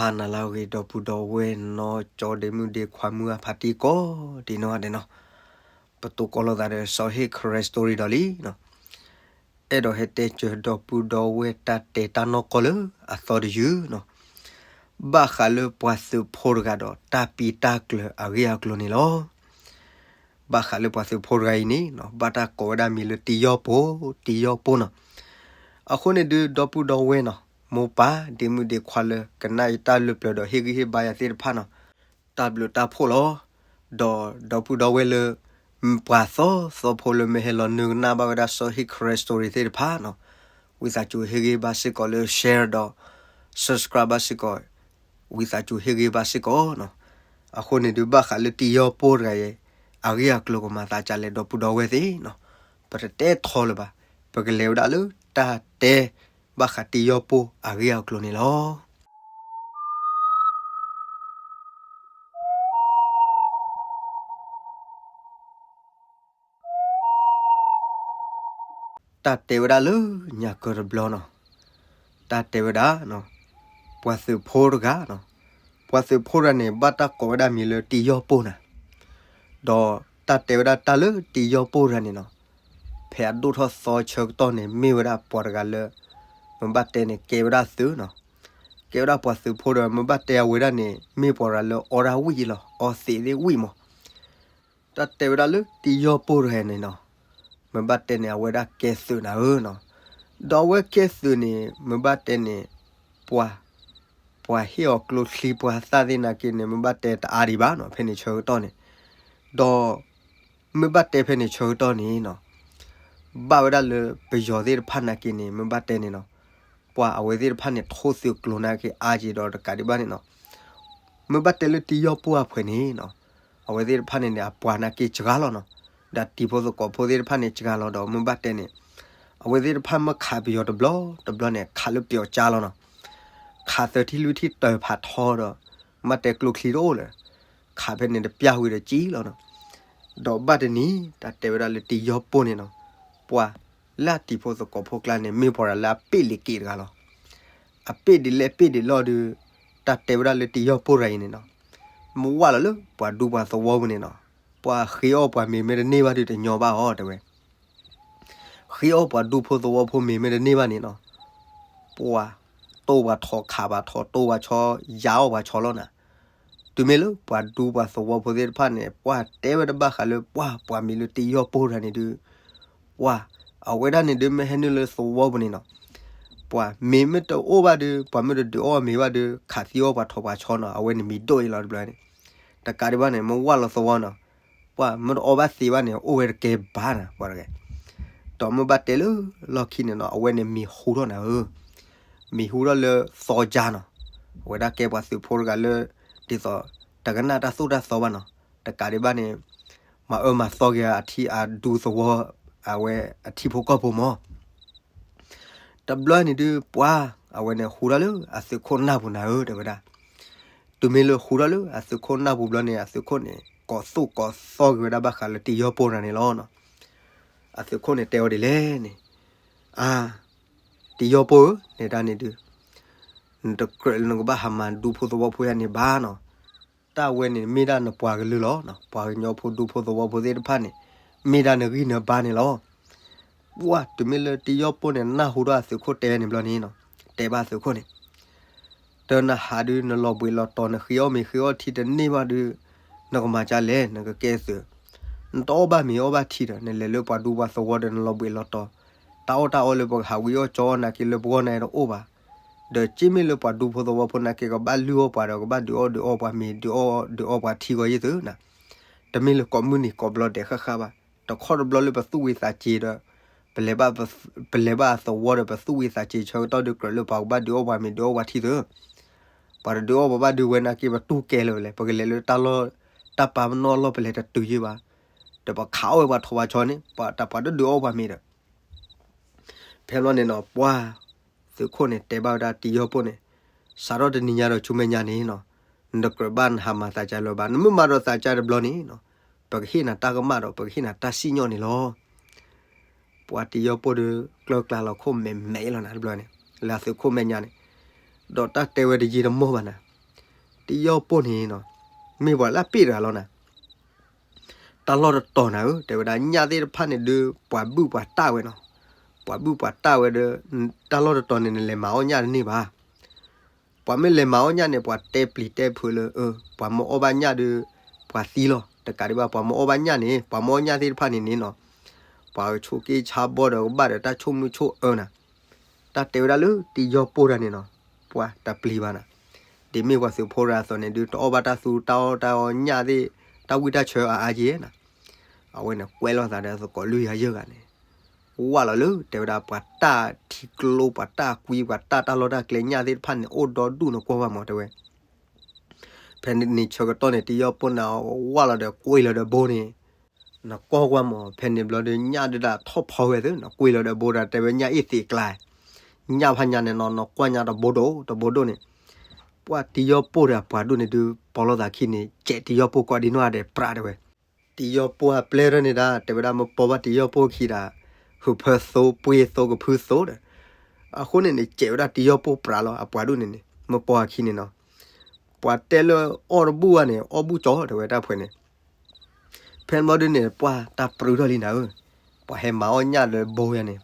တၢ်နၤလၢအဂ့ၤ ဒီပုၢ်ဒီဝဲၢ်နီၢ်ကၠီဒ့မုၣ်ဒ့ခွါမုၢ်အဖါတံၢ်ကိးဒံနီၢ်ဂၤဒဲးနီၤ, ပတိၢ်ကီးလိာ်သးဒီးစီၤဟ့ၣ်ခရဲ story ဒီးလံနီၤ, အဲၣ်ဒိးဟဲတဲစၢၤဒီပုၢ်ဒီဝဲၢ်တၢ်တဲတၢ်နီၢ်ကီၢ်လၢအသီတယုၢ်နီၤ, ဘၣ်ဃးလၢပှၤသုးဖိတဂၤဒီးတၢ်ပံးတၢ်ကျၢၤအဂ့ၢ်အကျိၤန့ၣ်လီၤ. ဘၣ်ဃးလၢပှၤသုးဖိတဂၤအံၤန့ၣ်နီၤ ဘၣ်တၢ်ကိးဝဲဒၣ်မံၤလၢတံၢ်ယီၢ်ပိၢ်, တံၢ်ယီၢ်ပိၢ်နီၤ. အဃိန့ၣ်ဒုး ဒီပုၢ်ဒီဝဲၢ်နီၤ, မိၢ်ပၢ်ဒ့မုၣ်ဒ့ခွါလၢကနၣ်ယတၢ်လၢပျၢၤဒီးဟ့ၣ်ဂံၢ်ဟ့ၣ်ဘါယၤသ့ၣ်တဖၣ်နီၤ, တၢ်ဘျုးတၢ်ဖှိၣ်လီၤ. ဒီးဒီပုၢ်ဒီဝဲၢ်လၢ ပှၤသီသီဖိလၢမ့ၢ်ဟဲလီၤနုာ်ကနၣ်ဘၣ်ဝဲဒၣ်စီၤဟ့ၣ်ခရဲ story သ့ၣ်တဖၣ်နီၤ, ဝံသးစူၤဟ့ၣ်ဂံၢ်ဘါစ့ၢ်ကီးလၢ share ဒီး subscribe ဘၣ်စ့ၢ်ကီး, ဝံသးစူၤဟ့ၣ်ဂံၢ်ဘါစ့ၢ်ကီးနီၤ. အဃိန့ၣ်ဒုး ဘၣ်ဃးလၢတံၢ်ယီၢ်ပိၢ်တဂၤအံၤ အဂ့ၢ်အကျိၤကမၤသးဒ်လဲၣ် ဒီပုၢ်ဒီဝဲၢ်သ့ၣ်နီၤ, ပတတဲထီလၢၤဘၣ်, ပကလဲၤဝဲဒၣ်လၢတၢ်တဲ ဘၣ်ဃးတံၢ်ယီၢ်ပိၢ်အဂ့ၢ်အကျိၤန့ၣ်လီၤ. တၢ်တဲဝဲဒၣ်လၢညါကၢၤတဘျီနီၤ, တၢ်တဲဝဲဒၣ် ပှၤသုးဖိတဂၤနီၤ, ပှၤသုးဖိတဂၤန့ၣ် ဘၣ်တၢ်ကိးဝဲဒၣ်မံၤလၢတံၢ်ယီၢ်ပိၢ်နၤ, ဒီးတၢ်တဲဝဲဒၣ်တၢ်လၢတံၢ်ယီၢ်ပိၢ်တဂၤန့ၣ်နီၤ, ဖဲအဒိၣ်ထီၣ်သီဆၢကတီၢ်န့ၣ် မ့ၢ်ဝဲဒၣ်ပှၤတဂၤလၢ မ့ၢ်ဘၣ်တဲန့ၣ် ကဲဝဲဒၣ်သုးနီၤ, ကဲဝဲဒၣ်ပှၤသုးဖိဒီး မ့ၢ်ဘၣ်တဲအဝဲဒၣ်န့ၣ် မ့ၢ်ပှၤတဂၤလၢအီဒၣ်ဝံၣ်လီၤ, အီသံးသ့ၣ်ဝံၣ်မး. တၢ်တဲဝဲဒၣ်လၢတံၢ်ယီၢ်ပိၢ်တဂၤန့ၣ်နီၤ, မ့ၢ်ဘၣ်တဲန့ၣ် အဝဲဒၣ်ကဲသုးနၤဧၢနီၤ, ဒီးအဝဲကဲသုးန့ၣ် မ့ၢ်ဘၣ်တဲန့ၣ် ပှၤ ပှၤဟ့ၣ်အီၤကျိချံပှၤသၣ်သ့ၣ်နာ်က့န့ၣ် မ့ၢ်ဘၣ်တဲတအါဒံးဘၣ်နီၤ, ဖဲန့ၣ်ဆၢကတီၢ်န့ၣ်, ဒီး မ့ၢ်ဘၣ်တဲဖဲန့ၣ်ဆၢကတီၢ်န့ၣ်နီၤ, ဘၣ်ဝဲဒၣ်လၢပယီၤသ့ၣ်တဖၣ်နာ်က့န့ၣ် မ့ၢ်ဘၣ်တဲန့ၣ်နီၤ, ပှၤအဝဲသ့ၣ်တဖၣ်န့ၣ် ထိၣ်သုးကျိၤနာ်က့အါက့ဒီးတကးဒံးဘၣ်န့ၣ်နီၤ, မ့ၢ်ဘၣ်တဲလၢတံၢ်ယီၢ်ပိၢ်အဖှဲးန့ၣ်နီၤ, အဝဲသ့ၣ်တဖၣ်န့ၣ်န့ၣ် အပှၤနာ်က့စှၤလီၤနီၤ, ဒီးတံၤဖိသကိးဖိသ့ၣ်တဖၣ်န့ၣ်စှၤလီၤဒီး မ့ၢ်ဘၣ်တဲန့ၣ် အဝဲသ့ၣ်တဖၣ်မ့ၢ်ခးပယီၤတဘျီတဘျီန့ၣ် ခးလၢပယီၤကၠါလီၤနီၤ, ခးသၢထံၣ်လွံၢ်ထံၣ်တၢၤဖးထီဒီး မ့ၢ်ဘၣ်တဲကျိချံတအိၣ်လၢၤ, ခးဖဲန့ၣ်တပျၢ်ဝံၤဒီးကံလီၤနီၤ, ဒီးဘၣ်တနံၤ တၢ်တဲဝဲဒၣ်လၢတံၢ်ယီၢ်ပိၢ်န့ၣ်နီၤ, ပှၤလၢအတံၤဖိသကိးဖိကျါန့ၣ် မ့ၢ်ပှၤတဂၤလၢအပ့ၢ်လ့ၤက့ၤတဂၤလီၤ. အပ့ၢ်ဒ်လဲၣ်ပ့ၢ်ဒ်လဲၣ်ဒုး တၢ်တဲဝဲဒၣ်လၢတံၢ်ယီၢ်ပိၢ်တဂၤအံၤန့ၣ်နီၤ, မ့ၢ်ဝၢ်လီၤလၢပှၤဒူပှၤသဝီပူၤန့ၣ်နီၤ, ပှၤဃ့အီၣ်ပှၤမ့ၤမ့ၢ်တန့ၢ်ဘၣ်ဒုးတညီဘၣ်အီၤတဲဝဲ ဃ့အီၣ်ပှၤဒူဖိသဝီဖိမ့ၤမ့ၢ်တန့ၢ်ဘၣ်န့ၣ်နီၤ, ပှၤတိၢ်ပှၤထီခးပှၤထီ တိၢ်ပှၤဆီ ယၤအီၣ်ပှၤဆီလီၤနၤ. တုၤမ့ၢ်လၢပှၤဒူပှၤသဝီဖိသ့ၣ်တဖၣ်န့ၣ် ပှၤတဲဝဲတဘၣ်ဃးလၢပှၤ ပှၤမံၤလၢတံၢ်ယီၢ်ပိၢ်တဂၤန့ၣ်ဒုး, ပှၤ အဝဲဒၣ်န့ၣ်ဒုးမ့ၢ်ဟဲနုာ်လၢသဝီပူၤန့ၣ်နီၤ, ပှၤမ့ၤမ့ၢ်တအိၣ်ဘၣ်ဒုး ပှၤမ့ၢ်တဒုးအီၣ်မ့ၤဘၣ်ဒုး ခးသံအီၣ်ပှၤထီပှၤဆီနီၤ အဝဲန့ၣ်မံၤဒိၣ်အံၤလီၤတဘျီန့ၣ်, တကးဒံးဘၣ်န့ၣ် မ့ၢ်ဝၢ်လီၤသဝီနီၤ ပှၤမ့ၢ်တအီၣ်ဘၣ်သ့ဘၣ်န့ၣ် အိၣ်ဝဲတကဲဘၣ်နၤ ပှၤတဂၤ, ဒီးမ့ၢ်ဘၣ်တဲလၢလီၢ်ခံန့ၣ်နီၤ အဝဲန့ၣ်မံၤဟူထီၣ်နၤဧၢ, မံၤဟူထီၣ်လၢသီကၠါနီၤ, အဝဲဒၣ်ကဲပှၤသုးဖိတဂၤလၢ ဒ်သိး တကနၣ်တၢ်သိၣ်တၢ်သီဘၣ်နီၤ, တကးဒံးဘၣ်န့ၣ် မၤအၢမၤသီက့ၤအထံအဒူသဝီ အဝဲအထံဖိကီၢ်ဖိမး တဘျီန့ၣ်ဒုး ပှၤ အဝဲန့ၣ်ဟူထီၣ်လၢအသုးခိၣ်နၢ်ပူၤနၤဧၢ တဲဝဲဒၣ်, တုၤမ့ၢ်လၢဟူထီၣ်လၢအသုးခိၣ်နၢ်ပူၤဘျီန့ၣ် အသုးခိၣ်န့ၣ် ကိးသူၣ်ကိးသီက့ၤဝဲဒၣ်ဘၣ်ဃးလၢတံၢ်ယီၢ်ပိၢ်တဂၤန့ၣ်လီၤ. အသုးခိၣ်န့ၣ်တဲဝဲဒ်လဲၣ်န့ၣ်, အါ, တံၢ်ယီၢ်ပိၢ်ဧၢ နဲဒၣ်န့ၣ်ဒုး, နတကြၢးလၢနကဘၣ်ဟးမၤဒူဖိသဝီဖိယါန့ၣ်ဘၣ်နီၤ, တၢ်ဝဲန့ၣ်မ့ၢ်ဒၣ်နပှၤကလုာ်လီၤ, ပှၤကညီဖိဒူဖိသဝီဖိသ့ၣ်တဖၣ်န့ၣ် မ့ၢ်ဒၣ်နဂံၢ်နဘါန့ၣ်လီၤ. ပှၤ တုၤမ့ၢ်လၢတံၢ်ယီၢ်ပိၢ်န့ၣ် နၢ်ဟူထီၣ်အသုးခိၣ်တဲန့ၣ်ဘျီန့ၣ်နီၤ, တဲဘၣ်အသုးခိၣ်န့ၣ်, တၢ်နဟးဒုး နလီၤဘှံးလီၤတီၤ နဃ့အီၣ်မ့ၤဃ့အီၣ်ထံတန့ၢ်ဘၣ်ဒုး နကမၤဒ်လဲၣ် နကကဲသုး, နတအီၣ်ဘၣ်မ့ၤအီၣ်ဘၣ်ထံဒီး နလဲၤလၢပှၤဒူပှၤသဝီဒီးနလီၤဘှံးလီၤတီၤ, တၢ်အီၣ်တၢ်အီလၢပကဟးဝံအီၣ်ကၠီအီၣ်နာ်က့လၢပဂီၢ်န့ၣ်တအိၣ်ဘၣ်, ဒီးက့မ့ၢ်လၢပှၤဒူဖိသဝီဖိနာ်က့ ကဘၣ်လုၢ်အီၣ်ပှၤဒီး ကဘၣ်ဒုးအီၣ်ဒုးအီပှၤမ့ၤ ဒုးအီၣ်ဒုးအီပှၤထံဂီၤယ့ၢ်သုနၤ, တမ့ၢ်လၢကိးမုၢ်နံၤကိးဘျီဒဲးဃၣ်ဃၣ်ဘၣ်, တခီတဘျီလၢပသူၣ်ဝံသးစူၤဒီး ပလဲၤဘၣ်အသဝီဒီး ပသူၣ်ဝံသးစူၤဆၢကတီၢ်ဒုးကြၢးလၢပှၤကဘၣ်ဒုးအီၣ်ပှၤမ့ၤဒုးအီၣ်ပှၤထံသု, ပှၤတဒုးအီၣ်ပှၤဘၣ်ဒုးဝဲနာ်က့ ပတူၢ်ကဲလၢၤဝဲလဲၣ်, ပကလဲၤလၢတၢ်လီၢ် တၢ်ပာ်ပနီၣ်အလီၢ် ပလဲၤတတုၤယ့ၢ်ဘၣ်, ဒီးပခးအီၣ်ဝဲပှၤထီပှၤဆီန့ၣ် တၢ်ပှၤတဒုးအီၣ်ပှၤမ့ၤဒီး ဖဲဘျီန့ၣ်နီၤ ပှၤ သုးခိၣ်န့ၣ် တဲဘၣ်ဝဲဒၣ်တံၢ်ယီၢ်ပိၢ်န့ၣ်, စးထီၣ်တနံၤညါဒီးဆူမဲာ်ညါန့ၣ်နီၤ, နတကြၢးဘၣ်နဟးမၤသးကါလၢၤဘၣ်, နမ့ၢ်မၤဒီးသးကါတဘျီန့ၣ်နီၤ, ပကဟ့ၣ်နၤတၢ်ကမၣ်ဒီး ပကဟ့ၣ်နၤတၢ်စံၣ်ညီၣ်န့ၣ်လီၤ. ပှၤတံၢ်ယီၢ်ပိၢ်ဒီး ကျၢၢ်ကျါလီၤခိၣ်မဲာ်မဲာ်အံၤလီၤနၤတဘျီန့ၣ်, လၢအသုးခိၣ်မဲာ်ညါန့ၣ်, ဒီးတၢ်တဲဝဲတယံာ်တမီၢ်ဘၣ်နၤ တယီၢ်ပိၢ်န့ၣ်နီၤ, မ့ၢ်ပှၤလၢအပ့ၢ်တဂၤလီၤနၤ. တၢ်လီၢ်တတီၤနၤဧၢ, တဲဝဲဒၣ်ညၣ်သ့ၣ်တဖၣ်န့ၣ်ဒုး ပှၤဘုၣ်ပှၤတၢ်ဝဲနီၤ. ပှၤဘုၣ်ပှၤတၢ်ဝဲဒီး တၢ်လီၢ်တတီၤန့ၣ် နလဲၤမၤအီၣ်ညၣ်တန့ၢ်ဘၣ်. ပှၤမ့ၢ်လဲၤမၤအီၣ်ညၣ်န့ၣ် ပှၤတဲပျံၤတဲဖုးလၢ ပှၤမ့ၢ်အီၣ်ဘၣ်ညၣ်ဒီး ပှၤသံလီၤ. တကးဒံးဘၣ် ပှၤမ့ၢ်အီၣ်ဘၣ်ညၣ်န့ၣ် ပှၤမ့ၢ်အီၣ်ညၣ်သ့ၣ်တဖၣ်န့ၣ်န့ၣ်နီၤ, ပှၤကဆိးက့ဆါဘီဒီးကဘၣ်ဒီးတၢ်ဆိၣ်မုၢ်ဆိၣ်အၢနၤ. တၢ်တဲဝဲဒၣ်လၢတယီၢ်ပိၢ်တၢ်န့ၣ်နီၤ, ပှၤတပျံၤဘၣ်နၤ. ဒ်မ့ၢ်ပှၤသုးဖိတဂၤအသိးန့ၣ်ဒုး တအီၣ်ဘၣ်တၢ်သူတၢ်အီၣ်တၢ်အီညၣ်သ့ၣ် တၢ်ဝံၣ်တၢ်ဆၢအါအါယဲနၤ. အဝဲန့ၣ်ကွဲးလိာ်သးဒီးသကိးလွံၢ်ဂၤယဲၢ်ဂၤန့ၣ် ဝၢ်လီၤလၢ တဲဝဲဒၣ် ပှၤတၢ်ထံကျိ ပှၤတၢ်ကွံ ပှၤတၢ်တၢ်လီၢ်တၢ်ကျဲညၣ်သ့ၣ်တဖၣ်န့ၣ် အိၣ်ဒီဒူၣ်နကွၢ်ဘၣ်မး တဲဝဲ. ဖဲန့ၣ်ဆၢကတီၢ်န့ၣ် တယီၢ်ပိၢ်န့ၣ် ဝၢ်လီၤဒီးကွံာ်လီၤဒီးဘိန့ၣ် နကွၢ်ကွၢ်မး ဖဲန့ၣ်ဘျီဒီး ညၣ်ဒုးဒၣ်ထီၣ်ဖီဝဲသ့ၣ် နကွံာ်လီၤဒီးဘိဒီး တဲဝဲညၣ်အ့ၣ်သ့းကျါ ညၣ်ဖးညါန့ၣ်နီၤ နကွၢ်ညါတဘိဒိၣ်တဘိဒိၣ်န့ၣ် ပှၤတယီၢ်ပိၢ်ဒီးအပှၤဒိၣ်န့ၣ်ဒုး ပီလိာ်သးခံန့ၣ် ကဲးတယီၢ်ပိၢ်ကိးဒံနီၢ်ဂၤဒဲးပြးတဲဝဲ တယီၢ်ပိၢ်အပျဲၢ်ထီၣ်န့ၣ်ဒၣ် တဲဝဲဒၣ် မ့ၢ်ပီဘၣ်တယီၢ်ပိၢ်ခံဒီး ဟုးဖၢသိ ပှ့ၤသိကဖုသိဒီး အဃိန့ၣ်န့ၣ် ကဲးဝဲဒၣ်တယီၢ်ပိၢ်ပြးလီၤ အပှၤဒိၣ်န့ၣ်န့ၣ် မ့ၢ်ပီအခံန့ၣ်နီၤ. ပှၤတဲလၢအီၣ်တဘူၣ်ဘၣ်န့ၣ် အီၣ်ဘူၣ်ကၠီ တဲဝဲတၢ်ဖဲန့ၣ် ဖဲန့ၣ်ဘျီဒုးန့ၣ် ပှၤတၢ်ပြူထီၣ်လံနၤဧၢ, ပှၤဟဲမၤအီၣ်ညၣ်လၢဘိယါန့ၣ်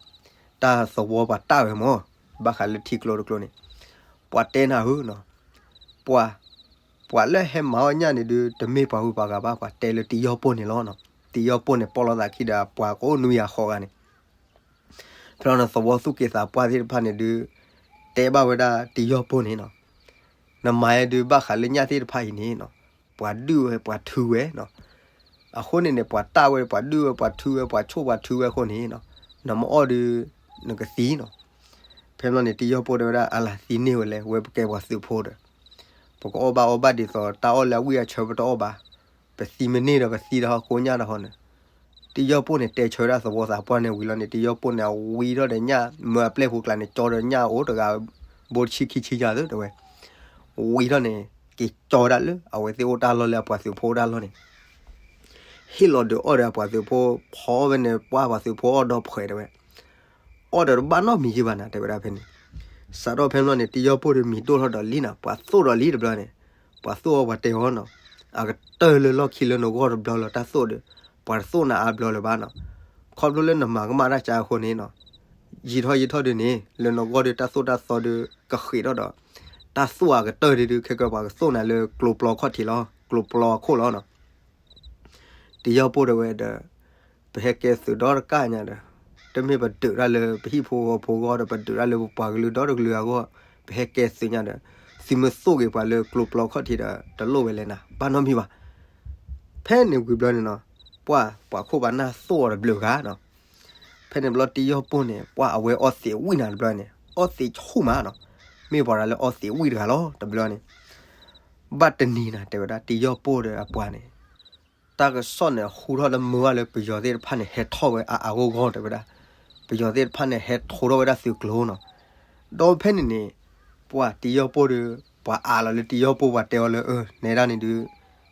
တၢ်သဝီပှၤတၢ်ဝဲမး ဘၣ်ဃးလၢထံကျိတကျိန့ၣ် ပှၤတဲနၤဧၢနီၤ, ပှၤ ပှၤလၢဟဲမၤအီၣ်ညၣ်န့ၣ်ဒုး တမ့ၢ်ပှၤဂုၤပှၤဂၤဘၣ် ပှၤတဲလၢတယီၢ်ပိၢ်န့ၣ်လီၤနီၤ. တယီၢ်ပိၢ်န့ၣ် ပီၢ်လိာ်သးခံဒီးပှၤကအိၣ်နွံဂၤဃိးဂၤန့ၣ် ဖဲလီၤန့ၣ် သဝီသူၣ်က့သးပှၢ်သ့ၣ်တဖၣ်န့ၣ်ဒုး တဲဘၣ်ဝဲဒၣ်တယီၢ်ပိၢ်န့ၣ်နီၤ, နမၤဒုးဘၣ်ဃးလၢညၣ်သ့ၣ်တဖၣ်အံၤန့ၣ်နီၤ, ပှၤဒုၣ်ဝဲပှၤထုဝဲနီၤ, အဃိန့ၣ်န့ၣ် ပှၤတၢ်ဝဲပှၤဒုၣ်ဝဲပှၤထုဝဲ ပှၤဆိၣ်ပှၤထုဝဲအဃိန့ၣ်နီၤ, နမ့ၢ်အီၣ်ဒုး နကသံနီၤ. ဖဲလီၤန့ၣ် တယီၢ်ပိၢ်တဲဝဲဒၣ် အလၢသံန့ၢ်ဝဲလဲၣ် ဝဲပကဲပှၤသုးဖိဒီး ပကအီၣ်ဘၣ်အီဘၣ်ဒ်သိး တၢ်အီၣ်လၢအဝံၣ်အဆၢပတအီၣ်ဘၣ်, ပသံမ့ၢ်န့ၢ်ဒီးပသံတၢ်ဟီၣ်ကိညၣ်တၢ်ဟီန့ၣ်, တယီၢ်ပိၢ်န့ၣ် တဲဆၢဝဲဒၣ်သဝီသးပှၢ်န့ၣ်ဝံၤလီၤန့ၣ် တယီၢ်ပိၢ်န့ၣ် အဝံထီၣ်ဒီးညၣ်မၢအပျဲၢ်ဖိကျါန့ၣ် ကၠီဒီးညၣ်အိၣ်တဂၤ ဘိတဆံခံဆံညါသ့ၣ်တဲဝဲ, ဝံထီၣ်န့ၣ် က့ၤကၠီဝဲဒၣ်လၢအဝဲသ့ၣ်အိၣ်တၢ်လီၢ်လၢအပှၤသုးဖိအိၣ်တၢ်လီၢ်န့ၣ် ဟ့ၣ်လီၤဒုးအီၣ်ဒီးအပှၤသုးဖိ ဖီဝဲန့ၣ် ပှၢ်ပှၤသုးဖိအီၣ်ဒီဖှဲးတဲဝဲ, အီၣ်ဒီးတဘၣ်နီတမံၤယံဘၣ်နၤ တဲဝဲဒၣ်ဖဲန့ၣ်, စးထီၣ်ဖဲလီၤန့ၣ် တယီၢ်ပိၢ်ဒီးမံၤဒိၣ်ထီၣ်ဒီးလံနၤ ပှၤသိၣ်ဒီးလံတဘျီန့ၣ်, ပှၤသိၣ်အီၤပှၤတဲအီၤနီၤ, အကတၢၢ်လၢလီၢ်ခံလၢနဂီၢ်တဘျီလီၤ တၢ်သိၣ်ဒီး, ပှၤတသိၣ်နၤအါဘျီလၢၤဘၣ်နီၤ, ခီဖျိလၢနမၤကမၣ်တၢ်ကါအဃိန့ၣ်နီၤ, ယံာ်ထီၣ်ယံာ်ထီၣ်ဒုးန့ၣ် လၢနဂီၢ်ဒုးတၢ်သိၣ်တၢ်သီဒုးကဃံးထီၣ်ဒီး, တၢ်သိၣ်အကတၢၢ်ဒုးဒုး ခဲကၢပှၤကသိၣ်နၤလၢကျိပျီခီၣ်ထံးလီၤ ကျိပျီအခိၣ်လီၤနီၤ. တယီၢ်ပိၢ်တဲဝဲဒီး, ပဟဲကဲသုးဒီတကၣ်ညါဒီး, တမ့ၢ်ပဒုးတၢ်လၢပဟံၣ်ဖိဃီဖိဂီၢ်ဒီး ပဒုးတၢ်လၢပပှၤကလုာ်ဒီတကလုာ်အဂီၢ်, ပဟဲကဲသုးညါဒီး, သုမ့ၢ်သိၣ်က့ၤပှၤလၢကျိပျီခီၣ်ထံးဒီး တလိၣ်ဝဲလဲၣ်နၤ ဘၣ်နီတမံၤဘၣ်. ဖဲန့ၣ်ဝံၤဘျီန့ၣ်နီၤ, ပှၤပှၤခိၣ်ပှၤနၢ်သိၣ်အီၤတဘျုးဂၤနီၤ. ဖဲန့ၣ်ဘျီတယီၢ်ပိၢ်န့ၣ် ပှၤအဝဲအီသံးဝံၣ်နၤတဘျီန့ၣ် အီသံးဆူၣ်မးနီၤ, မ့ၢ်ပှၤတဂၤလၢအီသံးဝံၣ်တဂၤလီၤ တဘျီန့ၣ် ဘၣ်တနံၤနၤ တဲဝဲဒၣ် တယီၢ်ပိၢ်ဒီးအပှၤန့ၣ် တၢ်ကစီၣ်န့ၣ် ဟူထီၣ်လၢမုၢ်ဝါလၢပယီၤသ့ၣ်တဖၣ်န့ၣ် ဟဲထီၣ်ဝဲအါအါဂီၢ်ဂီၢ် တဲဝဲဒၣ်, ပယီၤသ့ၣ်တဖၣ်န့ၣ် ဟဲထိထီၣ်ဝဲဒၣ်သုးကျိၤနီၤ. ဒီးဖဲန့ၣ်န့ၣ် ပှၤတယီၢ်ပိၢ်ဒီး ပှၤအးလီၤလၢတယီၢ်ပိၢ် ပှၤတဲအီၤလၢ အၢ နဲဒၣ်န့ၣ်ဒုး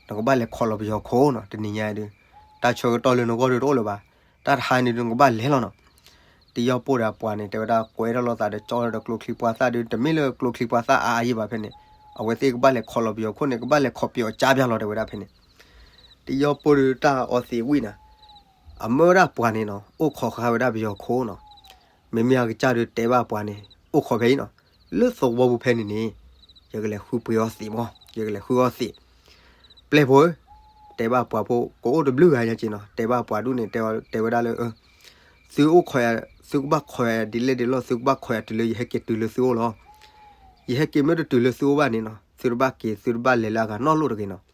နကဘၣ်လဲၤခိးလီၤပယီၤခိၣ်နီၤ တနံၤညါဒုး တၢ်ဆၢကတီၢ်လၢနဂီၢ်ဒုးတအိၣ်လၢၤဘၣ်, တၢ်တဟါန့ၣ်ဒုး နကဘၣ်လဲၤလီၤနီၤ. တယီၢ်ပိၢ်ဒီးအပှၤန့ၣ် တဲဝဲဒၣ် ကွဲထီၣ်လိာ်သးဒီးကၠီဒီးကျိချံပှၤသၣ်ဒုး တမ့ၢ်လၢကျိချံပှၤသၣ်အါအါယံဘၣ်ဖဲန့ၣ်, အဝဲသ့ၣ်ကဘၣ်လဲၤခိးလီၤပယီၤခိၣ်န့ၣ် ကဘၣ်လဲၤခိးပယီၤကၠါပျၢ်လီၤ တဲဝဲဒၣ်ဖဲန့ၣ်. တယီၢ်ပိၢ်ဒုးတၢ်အီသံးဝံၣ်နၤ, အမၢဝဲဒၣ်ပှၤန့ၣ်နီၤ အိၣ်ခိးဃာ်ဝဲဒၣ်ပယီၤခိၣ်နီၤ. မ့မ့ၢ်အကစၢ်ဒုးတဲဘၣ်ပှၤန့ၣ် အိၣ်ခိးဖဲအံၤနီၤ, လၢသဝီပူၤဖဲန့ၣ်န့ၣ် ယကလဲၤဃုပှ့ၤအီသံးမး ယကလဲၤဃုအီသံး ပျဲၢ်ဖိဧၢ, တဲဘၣ်ပှၤဖိ ကအိၣ်တဘျုးဂၤညါက့ၤနီၤ, တဲဘၣ်ပှၤဒူၣ်န့ၣ် တဲဝဲဒၣ်လၢ သုအိၣ်ခိးယၤ, သုကဘၣ်ခိးယၤဒ်လဲၣ်ဒ်လဲၣ် သုကဘၣ်ခိးယၤတုၤလၢယဟဲက့ၤတုၤလၢသုအိၣ်လီၤ. ယဟဲက့ၤမ့ၢ်တတုၤလၢသုအိၣ်ဘၣ်န့ၣ်နီၤ သုတဘၣ်က့ၤ သုတဘၣ်လဲၤလၢအဂၤနီတလိၣ်တဂ့ၤနီၤ.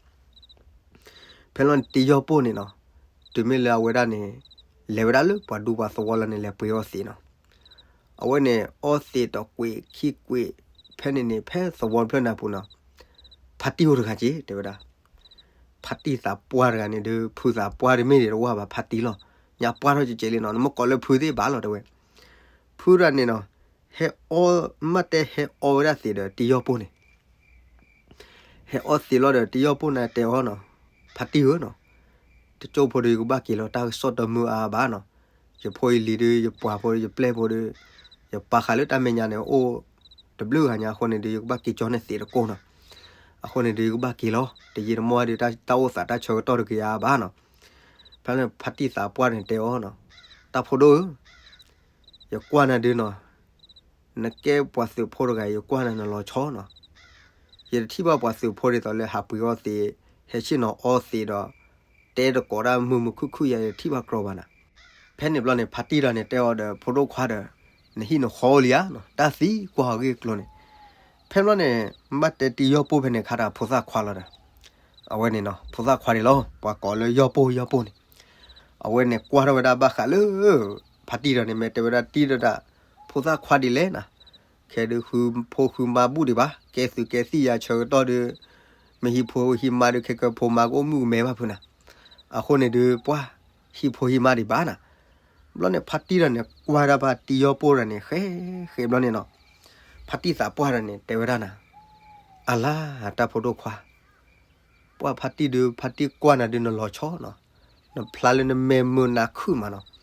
ဖဲလီၤန့ၣ် တယီၢ်ပိၢ်န့ၣ်နီၤ, တုၤမ့ၢ်လၢအဝဲဒၣ်န့ၣ် လဲၤဝဲဒၣ်လၢပှၤဒူပှၤသဝီလီၤန့ၣ် လဲၤပှ့ၤအီသံးနီၤ. အဝဲန့ၣ် အီသံးတကွံာ်ခံကွံာ်, ဖဲန့ၣ်န့ၣ် ဖဲသဝီတဖျၢၣ်န့ၣ်အပူၤနီၤ, ဖါတံၢ်အိၣ်တဂၤက့ၤ တဲဝဲဒၣ်. ဖါတံၢ်သးပှၢ်တဂၤန့ၣ်ဒုး ဖုသးပှၢ်တမ့ၢ်ဒံးတဝၢ်ဘၣ် ဖါတံၢ်လီၤ. ညါပှၢ်ထီၣ်ကဲးကဲးလံနီၤ, နမ့ၢ်ကိးလၢဖုသ့ၣ်ဘၣ်လီၤ တဲဝဲ. ဖုတဂၤန့ၣ်နီၤ, ဟဲအီ, မ့ၢ်တဲဟဲအီဝဲဒၣ်သံးဒီးတယီၢ်ပိၢ်န့ၣ် ဟဲအီသံးလီၤဒီး တယီၢ်ပိၢ်န့ၣ်တဲအီၤနီၤ, ဖါတံၢ်ဧၢနီၤ, တကၠိၢ်ဖိဒီး ယကဘၣ်က့ၤလီၤ တၢ်ကစီၣ်တမုာ်အါဘၣ်နီၤ. ယဖိယလံၤဒီး ယပှၤဖိဒီး ယပျဲၢ်ဖိဒီး ယပာ်ဃာ်လၢတၢ်မဲာ်ညါန့ၣ် အိၣ်တဘျုးဂၤညါအဃိန့ၣ်ဒီး ယကဘၣ်က့ၤကၠီန့ၢ်သံးတကိးနီၤ. အဃိန့ၣ်ဒုး ယကဘၣ်က့ၤလီၤ, တယံာ်တမီၢ်ဒုး တၢ်အိၣ်သးတၢ်ဆၢကတီၢ်တကယၤဘၣ်နီၤ. ဖဲန့ၣ်ဖါတံၢ်သးပှၢ်န့ၣ်တဲအီၤနီၤ, တၢ်ဖိဒိၣ်ဧၢ, ယကွၢ်နၤဒုးနီၤ, နကဲပှၤသုးဖိတဂၤ ယကွၢ်နၤနလီၤဆီနီၤ. ယတထံၣ်ဘၣ်ပှၤသုးဖိဒ်သိးလၢဟးပှ့ၤအီသံး, ဟဲဆ့ၣ်နီၤအီသံးဒီး တဲတကိးတၢ်မုာ်မုာ်ခုၣ်ခုၣ်ယၤ ယတထံၣ်ဘၣ်ကြီဘၣ်နၤ. ဖဲန့ၣ်ဘျီန့ၣ် ဖါတံၢ်ဒီးန့ၣ်တဲအီၤဒီး ဖိဒိၣ်ခွါဒီး နဟံၣ်နဃီအိၣ်လံဧါနီၤ, တၢ်သံကွၢ်အဂ့ၢ်အကျိၤန့ၣ်. ဖဲဘျီန့ၣ် ဘၣ်တဲတံၤယီၢ်ပိၢ်ဖဲန့ၣ် ခါတၢ်ဖိသၣ်ခွါလီၤဒီး အဝဲန့ၣ်နီၤ ဖိသၣ်ခွါဒံးလီၤ, ပှၤကိးလၢယီၢ်ပိၢ်ယီၢ်ပိၢ်န့ၣ်. အဝဲန့ၣ်ကွၢ်ထီၣ်ဝဲဒၣ်ဘၣ်ဃးလၢ ဖါတံၢ်ဒီးန့ၣ် မ့ၢ်တဲဝဲဒၣ်တံၤဒီးတၢ် ဖိသၣ်ခွါဒ်လဲၣ်နၤ, ခဲဒုးဃုဖိဃုမါဘူၣ်ဒံးဘၣ်, ကဲသုးကဲသံၣ်ယၤဆၢကတီၢ်ဒုး မ့ၢ်ဟံးဖိဟံးမါဒုး ခဲကဖိမါကအိၣ်မုၣ်ကမဲဘၣ်ဖုနၤ. အဃိန့ၣ်ဒုး ပှၢ်ဟံးဖိဟံးမါဒံးဘၣ်နၤ. ဘျီန့ၣ် ဖါတံၢ်ဒီးန့ၣ် ကွၢ်ဒၣ်ဘၣ်တံၤယီၢ်ပိၢ်ဒီးန့ၣ် ဃဲဃဲဘျီန့ၣ်နီၤ, ဖါတံၢ်သးပှၢ်ဒီးန့ၣ် တဲဝဲဒၣ်နၤ, အလါ တၢ်ဖိဒိၣ်ခွါ, ပှၢ်ဖါတံၢ်ဒုး ဖါတံၢ်ကွၢ်နၤဒုးနလီၤဆီနီၤ, နဖျါလၢနမဲာ်မုာ်နၤခုၣ်မးနီၤ.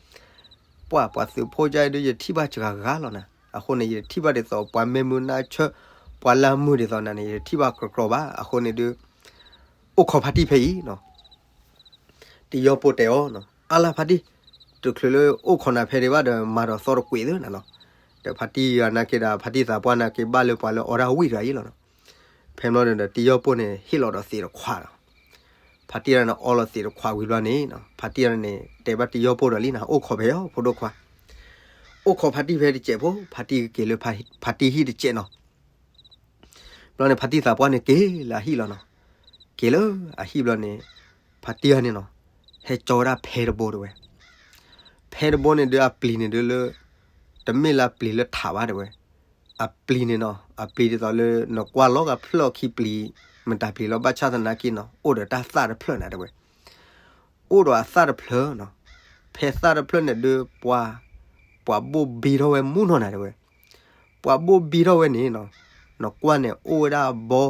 ပှၢ်ပှၤသုးဖိကအံၤဒုး ယထံၣ်ဘၣ်စှၤဂၤလီၤနၤ. အဃိန့ၣ် ယတထံၣ်ဘၣ်ဒ်သိး ပှၤမဲာ်မုာ်နၤဆၢ, ပှၤလၢအမုာ်ဒ်သိးနၤန့ၣ် ယတထံၣ်ဘၣ်ကြီကြီဘၣ်. အဃိန့ၣ်ဒုး အိၣ်ခိးဖါတံၢ်ဖဲအံၤနီၤ. တံၤယီၢ်ပိၢ်တဲအီၤနီၤ, အလါဖါတံၢ်, တချုးလၢအိၣ်ခိးနၤဖဲဒံးဘၣ်ဒီး မၤဒီးသီတကွံာ်သ့နၤနီၤ. ဒီးဖါတံၢ်အနာ်က့ဒီး ဖါတံၢ်သးပှၢ်နာ်က့ဘၣ်လၢပှၤလၢအီတၢ်ဝံၣ်တဂၤအံၤလီၤနီၤ. ဖဲဘျီန့ၣ်ဒီး တံၤယီၢ်ပိၢ်န့ၣ် ဟ့ၣ်လီၤဒီးသံးတခွးဒီး ဖါတံၢ်န့ၣ်အီလီၤသံးတခွးဝံၤဘျီန့ၣ် ဖါတံၢ်န့ၣ် တဲဘၣ်တံၤယီၢ်ပိၢ်ဒီးလံနၤ, အိၣ်ခိးဖဲအီၤဖိဒိၣ်ခွါ, အိၣ်ခိးဖါတံၢ်ဖဲတစဲးဖိ, ဖါတံၢ်ကက့ၤလၢ ဖါတံၢ်ဟံၣ်တစဲးနီၤ. ဘျီန့ၣ် ဖါတံၢ်သးပှၢ်န့ၣ်က့ၤလၢအဟံၣ်လီၤနီၤ. က့ၤလၢအဟံၣ်ဘျီန့ၣ် ဖါတံၢ်န့ၣ်နီၤ ဟဲကၠီဝဲဒၣ်ဖဲတဘိတဲဝဲ. ဖဲတဘိန့ၣ်ဒုး အပျံၤန့ၣ်ဒုးလၢ တမ့ၢ်လၢအပျံၤလၢထးဘၣ်တဲဝဲ. အပျံၤန့ၣ်နီၤ အပျံၤဒ်သိးလၢ နကွၢ်လီၤဂာ်ဖျၢၣ်အခံပျံၤ မတၤပျံၤလီၤ ဘၣ်ဆၣ်သနာ်က့နီၤ အိၣ်ဒီးတၢ်သၣ်တဖျၢၣ်နၤတဲဝဲ. အိၣ်ဒီးအသၣ်တဖျၢၣ်နီၤ. ဖဲသၣ်တဖျၢၣ်န့ၣ်ဒုး ပှၤ ပှၤဘိၣ်ဘံထီၣ်ဝဲမူနီၤနၤတဲဝဲ. ပှၤဘိၣ်ဘံထီၣ်ဝဲန့ၣ်နီၤ နကွၢ်န့ၣ် အိၣ်ဝဲဒၣ်အဘီ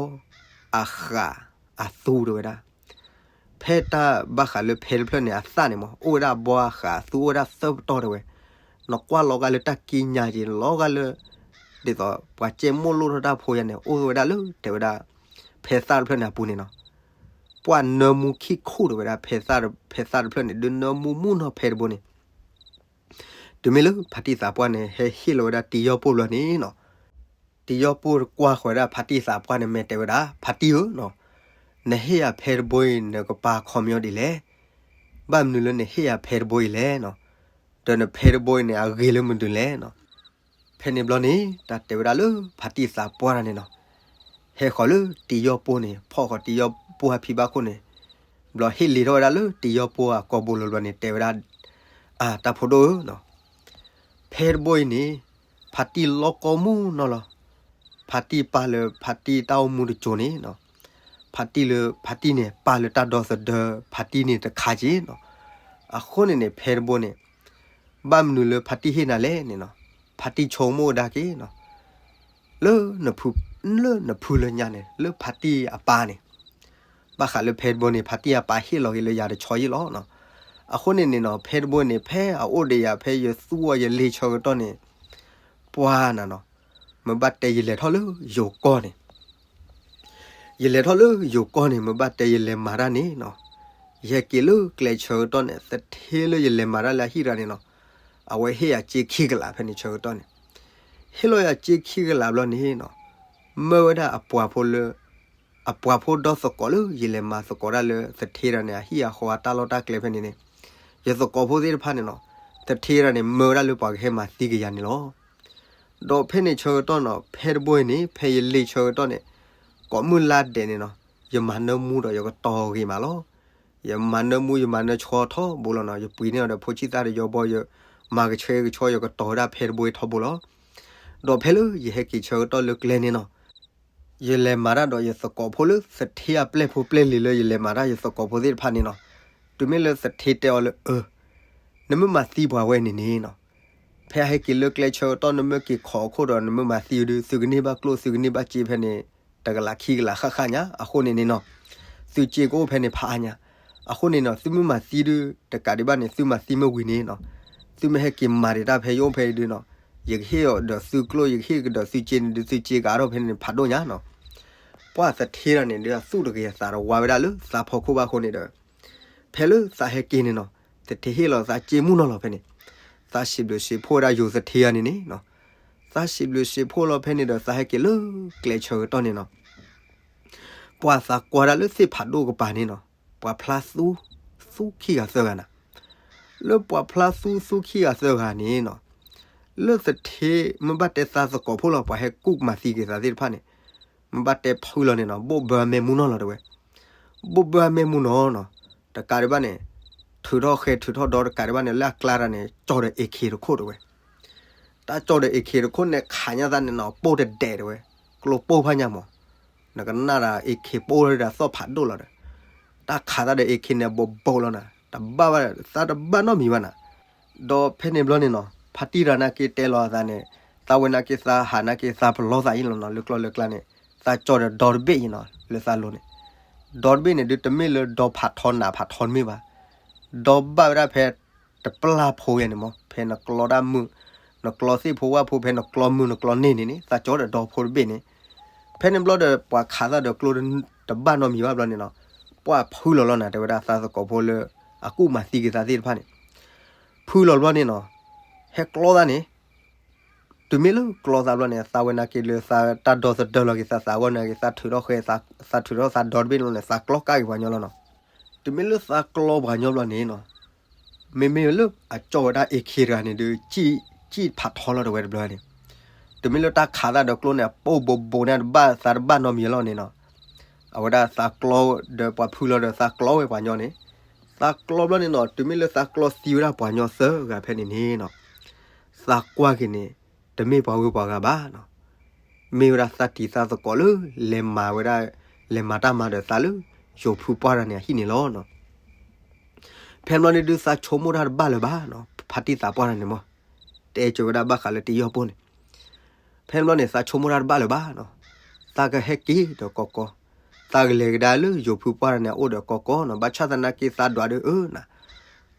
အဃး အသူတဲဝဲဒၣ်. ဖဲတၢ်ဘၣ်ဃးလၢဖဲတဖျၢၣ်န့ၣ် အသၣ်န့ၣ်မး အိၣ်ဝဲဒၣ်အဘီအဃးအသူ အိၣ်ဝဲဒၣ်သၢပတီၢ်တဲဝဲ. နကွၢ်လီၤဂာ်လၢတၢ်ကံးညာ်က့ၤ လီၤဂာ်လၢ ဒ်သိးပှၤကဲမိၢ်လိၣ်ထီၣ်တၢ်ဖိယါန့ၣ် အိၣ်ဝဲဒၣ်လၢတဲဝဲဒၣ် ဖဲသၣ်တဖျၢၣ်န့ၣ်အပူၤန့ၣ်နီၤ. ပှၤနၢမူခံခိၣ်တဲဝဲဒၣ် ဖဲသၣ်တဖျၢၣ်န့ၣ် ဒုးနၢမူမူနီၤဖဲတဘိန့ၣ်. တုၤမ့ၢ်လၢဖါတံၢ်သးပှၢ်န့ၣ် ဟဲဟ့ၣ်လီၤဝဲဒၣ်တံၤယီၢ်ပိၢ်ဘျီန့ၣ်နီၤ. တံၤယီၢ်ပိၢ်ကွၢ်ဃီၤဝဲဒၣ်ဖါတံၢ်သးပှၢ်န့ၣ် မ့ၢ်တဲဝဲဒၣ် ဖါတံၢ်ဧၢနီၤ, နဟ့ၣ်ယၤဖဲတဘိအံၤ နကပာ်ခီပညီဒ်လဲၣ်. ဘၣ်မနုၤလၢနဟ့ၣ်ယၤဖဲတဘိအံၤလဲၣ်နီၤ, ဒီးနဖဲတဘိအံၤန့ၣ် အဂ့ၤလၢမနုၤလဲၣ်နီၤ. ဖဲန့ၣ်ဘျီန့ၣ် တၢ်တဲဝဲဒၣ်လၢဖါတံၢ်သးပှၢ်တၢ်န့ၣ်နီၤ, ဟဲဃီၤလၢတံၤယီၢ်ပိၢ်န့ၣ် ဖီၣ်ဃီၤတံၤယီၢ်ပိၢ်အဖံဘၣ်ခိၣ်န့ၣ်, ဘျီဟ့ၣ်လ့ၤထီၣ်ဝဲဒၣ်လၢတံၤယီၢ်ပိၢ်အကိာ်ဘိလီၤဘျီန့ၣ် တဲဝဲဒၣ်, အၢ တၢ်ဖိဒိၣ်ဧၢနီၤ, ဖဲတဘိအံၤန့ၣ် ဖါတံၢ်လီၢ်ကီမူနီၤလီၤ. ဖါတံၢ်ပာ်လၢဖါတံၢ်တၢ်အိၣ်မူတစိၤန့ၣ်နီၤ, ဖါတံၢ်လၢဖါတံၢ်န့ၣ် ပာ်လၢတၢ်ဒီသဒၢ ဖါတံၢ်န့ၣ်တခါက့ၤနီၤ. အဃိန့ၣ်န့ၣ် ဖဲတဘိန့ၣ် ဘၣ်မနုၤလၢဖါတံၢ်ဟ့ၣ်နၤလဲၣ်န့ၣ်နီၤ, ဖါတံၢ်ဆိကမိၣ်ဝဲဒၣ်က့ၤနီၤ, လၢနဖု, လၢနဖုလၢညါန့ၣ် လၢဖါတံၢ်အပၢ်န့ၣ်, ဘၣ်ဃးလၢဖဲတဘိန့ၣ် ဖါတံၢ်အပၢ်ဟ့ၣ်လီၤက့ၤလၢယၤတဆီယ့ၣ်လီၤနီၤ. အဃိန့ၣ်န့ၣ်နီၤ ဖဲတဘိန့ၣ် ဖဲအအိၣ်ဒီးယၤ ဖဲယသူအီၤယလ့ၤဆၢကတီၢ်န့ၣ်, ပှၤနၤနီၤ, မ့ၢ်ဘၣ်တဲယလဲၤထီၣ်လၢယိၤကီၢ်န့ၣ် ယလဲၤထီၣ်လၢယိၤကီၢ်န့ၣ် မ့ၢ်ဘၣ်တဲယလဲၤမၤတၢ်န့ၣ်နီၤ, ယဟဲက့ၤလၢကျဲဆၢကတီၢ်န့ၣ် သထ့လၢယလဲၤမၤတၢ်လၢအဟံၣ်တဂၤန့ၣ်နီၤ, အဝဲဟ့ၣ်ယၤစ့ခံကလးဖဲန့ၣ်ဆၢကတီၢ်န့ၣ်, ဟ့ၣ်လီၤယၤစ့ခံကလးဘျီန့ၣ်နီၤ, မၢဝဲဒၣ်အပှၤဖိလၢ, အပှၤဖိဒီသကိးလၢယလဲၤမၤသကိးတၢ်လၢသထ့တဂၤန့ၣ် အဟံၣ်အဃီအတၢ်လီၢ်တၢ်ကျဲဖဲန့ၣ်န့ၣ်, ယသကိးဖိသ့ၣ်တဖၣ်န့ၣ်နီၤ, သထ့တဂၤန့ၣ် မၢဝဲဒၣ်လၢပှၤကဟဲမၤသံကယၤန့ၣ်လီၤ. ဒီးဖဲန့ၣ်ဆၢကတီၢ်နီၤ ဖဲတဘိအံၤန့ၣ် ဖဲယလ့ၤဆၢကတီၢ်န့ၣ်, ကိးမုၢ်လါဒဲးန့ၣ်နီၤ, ယမၤနၢမူဒီးယကတီၤဂ့ၤမးလီၤ. ယမၤနၢမူ ယမၤနၢဆှီထီဘိလီၤနီၤ, ယပှ့ၤန့ၢ်အီၤဒီးဖိဆံၣ်သၣ်ဒီးယီၤဘီ ယမၤကဆှဲကဆှီ ယကတီၤဝဲဒၣ်ဖဲတဘိအံၤထီဘိလီၤ. ဒီးဖဲလၢယဟဲက့ၤဆၢကတီၢ်လၢကျဲန့ၣ်နီၤ, ယလဲၤမၤတၢ်ဒီးယသကိးဖိလၢသထ့အပျဲၢ်ဖိပျဲၢ်လံၤလၢယလဲၤမၤတၢ်ယသကိးဖိသ့ၣ်တဖၣ်န့ၣ်နီၤ, တုၤမ့ၢ်လၢသထ့တဲအီၤလၢအၢ, နမ့ၢ်မၤသံပှၤဝဲန့ၣ်န့ၣ်နီၤ, ဖဲအဟဲက့ၤလၢကျဲဆၢကတီၢ်နမ့ၢ်က့ၤခိးအခိၣ်ဒီး နမ့ၢ်မၤသံဒုး သုကန့ၢ်ဘၣ်ကျိၣ် သုကန့ၢ်ဘၣ်စ့ဖဲန့ၣ် တကလးခံကလးဃၣ်ဃၣ်ညါ, အဃိန့ၣ်န့ၣ်နီၤ, သုစ့ကအိၣ်ဖဲန့ၣ်ဖးအါညါ, အဃိန့ၣ်နီၤ သုမ့ၢ်မၤသံဒုး တကးဒံးဘၣ်န့ၣ် သုမၤသံမ့ၢ်ဝံၤန့ၣ်နီၤ, သုမ့ၢ်ဟဲက့ၤမၤဒံးတၢ်ဖဲယအိၣ်ဖဲအံၤဒုးနီၤ, ယကဟ့ၣ်အီၤဒီးသုကျိၣ် ယကဟ့ၣ်ကဒီးသုစ့န့ၣ်ဒုး သုစ့ကအါထီၣ်ဖဲန့ၣ်ဖးဒိၣ်ညါနီၤ. ပှၢ်သထ့တဂၤန့ၣ် ဒုးအသူၣ်တဂ့ၤအသးတဝါဝဲဒၣ်လၢသးဖီခိၣ်ဘၣ်အဃိန့ၣ်ဒီး ဖဲလၢသးဟဲက့ၤန့ၣ်နီၤ, သထ့ဟ့ၣ်လီၤသးစ့မုၢ်နီၢ်လီၤဖဲန့ၣ်, သးစံးဘျုးစံးဖှိၣ်ဝဲဒၣ်ယိၤသထ့တဂၤန့ၣ်န့ၣ်နီၤ, သးစံးဘျုးစံးဖှိၣ်လီၤဖဲန့ၣ်ဒီး သးဟဲက့ၤလၢကျဲဆၢကတီၢ်န့ၣ်နီၤ ပှၤသးကွၢ်ဒၣ်လၢသ့ၣ်ဖးဒိၣ်ကပၤန့ၣ်နီၤ, ပှၤဖျါသူ, သူခံဂၤသၢဂၤနၤ, လၢပှၤဖျါသူသူခံဂၤသၢဂၤန့ၣ်နီၤ, လၢသထ့မ့ၢ်ဘၣ်တဲသးသကိးဖိလီၤ ပှၤဟဲကူၣ်မၤသံက့ၤသးသ့ၣ်တဖၣ်န့ၣ်, မ့ၢ်ဘၣ်တဲဖုလီၤန့ၣ်နီၤ ဘိၣ်ဘၢအမဲာ်မူနီၢ်လီၤတဲဝဲ, ဘိၣ်ဘၢအမဲာ်မူနီၢ်နီၤ, တကးဒံးဘၣ်န့ၣ်, ထုးထီၣ်ဃဲထုးထီၣ်ဒီတကးဒံးဘၣ်န့ၣ် လၢအကျါတၢ်န့ၣ် ကၠီဒီး AK တခိၣ်တဲဝဲ တၢ်ကၠီဒီး AK တခိၣ်န့ၣ် ခးညါသးန့ၣ်နီၤ ပိၢ်တဒဲးတဲဝဲ, ကျိပိၢ်ဖးညါမး, နကနၣ်ဒီး AK ပိၢ်ဒီးသီၣ်ဖးဒိၣ်လီၤဒီး, တၢ်ခးသးဒီး AK န့ၣ် ဘိးဘိးလီၤနၤ တဘၣ်ဘၣ် သးတဘၣ်နီတမံၤဘၣ်နၤ, ဒီးဖဲန့ၣ်ဘျီန့ၣ်နီၤ ဖါတံၢ်တဂၤနာ်က့တဲလီၤအသးန့ၣ်, သးဝဲနာ်က့သးဟးနာ်က့သးပလီၢ်သးအံၤလီၤနီၤ လၢကျီၢ်လၢကျါန့ၣ်, သးကၠီဒီးဒီတဘ့ၣ်အံၤနီၤ လၢသးလိၤန့ၣ်, ဒီတဘ့ၣ်န့ၣ်ဒုးတမ့ၢ်လၢဒီဖးထီနးဖးထီတမ့ၢ်ဘၣ် ဒီဘၣ်ဝဲဒၣ်ဖဲတပျၢ်ဖိယဲန့ၣ်မး ဖဲနကျီတၢ်မုၢ်, နကျီသ့ၣ်ဖိဝၣ်ဖိ ဖဲနကျီမုၢ်နကျီန့ၣ်န့ၣ်န့ၣ် သးကၠီဒီးဒီဖိတဘ့ၣ်န့ၣ်, ဖဲန့ၣ်ဘျီဒီးပှၤခးသးဒီးကျိတဘၣ်နီတမံၤဘၣ်ဘျီန့ၣ်နီၤ, ပှၢ်ဖုလီၤလီၤနၤ တဲဝဲဒၣ်သးသကိးဖိလၢ အကူၣ်မၤသံက့ၤသးသ့ၣ်တဖၣ်န့ၣ်, ဖုလီၤဘျီန့ၣ်နီၤ, ဟဲကျီသးန့ၣ် တုၤမ့ၢ်လၢကျီသးဘျီန့ၣ် သးဝဲနာ်က့လၢသးတၢ်ဒီသဒၢလီၤက့ၤသးသးအဂီၢ်နာ်က့ သးထုးထီၣ်ဃဲ, သးထုးထီၣ်သးဒီတဘ့ၣ်န့ၣ် သးကျီကဒါက့ၤပှၤညီလီၤနီၤ, တုၤမ့ၢ်လၢသးကျီပှၤညီဘျီန့ၣ်နီၤ, မ့မ့ၢ်လၢအကၠီဝဲဒၣ် AK တဂၤန့ၣ်ဒုး ကၠံၣ်ဖးထီလီၤတဲဝဲတဘျီန့ၣ်, တုၤမ့ၢ်လၢတၢ်ခးသးဒီးကျိန့ၣ် အပိၢ်ဘိးဘိးန့ၣ်တဘၣ်သးတဘၣ်နီတမံၤလီၤန့ၣ်နီၤ, အဝဲဒၣ်သးကျီဒီးပှၤဖုလီၤဒီးသးကျီဝဲပှၤညီန့ၣ်, သးကျီဘျီန့ၣ်နီၤ တုၤမ့ၢ်လၢသးကျီသံဝဲဒၣ်ပှၤညီသၢဂၤဖဲန့ၣ်န့ၣ်နီၤ, သးကွၢ်က့ၤန့ၣ် တမ့ၢ်ပှၤဂုၤပှၤဂၤဘၣ်နီၤ, မ့ၢ်ဝဲဒၣ်သးတံၤသးသကိးလၢ လဲၤမၤဝဲဒၣ်, လဲၤမၤတၢ်မၤဒီးသးလၢ ယိၤဖုပှၢ်တဂၤန့ၣ်အဟံၣ်န့ၣ်လီၤနီၤ, ဖဲန့ၣ်ဘျီန့ၣ်ဒုးသးဆိကမိၣ်တၢ်တဘၣ်လၢၤဘၣ်နီၤ ဖါတံၢ်သးပှၢ်တဂၤန့ၣ်မး, တဲကၠီဝဲဒၣ်ဘၣ်ဃးလၢတယီၢ်ပိၢ်န့ၣ် ဖဲန့ၣ်ဘျီန့ၣ် သးဆိကမိၣ်တၢ်တဘၣ်လၢၤဘၣ်နီၤ, သးကဟဲက့ၤဒီးကီကီ, သးကလဲၤကဒါလၢယိၤဖုပှၢ်တဂၤန့ၣ်အအိၣ်ဒီးကီကီနီၤ, ဘၣ်ဆၣ်သနာ်က့သးဒွးဒီးအၢနၤ,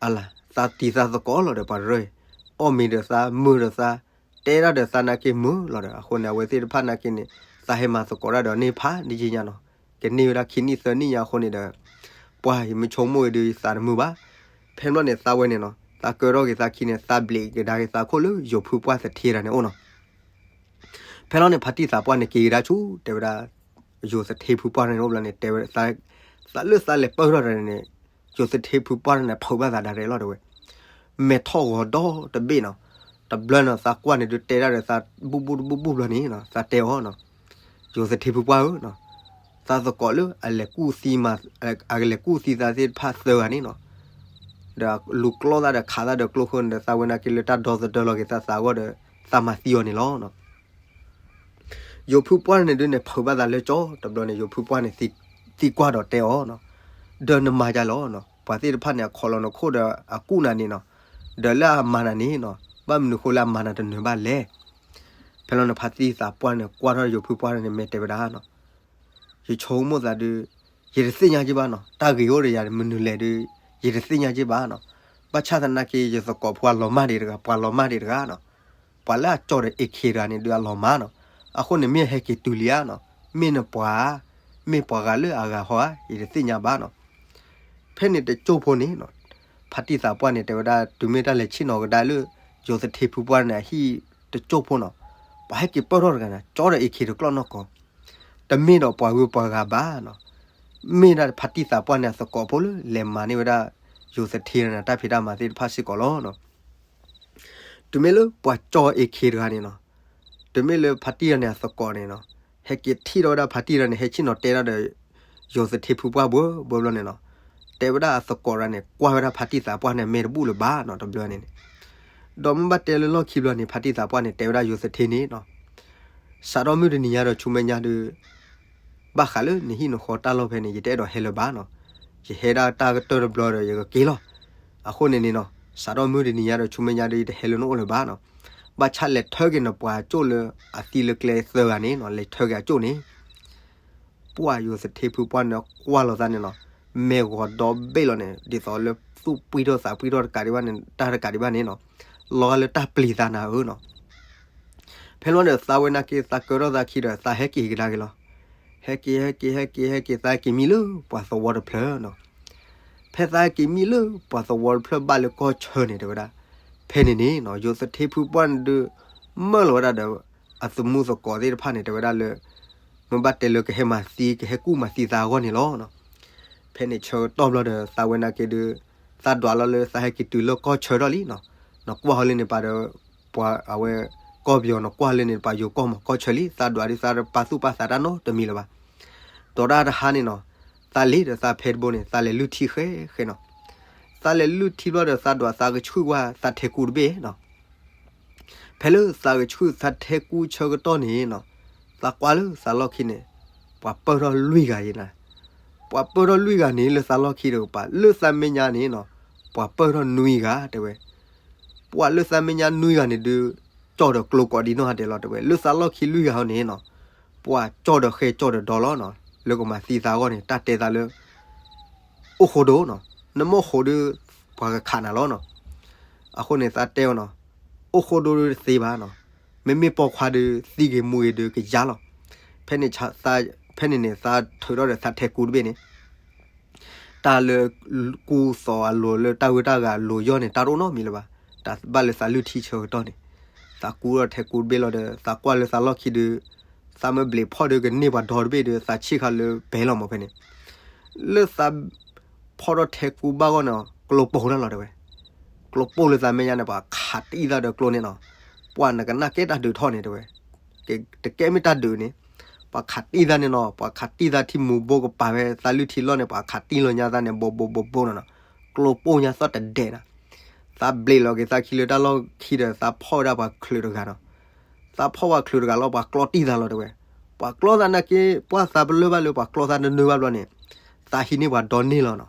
အလၤ သးတံၤသးသကိးလီၤဒီးပှၤတရၢ, အီၣ်မ့ၤဒီးသးမုာ်ဒီးသး, တဲဒၣ်ဒီးသးနာ်က့မုာ်လီၤဒီး အဃိန့ၣ် အဝဲသ့ၣ်တဖၣ်နာ်က့န့ၣ် သးဟဲမၤသကိးတၢ်ဒီးန့ၢ်ဖးဒိၣ်ယံာ်ညါနီၤ, ကန့ၢ်ဝဲဒၣ်ခံနံၣ်သၢနံၣ်ညါအဃိန့ၣ်ဒီး ပှၢ်ယမ့ၢ်ဆိကမိၣ်အံၤဒုးယသးတမုာ်ဘၣ်, ဖဲန့ၣ်ဘျီန့ၣ် သးဝဲန့ၣ်နီၤ သးကၢထီၣ်က့ၤသးခံန့ၣ် သးဘျ့းကဒါက့ၤသးခိၣ်လၢယိၤဖုပှၢ်သထ့တဂၤန့ၣ်အိၣ်နီၤ, ဖဲန့ၣ်ဘျီန့ၣ် ဖါတံၢ်သးပှၢ်န့ၣ်က့ၤကဒါဆူ တဲဝဲဒၣ် ယိၤသထ့ဖုပှၢ်န့ၣ်အိၣ်ဘျီန့ၣ် တဲဝဲ သးလၢသးလဲၤပၢၢ်ထီၣ်တဂၤန့ၣ်, ယိၤသထ့ဖုပှၢ်န့ၣ် ဖုးဘၣ်သးဒၣ်ရဲၣ်လီၤတဲဝဲ, မဲာ်ထီၣ်ဂီၤဒီတဘ့ၣ်နီၤ, တဘျီန့ၣ် သးကွၢ်န့ၣ်ဒုးတဲဒၣ်ဒီးသးဘူၣ်ဘူၣ်တဘူၣ်ဘူၣ်ဘျီန့ၣ် သးတဲအီၤနီၤ, ယိၤသထ့ဖုပှၢ်ဧၢ, သးသကိးလၢအလဲၤကူၣ်သံမး, အလဲၤကူၣ်သံသးသ့ၣ်တဖၣ်သၢဂၤန့ၣ်နီၤ, ဒီးလူၤကျီသးဒီးခးသးဒီးကျိဃိန့ၣ်ဒီး သးဝဲနာ်က့လၢတၢ်ဒီသဒၢလီၤက့ၤသးသးအဂီၢ်ဒီး သးမၤသံအီၤန့ၣ်လီၤ. ယိၤဖုပှၢ်န့ၣ်ဒုးန့ၣ် ဖုးဘၣ်သးလၢကၠီ, တဘျီန့ၣ် ယိၤဖုပှၢ်န့ၣ် သံကွၢ်ဒီးတဲအီၤနီၤ, ဒီးနမၤဒ်လဲၣ်နီၤ, ပှၤသ့ၣ်တဖၣ်န့ၣ် အခီလီၤနခိၣ်ဒီးအကူၣ်နၤန့ၣ်နီၤ, ဒီးလၢအမၤနၤန့ၣ်နီၤ, ဘၣ်မနုၤဃိလၢအမၤနၤတနၢၤဘၣ်လဲၣ်. ဖဲလီၤန့ၣ် ဖါတံၢ်သးပှၢ်န့ၣ် ကွၢ်ထီၣ်ယိၤဖုပှၢ်န့ၣ် မ့ၢ်တဲဝဲဒၣ်နီၤ, ယဆိကမိၣ်သးဒုး, ယတသ့ၣ်ညါက့ဘၣ်နီၤ, တၢ်ဂ့ၤအိၣ်ဒီးယၤမနုၤလဲၣ်ဒုး, ယတသ့ၣ်ညါက့ဘၣ်နီၤ, ဘၣ်ဆၣ်သနာ်က့ ယသကိးဖိအလီၤမၢ်ဒံးတဂၤ, ပှၤလီၤမၢ်ဒံးတဂၤနီၤ, ပှၤလၢအကၠီဒီး AK တဂၤန့ၣ်ဒုးအလီၤမၢ်နီၤ, အဃိန့ၣ်မ့ၢ်ဟဲက့ၤတုၤလံဧါနီၤ, မ့ၢ်နပှၤဧါ, မ့ၢ်ပှၤဂၤလၢအဂၤဟီဧါ, ယတသ့ၣ်ညါဘၣ်နီၤ. ဖဲန့ၣ်တကၠိၢ်ဖိန့ၣ်နီၤ, ဖါတံၢ်သးပှၢ်န့ၣ် တဲဝဲဒၣ် တုၤမ့ၢ်တၢ်လဲၤဆ့ၣ်နီၤကဒါလၢ ယိၤသထ့ဖုပှၢ်န့ၣ်အဟံၣ်တကၠိၢ်ဖိနီၤ, ပှၤဟဲက့ၤပၢၢ်ထီၣ်တဂၤန့ၣ် ကၠီဒီး AK တကျီၢ်နီၢ်ကီၢ်, တမ့ၢ်ဒီးပှၤဂုၤပှၤဂၤဘၣ်နီၤ, မ့ၢ်ဒၣ်ဖါတံၢ်သးပှၢ်န့ၣ်အသကိးဖိလၢလဲၤမၤန့ၢ်ဝဲဒၣ် ယိၤသထ့န့ၣ် တၢ်ဖံးတၢ်မၤသ့ၣ်တဖၣ်စ့ၢ်ကီးလီၤ. တုၤမ့ၢ်လၢပှၤကၠီ AK တဂၤန့ၣ်နီၤ, တုၤမ့ၢ်လၢဖါတံၢ်တဂၤန့ၣ်အသကိးန့ၣ်နီၤ, ဟဲက့ၤထံၣ်ထီၣ်ဝဲဒၣ်ဖါတံၢ်တဂၤန့ၣ် ဟဲဆ့ၣ်နီၤတဲဒၣ်ဒီး ယိၤသထ့ဖုပှၢ်ဘၣ်ဘၣ်ဘျီန့ၣ်နီၤ, တဲဝဲဒၣ်အသကိးတဂၤန့ၣ် ကွၢ်ဝဲဒၣ်ဖါတံၢ်သးပှၢ်န့ၣ် မဲာ်တဘူၣ်လၢၤဘၣ်နီၤ တဘျီန့ၣ်န့ၣ်, ဒီးမ့ၢ်ဘၣ်တဲလၢလီၢ်ခံဘျီန့ၣ် ဖါတံၢ်သးပှၢ်န့ၣ် တဲဝဲဒၣ်ယိၤသထ့န့ၣ်နီၤ, စးထီၣ်မုၢ်တနံၤညါဒီးဆူမဲာ်ညါဒုး ဘၣ်ဃးလၢနဟံၣ်နဃီတၢ်လီၢ်ဖဲန့ၣ် ယတအဲၣ်ဒိးဟဲလၢၤဘၣ်နီၤ, ယဟဲဒၣ်တၢ်ကတၢၢ်တဘျီဒီးယကက့ၤလီၤ. အဃိန့ၣ်န့ၣ်နီၤ, စးထီၣ်မုၢ်တနံၤညါဒီးဆူမဲာ်ညါဒုး ယတဟဲလၢနအိၣ်လၢၤဘၣ်နီၤ, ဘၣ်ဆၣ်လဲၤထၢက့ၤနပှၤကၠိၣ်လၢအသံလၢကျဲသၢဂၤန့ၣ်နီၤ, လဲၤထၢက့ၤအကၠိၣ်န့ၣ် ပှၢ်ယိၤသထ့ဖုပှၢ်န့ၣ် ကွၢ်လီၤသးန့ၣ်နီၤ, မဲာ်ဂီၤဒီဘ့ၣ်လီၤန့ၣ် ဒ်သိးလၢသူၣ်ပှံၢ်ထီၣ်သးပှံၢ်ထီၣ်တကးဒံးဘၣ်န့ၣ် တၢ်တကးဒံးဘၣ်န့ၣ်နီၤ, လီၤဂာ်လၢတၢ်ပျံၤသးနၤဧၢနီၤ. ဖဲလီၤန့ၣ် သးဝဲနာ်က့ သးကၢထီၣ်သးခံဒီး သးဟဲက့ၤကဒါက့ၤလီၤ. ဟဲက့ၤ ဟဲက့ၤ ဟဲက့ၤ ဟဲက့ၤ သးက့ၤမံလၢပှၤသဝီတဖျၢၣ်နီၤ. ဖဲသးက့ၤမံလၢပှၤသဝီတဖျၢၣ်ဘၣ်လၢကီၢ်ဆၢန့ၣ် တဲဝဲဒၣ်, ဖဲန့ၣ်န့ၣ်နီၤ ယိၤသထ့ဖုပှၢ်န့ၣ်ဒုး မၢလီၤဝဲဒၣ်ဒီး အသမူသကိးသ့ၣ်တဖၣ်န့ၣ် တဲဝဲဒၣ်လၢ မ့ၢ်ဘၣ်တဲလၢကဟဲမၤသံ ကဟဲကူၣ်မၤသံသးအဂီၢ်န့ၣ်လီၤနီၤ. ဖဲန့ၣ်ဆၢကတီၢ်ဘျီဒီး သးဝဲနာ်က့ဒုး သးဒွးလီၤလၢသးဟဲက့ၤတုၤလၢကီၢ်ဆၢထီၣ်လံနီၤ. နကွၢ်ဟီလၢန့ၣ်ပှၤဒီး ပှၤအဝဲ ကီၢ်ပယီၤ နကွၢ်လၢန့ၣ် ပှၤယိၤကီၢ်မးကီၢ်ဆၢလံ သးဒွးဒုးသးပာ်သူၣ်ပာ်သးတၢ်နီတမံၤလၢၤဘၣ်. ဒီးတၢ်တဟါန့ၣ်နီၤ သးလ့ၤဒီးသးဖဲတဘိန့ၣ် သးလဲၤလုၢ်ထံဃဲဃဲနီၤ. သးလဲၤလုၢ်ထံဘျီဒီး သးဒွးသးကဆှုၣ်ကွၢ်သးထဲကူတဘ့ၣ်နီၤ. ဖဲလၢသးကဆှုၣ်သးထဲကူဆၢကတီၢ်န့ၣ်နီၤ သးကွၢ်လၢသးလီၢ်ခံန့ၣ် ပှၤပၢၢ်ထီၣ်လွံၢ်ဂၤယဲနၤ. ပှၤပၢၢ်ထီၣ်လွံၢ်ဂၤန့ၣ် လၢသးလီၢ်ခံတကပၤ လၢသးမဲာ်ညါန့ၣ်နီၤ ပှၤပၢၢ်ထီၣ်နွံဂၤတဲဝဲ. ပှၤလၢသးမဲာ်ညါနွံဂၤန့ၣ်ဒုး ကၠီၣ်ဒီးကျိကိးဒံနီၢ်ဟးဒဲးလီၤတဲဝဲ. လၢသးလီၢ်ခံလွံၢ်ဂၤဟီန့ၣ်နီၤ ပှၤကၠီၣ်ဒီးဃဲကၠီၣ်ဒီးဒီလီၤနီၤ. လၢကမၤသံသးအဂီၢ်န့ၣ် တၢ်တဲသးလၢ အိၣ်ဃိဒိနီၤ, နမ့ၢ်ဃိဒုး ပှၤကခးနၤလီၤနီၤ. အဃိန့ၣ်သးတဲအီၤနီၤ အိၣ်ဃိဒိဒုးတသ့ဘၣ်နီၤ, မ့မ့ၢ်ပိာ်ခွါဒုး သံဂ့ၤမူဂ့ၤဒုးကယါလီၤ. ဖဲန့ၣ် ဖဲန့ၣ်န့ၣ် သးထုးထီၣ်ဒီးသးထဲကူတဘ့ၣ်န့ၣ် တၢ်လၢ ကူသိးအလိၤလၢတၢ်ဂုၤတၢ်ဂၤအလိၤယီၢ်န့ၣ် တၢ်တအိၣ်နီတမံၤလၢၤဘၣ်. တၢ်ဘၣ်လၢသးလုၢ်ထံဆၢကတီၢ်န့ၣ် သးကူထီၣ်ထဲကူတဘ့ၣ်လီၤဒီး သးကွၢ်လၢသးလီၢ်ခံဒုး သးမ့ၢ်ဘျံးဖီၣ်ဒုးကန့ၢ်ပှၤဒီတဘ့ၣ်ဒုး သးဆံၣ်ဃာ်လၢဘဲလီၤမးဖဲန့ၣ် လၢသးဖီၣ်ထီၣ်ထဲကူဘၣ်ဂီၢ်န့ၣ် ကျိပိၢ်တၢ်လီၤတဲဝဲ. ကျိပိၢ်လၢသးမဲာ်ညါန့ၣ် ပှၤခးတံၢ်သးဒီးကျိန့ၣ်နီၤ. ပှၤနကနၣ်ကဲတၢ်ဒုးထီၣ်န့ၣ်တဲဝဲ. တကဲမ့ၢ်တၢ်ဒုးန့ၣ် ပှၤခးတံၢ်သးန့ၣ်နီၤ, ပှၤခးတံၢ်သးထံမူၤဘိကပၤဝဲသးလုၢ်ထံလီၢ်န့ၣ် ပှၤခးတံၢ်လီၤညါသးန့ၣ် ဘိးဘိးဘိးဘိးနီၤနီၤ, ကျိပိၢ်ညါသီၣ်တဒဲးနီၤ. သးဘျံးလီၤက့ၤသးခံလၢတၢ်လီၢ်ခံဒီး သးဖီၣ်ဝဲဒၣ်ပှၤချုးတဂၤနီၤ. သးဖီၣ်ပှၤချုးတဂၤလီၤ ပှၤကျီတံၢ်သးလီၤတဲဝဲ. ပှၤကျီသးနာ်က့ ပှၤသးပလၢၢ်ဘၣ်လၢပှၤကျီသးနၢနၢဘၣ်ဘျီန့ၣ် သးဟံးန့ၢ်ပှၤဒီန့ၢ်လီၤနီၤ.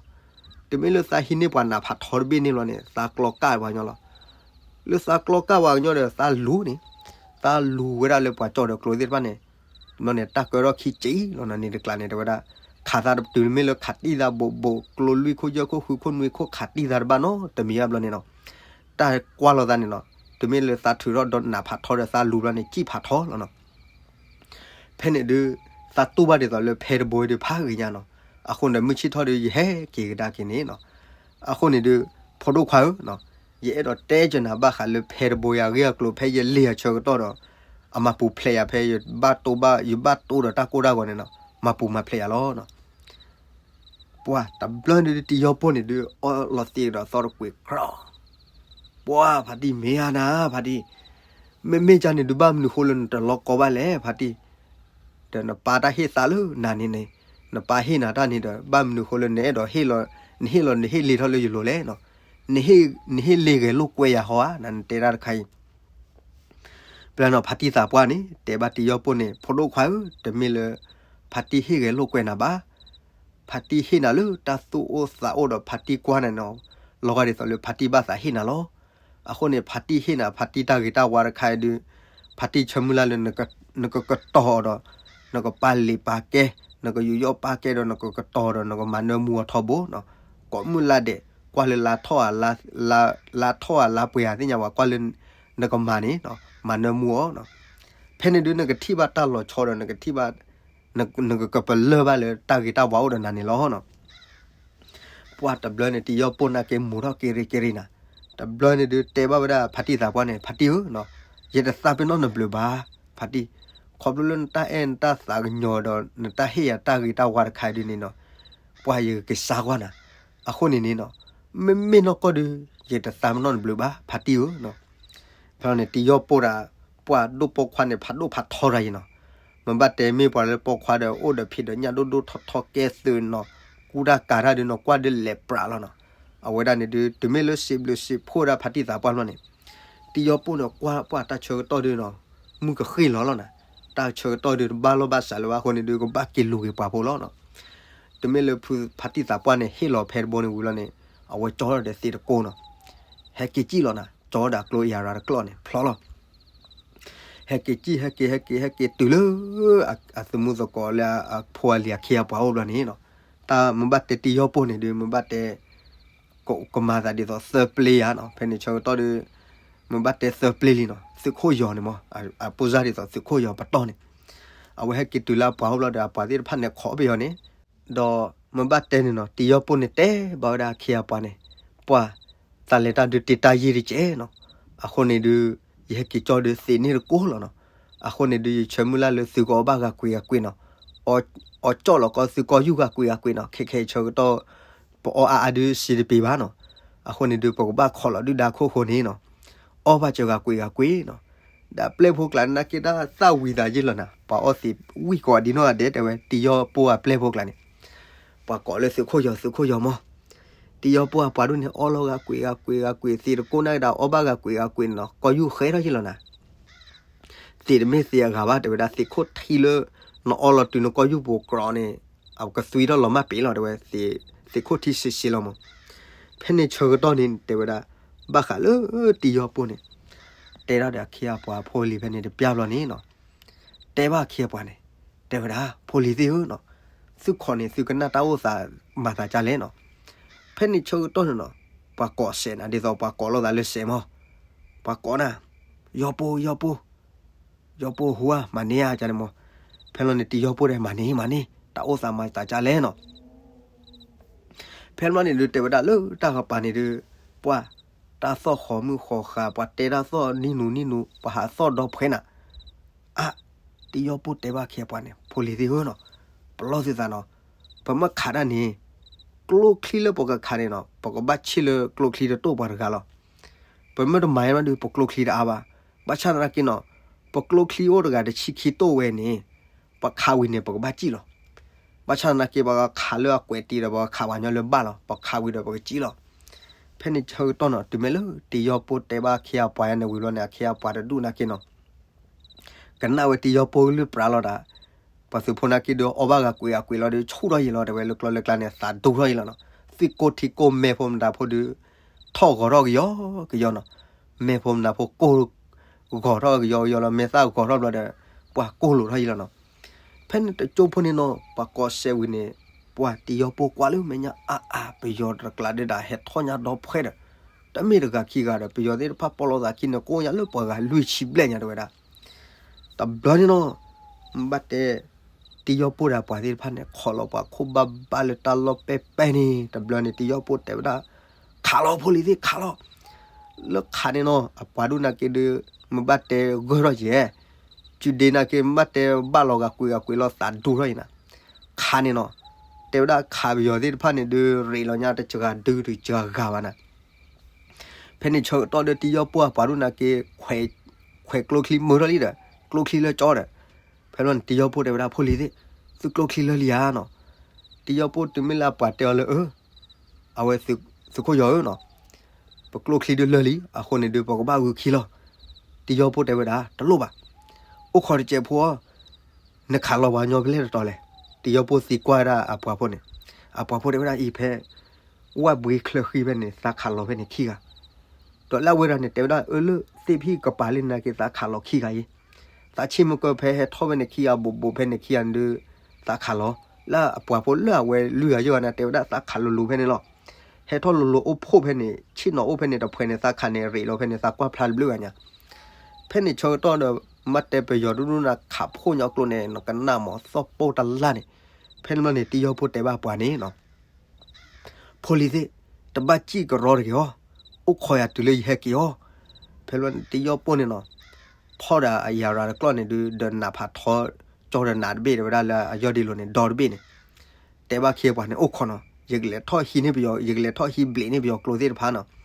တမ့ၢ်လၢသးဟံးန့ၢ်ပှၤနးဖးထီတဘ့ၣ်န့ၣ်ဘျီန့ၣ် သးကျီကၣ်ပှၤကညီလီၤ. လၢသးကျီကၣ်ပှၤကညီဒီးသးလူၤန့ၣ် သးလူၤဝဲဒၣ်လၢပှၤကၠီၣ်ဒီးကျိသ့ၣ်တဖၣ်န့ၣ် ဘျီန့ၣ် တၢ်ကၢထီၣ်ခံစ့လီၤနီၤ န့ၣ်တကျးန့ၣ် တဲဝဲဒၣ် ခးသးတတုၤမ့ၢ်လၢခးတံၢ်သးဘိးဘိး ကျိလွံၢ်ခိၣ်ယဲၢ်ခိၣ်ဃုခိၣ်နွံခိၣ်ခးတံၢ်သးတဘၣ်နီတမံၤဘၣ်ဘျီန့ၣ်နီၤ. တၢ်ကွၢ်လီၤသးန့ၣ်နီၤ တမ့ၢ်လၢသးထုးထီၣ်ဒီးနးဖးထီဒီးသးလူၤဘျီန့ၣ် စံၣ်ဖးထီလီၤနီၤ. ဖဲန့ၣ်ဒုး သးတူၢ်ဘၣ်ဒ်သိးလၢဖဲတဘိဒုးဖးဂ့ၤညါနီၤ. အဃိန့ၣ် မုၢ်ဆ့ၣ်ထီၣ်ဒုး ယဟဲက့ၤကဒါက့ၤန့ၣ်နီၤ. အဃိန့ၣ်ဒုး ဖိဒိၣ်ခွါဧၢနီၤ, ယအဲၣ်ဒိးတဲကနၤဘၣ်ဃးလၢဖဲတဘိယၤဂ့ၢ်အကျိၤ ဖဲယလ့ၣ်ယၤဆၢကတီၢ်ဒီး အမၤပူၤဖျဲးယၤဖဲယဘၣ်တိဘၣ် ယဘၣ်တိဒီးတၢ်ကိၢ်တၢ်ဂီၤန့ၣ်နီၤ, မၤပူၤမၤဖျဲးယၤလီၤနီၤ. ပှၤတဘျီန့ၣ်ဒုး တံၤယီၤပိၢ်န့ၣ်ဒုး အီလီၤသံးဒီးသီတကွံာ်ကြီ, ပှၤဖါတံၢ်မ့ၢ်ဧါနၤ ဖါတံၢ်, မ့မ့ၢ်ကန့ၣ်ဒုး ဘၣ်မနုၤဃိလၢနတလီၤကီဘၣ်လဲၣ် ဖါတံၢ်, ဒီးနပၢ်တၢ်ဟ့ၣ်သးလၢနၤန့ၣ်န့ၣ်, နပၢ်ဟ့ၣ်နၤတၢ်န့ၣ်ဒီး ဘၣ်မနုၤဃိလၢနအဲၣ်ဒိးဟ့ၣ်လီၤ, နဟ့ၣ်လီၤနဟ့ၣ်လ့ၤထီၣ်လၢယလိၤလဲၣ်နီၤ, နဟ့ၣ်လ့ၤဂဲၤလိာ်ကွဲယၤဟီဧါ နတဲတၢ်တခါအံၤ ပျၢ်နီၤ ဖါတံၢ်သးပှၢ်န့ၣ် တဲဘၣ်တံၤယီၢ်ပိၢ်န့ၣ် ဖိဒိၣ်ခွါဧၢ, တမ့ၢ်လၢ ဖါတံၢ်ဟ့ၣ်ဂဲၤလိာ်ကွဲနၤဘၣ်. ဖါတံၢ်ဟ့ၣ်နၤလၢတၢ်သူၣ်အိၣ်သးအိၣ်ဒီးဖါတံၢ်ကွၢ်နၤနီၤ, လီၤဂာ်ဒ်သိးလၢဖါတံၢ်ဘၣ်သးဟ့ၣ်နၤလီၤ. အဃိန့ၣ် ဖါတံၢ်ဟ့ၣ်နၤ ဖါတံၢ်တၢ်ဂ့ၤတၢ်ဝါတခါအံၤဒုး ဖါတံၢ်ဆၢမုၢ်လၢ်လၢ နကကတီၤအီၤဒီး နကပာ်လံာ်ပာ်ကဲ, နကယူးယီၣ်ပာ်ကဲဒီး နကကတီၤဒီး နကမၤနၢမူအီၤထီဘိနီၤ. ကိးမုၢ်လၢ်ဒဲး ကွၢ်လၢလါထီၣ်ဧါ, လါထီၣ်ဧါ လါပှဲၤဧါ သ့ၣ်ညါဝဲ ကွၢ်လၢနကမၤန့ၣ် မၤနၢမူအီၤနီၤ. ဖဲန့ၣ်ဒုး နကထံၣ်ဘၣ်တၢ်လီၤဆီဒီး နကထံၣ်ဘၣ် နကကပလၢၢ်ဘၣ်လၢတၢ်ဂ့ၤတၢ်ဝါအိၣ်ဒီးနၤန့ၣ်လီၤနီၤ. ပှၢ်တဘျီန့ၣ် တံၤယီၢ်ပိၢ်နာ်က့ မိၤထီၣ်က့ၤရ့က့ၤရ့နၤ. တဘျီန့ၣ်ဒုး တဲဘၣ်ဝဲဒၣ်ဖါတံၢ်သးပှၢ်န့ၣ်, ဖါတံၢ်ဧၢနီၤ, ယတသးပ့ၤနီၣ်နဘျုးဘၣ်, ဖါတံၢ်, ခီဖျိလၢနတၢ်အဲၣ်နတၢ်သးကညီၤဒီး နတၢ်ဟ့ၣ်ယၤတၢ်ဂ့ၤတၢ်ဝါတခါအံၤဒုးန့ၣ်နီၤ, ပှၢ်ယကက့ၤစါကွၢ်နၤ. အဃိန့ၣ်န့ၣ်နီၤ, မ့မ့ၢ်နီၢ်ကီၢ်ဒုး ယတသးပ့ၤနီၣ်နဘျုးဘၣ် ဖါတံၢ်ဧၢနီၤ. ဖဲန့ၣ် တံၤယီၢ်ပိၢ်ဒၣ် ပှၢ်ဒိၣ်ပိာ်ခွါန့ၣ် ဖးဒိၣ်ဖးထီတၢ်အံၤနီၤ. မ့ၢ်ဘၣ်တဲမ့ၢ်ပှၤလၢပိာ်ခွါဒီး အိၣ်ဒီးဖံးဒီးညၣ်ဒိၣ်ဒိၣ်ထီထီကဲသုးနီၤ, ကူတၢ်ကၤတၢ်ဒုးနီၤ ကွၢ်ဒုးလဲၤပြးလီၤနီၤ. အဝဲဒၣ်န့ၣ်ဒုး တုၤမ့ၢ်လၢစံးဘျုးစံးဖှိၣ်ဝဲဒၣ်ဖါတံၢ်သးပှၢ်ဘျီန့ၣ်, တံၤယီၢ်ပိၢ်န့ၣ် ကွၢ်ပှၢ်တၢ်ဆၢကတီၢ်ဒုးနီၤ, မုၢ်ကဃ့ၢ်လီၤလီၤနၤ. တၢ်ဆၢကတီၢ်ဒုးတဘၣ်လိာ်ဘၣ်စးလၢၤဘၣ်အဃိန့ၣ်ဒုး ကဘၣ်က့ၤလူၤက့ၤပှၤဖိလီၤနီၤ. တုၤမ့ၢ်လၢဖါတံၢ်သးပှၢ်န့ၣ် ဟ့ၣ်လီၤဖဲတဘိန့ၣ်ဝံၤလီၤန့ၣ်, အဝဲကၠီထီၣ်ဒီးသ့ၣ်တကိးနီၤ. ဟဲက့ၤစံၣ်လီၤနၤ, ကၠီဒီးအကျိအံၤအရၤတကျီၢ်န့ၣ် ဖျီလီၤ. ဟဲက့ၤစံၣ် ဟဲက့ၤ ဟဲက့ၤ ဟဲက့ၤတုၤလၢ အသမူသကိးလၢအဖိအလံၤအခ့အပှၤအိၣ်ဘျီန့ၣ်နီၤ, တၢ်မ့ၢ်ဘၣ်တဲတံၤယီၢ်ပိၢ်န့ၣ်ဒုး မ့ၢ်ဘၣ်တဲ ကမၤသးဒ်သိးသၢပျ့ၤဧါနီၤ. ဖဲန့ၣ်ဆၢကတီၢ်ဒုး မ့ၢ်ဘၣ်တဲသၢပျ့ၤလံနီၤ, သုးခိၣ်ယီၤန့ၣ်မး အပိၢ်စၢ်ဒ်သိးသုးခိၣ်ယီၤပတီၢ်န့ၣ်, အဝဲဟဲက့ၤတုၤလၢအပှၤအိၣ်ဘျီဒီး အပှၤသ့ၣ်တဖၣ်န့ၣ်ခိးပယီၤန့ၣ်, ဒီးမ့ၢ်ဘၣ်တဲန့ၣ်နီၤ တံၤယီၤပိၢ်န့ၣ်တဲဘၣ်ဝဲဒၣ်အခ့အပှၤန့ၣ်, ပှၤ, သးလဲၤတၢ်ဒုးတ့တၢ်ယံာ်တကဲးနီၤ, အဃိန့ၣ်ဒုး ယဟဲက့ၤကၠီဒီးသ့ၣ်န့ၢ်တကိၢ်လီၤနီၤ, အဃိန့ၣ်ဒုး ယဆၢမုၢ်လၢ်လၢသုကအီၣ်ဘၣ်ဂၤကွံာ်ဂၤကွံာ်နီၤ, အီၣ်ကၠီၣ်လီၤကီသုကီၢ်ယူၢ်ဂၤကွံာ်ဂၤကွံာ်နီၤ, ခဲခဲအံၤဆၢကတီၢ် ပအီၣ်အါအါဒုးစံးတပ့ၤဘၣ်နီၤ, အဃိန့ၣ်ဒုး ပကဘၣ်ခိးလီၤဒုၣ်ဒါခိၣ်ဃိန့ၣ်နီၤ, အီၣ်ဘၣ်စၢၤဂၤကွံာ်ဂၤကွံာ်နီၤ, ဒီးပျဲၢ်ဖိကျါန့ၣ်က့ၤဒၣ်သၣ်ဝံၤသးယ့ၢ်လီၤနၤ, ပှၤအီၣ်သ့ၣ်ဝံၣ်ကိးဒံနီၢ်ဂၤဒဲးတဲဝဲ တံၤယီၤပိၢ်အပျဲၢ်ဖိကျါန့ၣ်, ပှၤကိးလၢသုးခိၣ်ယီၤ သုးခိၣ်ယီၤမီၢ်, တံၤယီၤပိၢ်အပှၤဒိၣ်န့ၣ် အီၣ်လီၤဂၤကွံာ်ဂၤကွံာ်ဂၤကွံာ် သ့ၣ်တကိးန့ၣ်ကဒါအီၣ်ဘၣ်ဂၤကွံာ်ဂၤကွံာ်နီၤ, ကီၢ်ယူၢ်ဃဲထီၣ်ယ့ၢ်လီၤနၤ သ့ၣ်တမ့ၢ်သ့ၣ်အဂၤဘၣ် တဲဝဲဒၣ် သ့ၣ်ခိၣ်ထံလၢ နအီလီၤတုၤနကီၢ်ယူၢ်ပူၤကြီန့ၣ်, အကသွံထီၣ်လီၤမၢ်ပ့ၤလီၤ တဲဝဲ, သ့ၣ်ခိၣ်ထံစံးစ့လီၤမး, ဖဲန့ၣ်ဆၢကတီၢ်န့ၣ် တဲဝဲဒၣ်, ဘၣ်ဃးလၢတံၤယီၤပိၢ်န့ၣ်, တဲဒၣ်ဒီးအခ့အပှၤဖိလံၤဖဲန့ၣ်တပျၢ်ဘျီန့ၣ်နီၤ, တဲဘၣ်အခ့အပှၤန့ၣ်, တဲဝဲဒၣ် ဖိလံၤသ့ၣ်ဧၢနီၤ, သုခိးန့ၣ် သုကနၣ်တၢ်အိၣ်သးမၤသးဒ်လဲၣ်နီၤ, ဖဲန့ၣ်ဆၢကတီၢ်န့ၣ်နီၤ, ပှၤကိးစဲးနၤ ဒ်သိးပှၤကိးလိာ်သးလၢစဲးမီၢ်, ပှၤကိးနၤ, ယီၤပိၢ် ယီၤပိၢ် ယီၤပိၢ်ဟူဧါ မၤန့ၢ်ဧါ ကန့ၣ်မီၢ်, ဖဲလီၤန့ၣ် တံၤယီၤပိၢ်တဲ မၤန့ၢ် မၤန့ၢ် တၢ်အိၣ်သးမၤသးဒ်လဲၣ်နီၤ, ဖဲလီၤန့ၣ်ဒုး တဲဝဲဒၣ်လၢတၢ်ကပၤန့ၣ်ဒုး, ပှၤ, တၢ်သီၣ်ဃီၤမုၢ်ဃီၤဃာ် ပှၤတဲတၢ်သီၣ်နံၣ်နူနံၣ်နူ ပှၤဟးသီၣ်ဒီဖှဲနၤ, အါ, တံၤယီၤပိၢ်တဲဘၣ်အခ့အပှၤန့ၣ် ဖိလံၤသ့ၣ်ဧၢနီၤ, ပလီၢ်သုသးနီၤ, ပမ့ၢ်ခးတၢ်န့ၣ်, ကျိချံလၢပကခးန့ၣ်နီၤ ပကဘၣ်ဆံၣ်လၢကျိချံတတိၢ်ပှၤတဂၤလီၤ, ပမ့ၢ်တမၤဒ်န့ၣ်ဒုး ပကျိချံတအါဘၣ်, ဘၣ်ဆၣ်သနာ်က့နီၤ, ပကျိချံအိၣ်တဂၤတဆံခံတိၢ်ဝဲန့ၣ်, ပခးဝံၤန့ၣ် ပကဘၣ်စံၣ်လီၤ, ဘၣ်ဆၣ်သနာ်က့ ပခးလၢအကွဲးတံၢ်ဒီး ပခးပှၤညီလၢဘၣ်လီၤ, ပခးဝံၤဒီးပကစံၣ်လီၤ, ဖဲန့ၣ်ဆၢကတီၢ်နီၤ တုၤမ့ၢ်လၢတံၤယီၤပိၢ်တဲဘၣ်အခ့အပှၤန့ၣ်ဝံၤဘျီန့ၣ် အခ့အပှၤတဒူၣ်နာ်က့နီၤ ကနၣ်ဝဲတံၤယီၤပိၢ်လုၢ်ပြးလီၤတၢ်, ပှၤသုးဖိနာ်က့ဒုးအီၣ်ဘၣ်ဂၤကွံာ်ဂၤကွံာ်လီၤဒီး ဆူၣ်ထီၣ်ယံာ်လီၤ တဲဝဲလၢကျိလၢကျါန့ၣ် သးဒူထီၣ်ယံာ်လီၤနီၤ, သ့ၣ်ကိၢ်ထံကိၢ်မဲဖိမတၤဖိဒုး, ထီၣ်ဂီၤထီၣ်ကယီကယီနီၤ, မဲဖိမတၤဖိကိၢ်, ဂီၤထီၣ်ကယီကယီလီၤ မဲာ်သၣ်ဂီၤထီၣ်ဘျီဒီး, ပှၤကိၢ်လိာ်ထီၣ်ယံာ်လီၤနီၤ, ဖဲန့ၣ်တကၠိဖိန့ၣ်နီၤ ပှၤကိးစဲးဝံၤန့ၣ်, ပှၤတံၤယီၤပိၢ်ကွၢ်လၢမဲာ်ညါအါအါ ပယီၤတကျးဒုးဒၣ်ဟဲထီၣ်ညါဒီဖှဲဒီး, တမ့ၢ်တဂၤခံဂၤဒီး ပယီၤသ့ၣ်တဖၣ်ပီၣ်လိာ်သးခံန့ၣ် ကိးညါလၢပှၤဂၤလွံၢ်ဆံဘျဲၣ်ညါတဲဝဲဒၣ်, တဘျီန့ၣ်နီၤ, ဘၣ်တဲ, တံၤယီၤပိၢ်ဒီးပှၤသ့ၣ်တဖၣ်န့ၣ် ခိးလီၤပှၤခိၣ်ဘၣ်ဘၣ်လၢတၢ်လီၢ်ပဲပဲန့ၣ် တဘျီန့ၣ် တံၤယီၤပိၢ်တဲဝဲဒၣ်, ခးလီၤဖိလံၤသ့ၣ်ခးလီၤ, လၢခးန့ၣ်နီၤ အပှၤဒိၣ်နာ်က့ဒုး, မ့ၢ်ဘၣ်တဲဂၢၢ်ထီၣ်ယဲၢ်, စုဒ့နာ်က့ မ့ၢ်ဘၣ်တဲဘၣ်လီၤဂၤကွံာ်ဂၤကွံာ်လီၤသးဒူထီၣ်ယဲၢ်နၤ, ခးန့ၣ်နီၤ, တဲဝဲဒၣ်ခးပယီၤသ့ၣ်တဖၣ်န့ၣ်ဒုး ရ့းလီၤညါတစှၤဒုတစှၤဂၤဘၣ်နၤ ဖဲန့ၣ်ဆၢကတီၢ်ဒီးတံၤယီၤပိၢ်အပှၤဒိၣ်နာ်က့, ခွဲးကျိချံမုာ်ထီၣ်လံဒီး, ကျိချံလၢကၠီဒီး, ဖဲလီၤန့ၣ် တံၤယီၤပိၢ်တဲဝဲဒၣ်ဖိလံၤသ့ၣ်, သုကျိချံလၢာ်လံဧါနီၤ, တံၤယီၤပိၢ်တုၤမ့ၢ်လၢအပှၤတဲအီၤလၢအၢ, အဝဲသုးခိၣ်ယီၤဧၢနီၤ, ပကျိချံဒုးလၢာ်လံ အဃိန့ၣ်ဒုး ပကဘၣ်ဂုာ်ခံလီၤ, တံၤယီၤပိၢ်တဲဝဲဒၣ် တလိၣ်ဘၣ်, အိၣ်ခိးတစဲးဖိဧၢ နခးလီၤပှၤညီဖဲလဲၣ်တတီၤလဲၣ်, တံၤယီၤပိၢ်သံကွၢ်ဝဲဒၣ်အပှၤဖိန့ၣ်, အပှၤဖိတဲဝဲဒၣ်အံၤဖဲ, ဝၣ်ဘှ့ချၢဃံဖဲန့ၣ် သးခးလီၤဖဲန့ၣ်ခံဂၤ, ဒီးလၢအဝဲဒၣ်န့ၣ် တဲဝဲဒၣ်အၢလၢသ့ၣ်ဖံၣ်ကပၤလၢနာ်က့သးခးလီၤခံဂၤအံၤ, သးဆ့ၣ်မုၢ်ကၢဖဲဟဲထီၣ်ဖဲန့ၣ်ခံဂၤဒုး, သးခးလီၤ, လၢအပှၤဖိလၢအဝဲလွံၢ်ဂၤယဲၢ်ဂၤန့ၣ် တဲဝဲဒၣ်သးခးလိၤလိၤဖဲန့ၣ်လီၤ, ဟဲထီၣ်လိၤလိၤအိၣ်ဖှိၣ်ဖဲန့ၣ် ဆ့ၣ်နီၤအိၣ်ဖဲန့ၣ်တဖှဲးန့ၣ် သးခးန့ၣ်ရ့းလီၤဖဲန့ၣ် သးကွၢ်ဖျါတဘျုးဂၤညါ ဖဲန့ၣ်ဆၢကတီၢ်ဒီး, မ့ၢ်တဲပယီၤဒူၣ်ဒူၣ်နၤခးဖှိၣ်ညီကျိန့ၣ် နကနၣ်မးသီၣ်ပိၢ်တလၢ်န့ၣ်, ဖဲန့ၣ်ဘျီန့ၣ် တံၤယီၤပိၢ်တဲဘၣ်ပှၤန့ၣ်နီၤ, ဖိလံၤသ့ၣ်, တဘၣ်စံၣ်ကရီတဂ့ၤအီၤ, အိၣ်ခိးယၤတုၤလၢယဟဲက့ၤအီၤ, ဖဲန့ၣ်ဘျီန့ၣ် တံၤယီၤပိၢ်န့ၣ်နီၤ, ထီၣ်ဒီးအယၤရၤတကျီၢ်န့ၣ်ဒုး ဒီးနးဖးထီ, ကၠီဒီးနးတဘ့ၣ်တဲဝဲဒၣ်လၢအယီၢ်ဒ့လိၤန့ၣ် ဒီတဘ့ၣ်န့ၣ် တဲဘၣ်ခ့ပှၤန့ၣ် အိၣ်ခိးနီၤ, ယကလဲၤထီၣ်ဟံးန့ၢ်ပယီၤ, ယကလဲၤထီၣ်ဟံးဘျံးန့ၢ်ပယီၤကျိသ့ၣ်တဖၣ်နီၤ.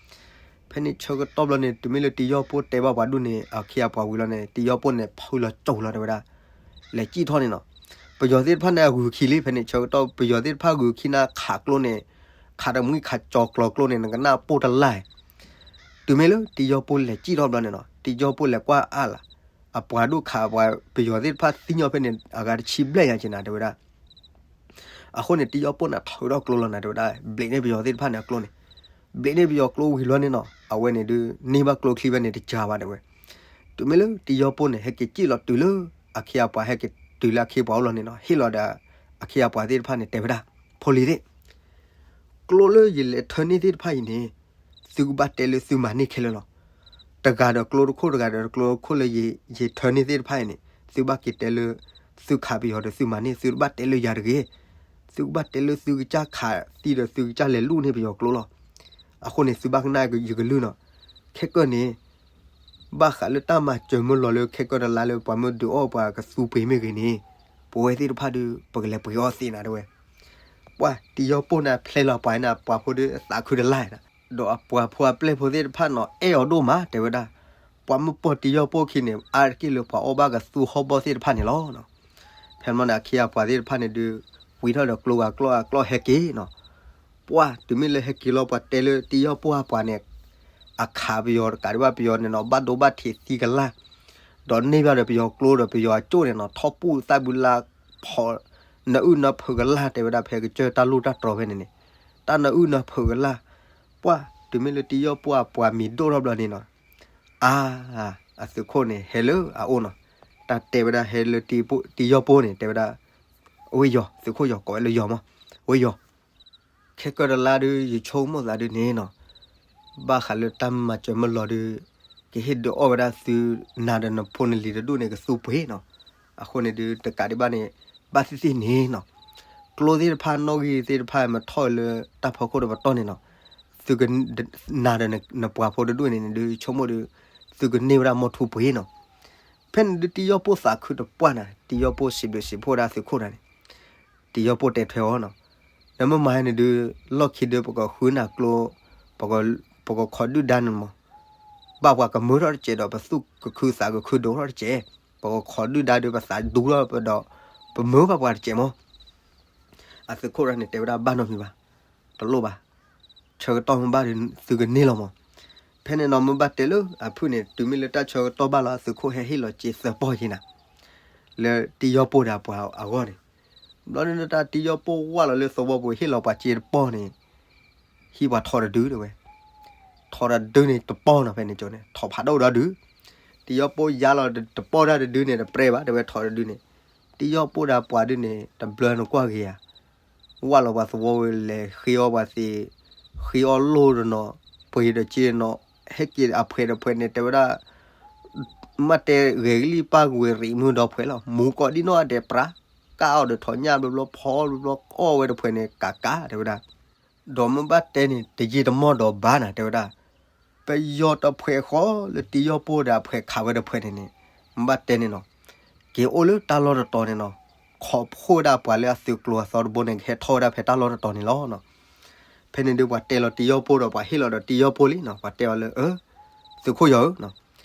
ဖဲန့ၣ်ဆၢကတီၢ်ဘျီန့ၣ် တုၤမ့ၢ်လၢတံၤယီၤပိၢ်တဲဘၣ်ပှၤဒူၣ်န့ၣ် အခ့အပှၤဝံၤလီၤန့ၣ် တံၤယီၤပိၢ်န့ၣ် ဖုလီၤကၠိလီၤတဲဝဲဒၣ်, လဲၤစံၣ်ထီၣ်န့ၣ်နီၤ. ပယီၤသ့ၣ်တဖၣ်န့ၣ် အဂုာ်ခံလံ ဖဲန့ၣ်ဆၢကတီၢ် ပယီၤသ့ၣ်တဖၣ်ဂုာ်ခံနၤခးကျိန့ၣ်, ခးတမှံခးကၠီၤကျီၤကျိန့ၣ် နကနၣ်ပိၢ်တလၢ်, တုၤမ့ၢ်လၢတံၤယီၤပိၢ်လဲၤစံၣ်ထီၣ်ဘျီန့ၣ်နီၤ တံၤယီၤပိၢ်လဲၤကွၢ်အါလၢ် အပှၤဒိၣ်ခးပှၤ ပယီၤသ့ၣ်တဖၣ်သံညီဖဲန့ၣ် အဂၤတဆံဘျဲၣ်ညါက့ၤနၤတဲဝဲဒၣ်. အဃိန့ၣ် တံၤယီၤပိၢ်န့ၣ်ထုးထီၣ်ကျိလီၤနၤတဲဝဲဒၣ်, ဘျံးန့ၢ်ပယီၤသ့ၣ်တဖၣ်န့ၣ်အကျိန့ၣ်, ဘျံးန့ၢ်ပယီၤကျိဝံၤလီၤန့ၣ်နီၤ အဝဲန့ၣ်ဒုး န့ၢ်ဘၣ်ကျိချံဖဲန့ၣ်တစှၤဘၣ်တဲဝဲ. တုၤမ့ၢ်လၢတံၤယီၤပိၢ်န့ၣ် ဟဲက့ၤစံၣ်လီၤတုၤလၢ အခ့အပှၤဟဲက့ၤတုၤလၢအခ့အပှၤအိၣ်လီၤန့ၣ်နီၤ ဟ့ၣ်လီၤဒီး အခ့အပှၤသ့ၣ်တဖၣ်န့ၣ်တဲဝဲဒၣ်, ဖိလံၤသ့ၣ် ကျိလၢယလဲၤထၢန့ၢ်သ့ၣ်တဖၣ်အံၤန့ၣ် သုကဘၣ်တဲလၢသုမၤန့ၢ်ခဲလၢာ်လီၤ. တဂၤဒီးကျိတခိၣ် တဂၤဒီးကျိတခိၣ်လၢယထၢန့ၢ်သ့ၣ်တဖၣ်အံၤန့ၣ် သုဘၣ်က့ၤတဲလၢ သုခးပယီၤဒီးသုမၤန့ၢ် သုတဘၣ်တဲလၢယၤတဂ့ၤ. သုကဘၣ်တဲလၢသုကစၢ်ခးသံဒီးသုကစၢ်လဲၤလူၢ်န့ၢ်ပယီၤကျိလီၤ. အဃိန့ၣ် သုဘၣ်ကနၣ်ယကလုၢ်နီၤ. ခဲကၢၢ်န့ၣ် ဘၣ်ဃးလၢတၢ်မၤစၢၤမုၢ်လီၤလၢခဲကၢၢ်တလါလၢပှၤမ့ၢ်ဒုးအီၣ်ပှၤကသူပှ့ၤမ့ၢ်ဂ့ၤန့ၣ်, ပဝဲသ့ၣ်တဖၣ်ဒီး ပကလဲၤပှ့ၤအီၣ်သ့နၤတဲဝဲ. ပှၤတံယီၢ်ပိၢ်န့ၣ်ဖျဲလီၤပှၤန့ၣ် ပှၤဖိဒီးသးခုတလါနၤ, ဒီးအပှၤဖိအပျဲၢ်ဖိသ့ၣ်တဖၣ်နီၤ အဲၣ်အီၤဒိၣ်မးတဲဝဲဒၣ်. ပှၤမ့ၢ်ပိာ်တံယီၢ်ပိၢ်ခံန့ၣ် အါတက့ၢ်လၢပှၤအီၣ်ဘၣ်ကသူဟီၣ်ဘီၣ်သ့ၣ်တဖၣ်န့ၣ်လီၤ. ဖဲမ့ၢ်န့ၣ် အခ့အပှၤသ့ၣ်တဖၣ်န့ၣ်ဒုး ဝံၤထီၣ်ဒီးကျိဂၤကျိအကျိဟဲက့ၤနီၤ. ပှၤတုၤမ့ၢ်လၢဟဲက့ၤလီၤ ပှၤတဲလၢတံယီၢ်ပိၢ်အပှၤန့ၣ် အခးပယီၤတကးဒံးဘၣ်ပယီၤန့ၣ်နီၤ ဘၣ်ဒိဘၣ်ထံးသံကလၢ်, ဒီးန့ၢ်ဘၣ်ဒီးပယီၤကျိဒီးပယီၤအကၠိၣ်န့ၣ်နီၤ ထီၣ်ပူၣ်သၣ်ဘုလါ ဖီၣ် နအုၣ်နဖုးကလၢ် တဲဝဲဒၣ်ဖဲကစၢၢ်တၢ်လိၣ်တၢ်တြီၤဖဲန့ၣ်န့ၣ်, တၢ်နအုၣ်နဖုးကလၢ်. ပှၤတုၤမ့ၢ်လၢတံယီၢ်ပိၢ်အပှၤမံၤဒိၣ်ထီၣ်ဘျီန့ၣ်နီၤ, အါ, အသုးခိၣ်န့ၣ်ဟဲလၢအအိၣ်နီၤ, တၢ်တဲဝဲဒၣ်ဟဲလၢတံယီၢ်ပိၢ်န့ၣ် တဲဝဲဒၣ်, အဝဲယီၤ, သုးခိၣ်ယီၤ ကိးဝဲလၢယီၤမး, အဝဲယီၤ ခဲကၢၢ်တလါဒုး ယဆိကမိၣ်သးဒုးန့ၣ်နီၤ, ဘၣ်ဃးလၢတၢ်မၤစၢၤမုၢ်လီၤဒုး ကဟ့ၣ်ဒုးအီၣ်ဝဲဒၣ်သုနၤဒီးနဖိနလံၤတဒူၣ်န့ၣ် ကသူပှ့ၤနီၤ. အဃိန့ၣ်ဒုး တကးဒံးဘၣ်န့ၣ် ဘၣ်သ့ၣ်သ့ၣ်န့ၣ်နီၤ, ကျိသ့ၣ်တဖၣ်နီၣ်ဂံၢ်သ့ၣ်တဖၣ် မ့ၢ်ထီၣ်လၢတၢ်ဖီခိၣ်တပတီၢ်န့ၣ်နီၤ, သုက နၤဒီးနပှၤဖိတဒူၣ်န့ၣ်ဒုး ဆိကမိၣ်ဒုး သုကန့ၢ်ဝဲဒၣ်မီၢ်ထူပှ့ၤနီၤ. ဖဲန့ၣ်ဒုးတံယီၢ်ပိၢ်သးခုတပှၢ်နၤ, တံယီၢ်ပိၢ်စံးဘျုးစံးဖှိၣ်ဒၣ်သုးခိၣ်တၢ်န့ၣ်, တံယီၢ်ပိၢ်တဲထွဲအီၤနီၤ, နမ့ၢ်မၤန့ၣ်ဒုး လီၢ်ခံဒုး ပကဃုနၤကျိ, ပကခိးဒုၣ်ဒါန့ၣ်မး, ဘၣ်ပှၤကမၢထီၣ်တစဲးဒီး ပသူၣ်ကခုသးကခုဒိၣ်ထီၣ်တစဲး, ပကခိးဒုၣ်ဒါဒုး ပသးဒူထီၣ်ဒီး ပမၢဘၣ်ပှၤတစဲးမး. အသုးခိၣ်တၢ်န့ၣ် တဲဝဲဒၣ်ဘၣ်နီတမံၤဘၣ်, တလိၣ်ဘၣ်, ဆၢကတီၢ်မ့ၢ်ဘၣ်ဒီး သုကန့ၢ်လီၤမး. ဖဲန့ၣ်နီၤ မ့ၢ်ဘၣ်တဲလၢအဖုၣ်န့ၣ် တုၤမ့ၢ်လၢတၢ်ဆၢကတီၢ်ဘၣ်လီၤ အသုးခိၣ်ဟဲဟ့ၣ်လီၤစ့သၢပီၢ်က့ၤနၤ လၢတံယီၢ်ပိၢ်ဒီးပှၤအဂီၢ်န့ၣ်, ဘျီဒုးတၢ်တံယီၢ်ပိၢ်ဝၢ်လီၤလၢသဝီပူၤ ဟ့ၣ်လီၤပှၤစ့တပီၢ်န့ၣ်, ဟံးပှၤထိးတဒုတဲဝဲ, ထိးတဒုန့ၣ်တပီၢ်နီၤ ဖဲန့ၣ်ကၠိန့ၣ် ထိးဖးဒိၣ်ဒီဒု, တံယီၢ်ပိၢ်ယါလီၤတပီၢ်တၢ်တဒုန့ၣ် တပြဲဘၣ် တဲဝဲထိးတဒုန့ၣ်, တံယီၢ်ပိၢ်ဒီးပှၤဒုန့ၣ် တဘျီနကွၢ်ဂ့ၤဧါ ဝၢ်လီၤပှၤသဝီဝဲလဲၤဃ့အီၣ်ပှၤသ့, ဃ့အီၣ်လိၣ်တနီၤ, ပှ့ၤဒီးစ့နီၤ, ဟဲက့ၤအဖှဲးတဖှဲးန့ၣ် တဲဝဲဒၣ်, မ့ၢ်တဲဂဲၤကလံၣ်ပၢ်ဝ့ၤရံးမုၢ်ဒီဖှဲးလီၤ, မူၤကိးဒံနီၢ်အဒဲးပြး, ကၢ်အီၤဒီးထိးညၣ်ဘျီဘျီဖီဘျီဘျီ အီၣ်ဝဲတဖှဲးန့ၣ် ကးကး တဲဝဲဒၣ် ဒီးမ့ၢ်ဘၣ်တဲန့ၣ် တယံာ်တမီၢ်ဒီးဘၣ်နၤ တဲဝဲဒၣ်, ပယီၤတဖှဲးဃီလၢတံယီၢ်ပိၢ်ဒီးအဖှဲးခးဝဲတဖှဲးန့ၣ်န့ၣ်, မ့ၢ်ဘၣ်တဲန့ၣ်နီၤ, က့ၤအိၣ်လၢတၢ်လီၢ်တတီၤန့ၣ်နီၤ, ခိးဖှိၣ်ဝဲဒၣ်ပှၤလၢအသုးကျိၤအသီတဘိန့ၣ် ကဟဲထီၣ်ဝဲဒၣ်ဖဲတၢ်လီၢ်တတီၤန့ၣ်လီၤ. ဖဲန့ၣ်ဒုးပှၤတဲလီၤတံယီၢ်ပိၢ်ဒီးပှၤဟ့ၣ်လီၤဒီးတံယီၢ်ပိၢ်လံနီၤ, ပှၤတဲအီၤလၢ အၢ သုးခိၣ်ယီၤဧၢ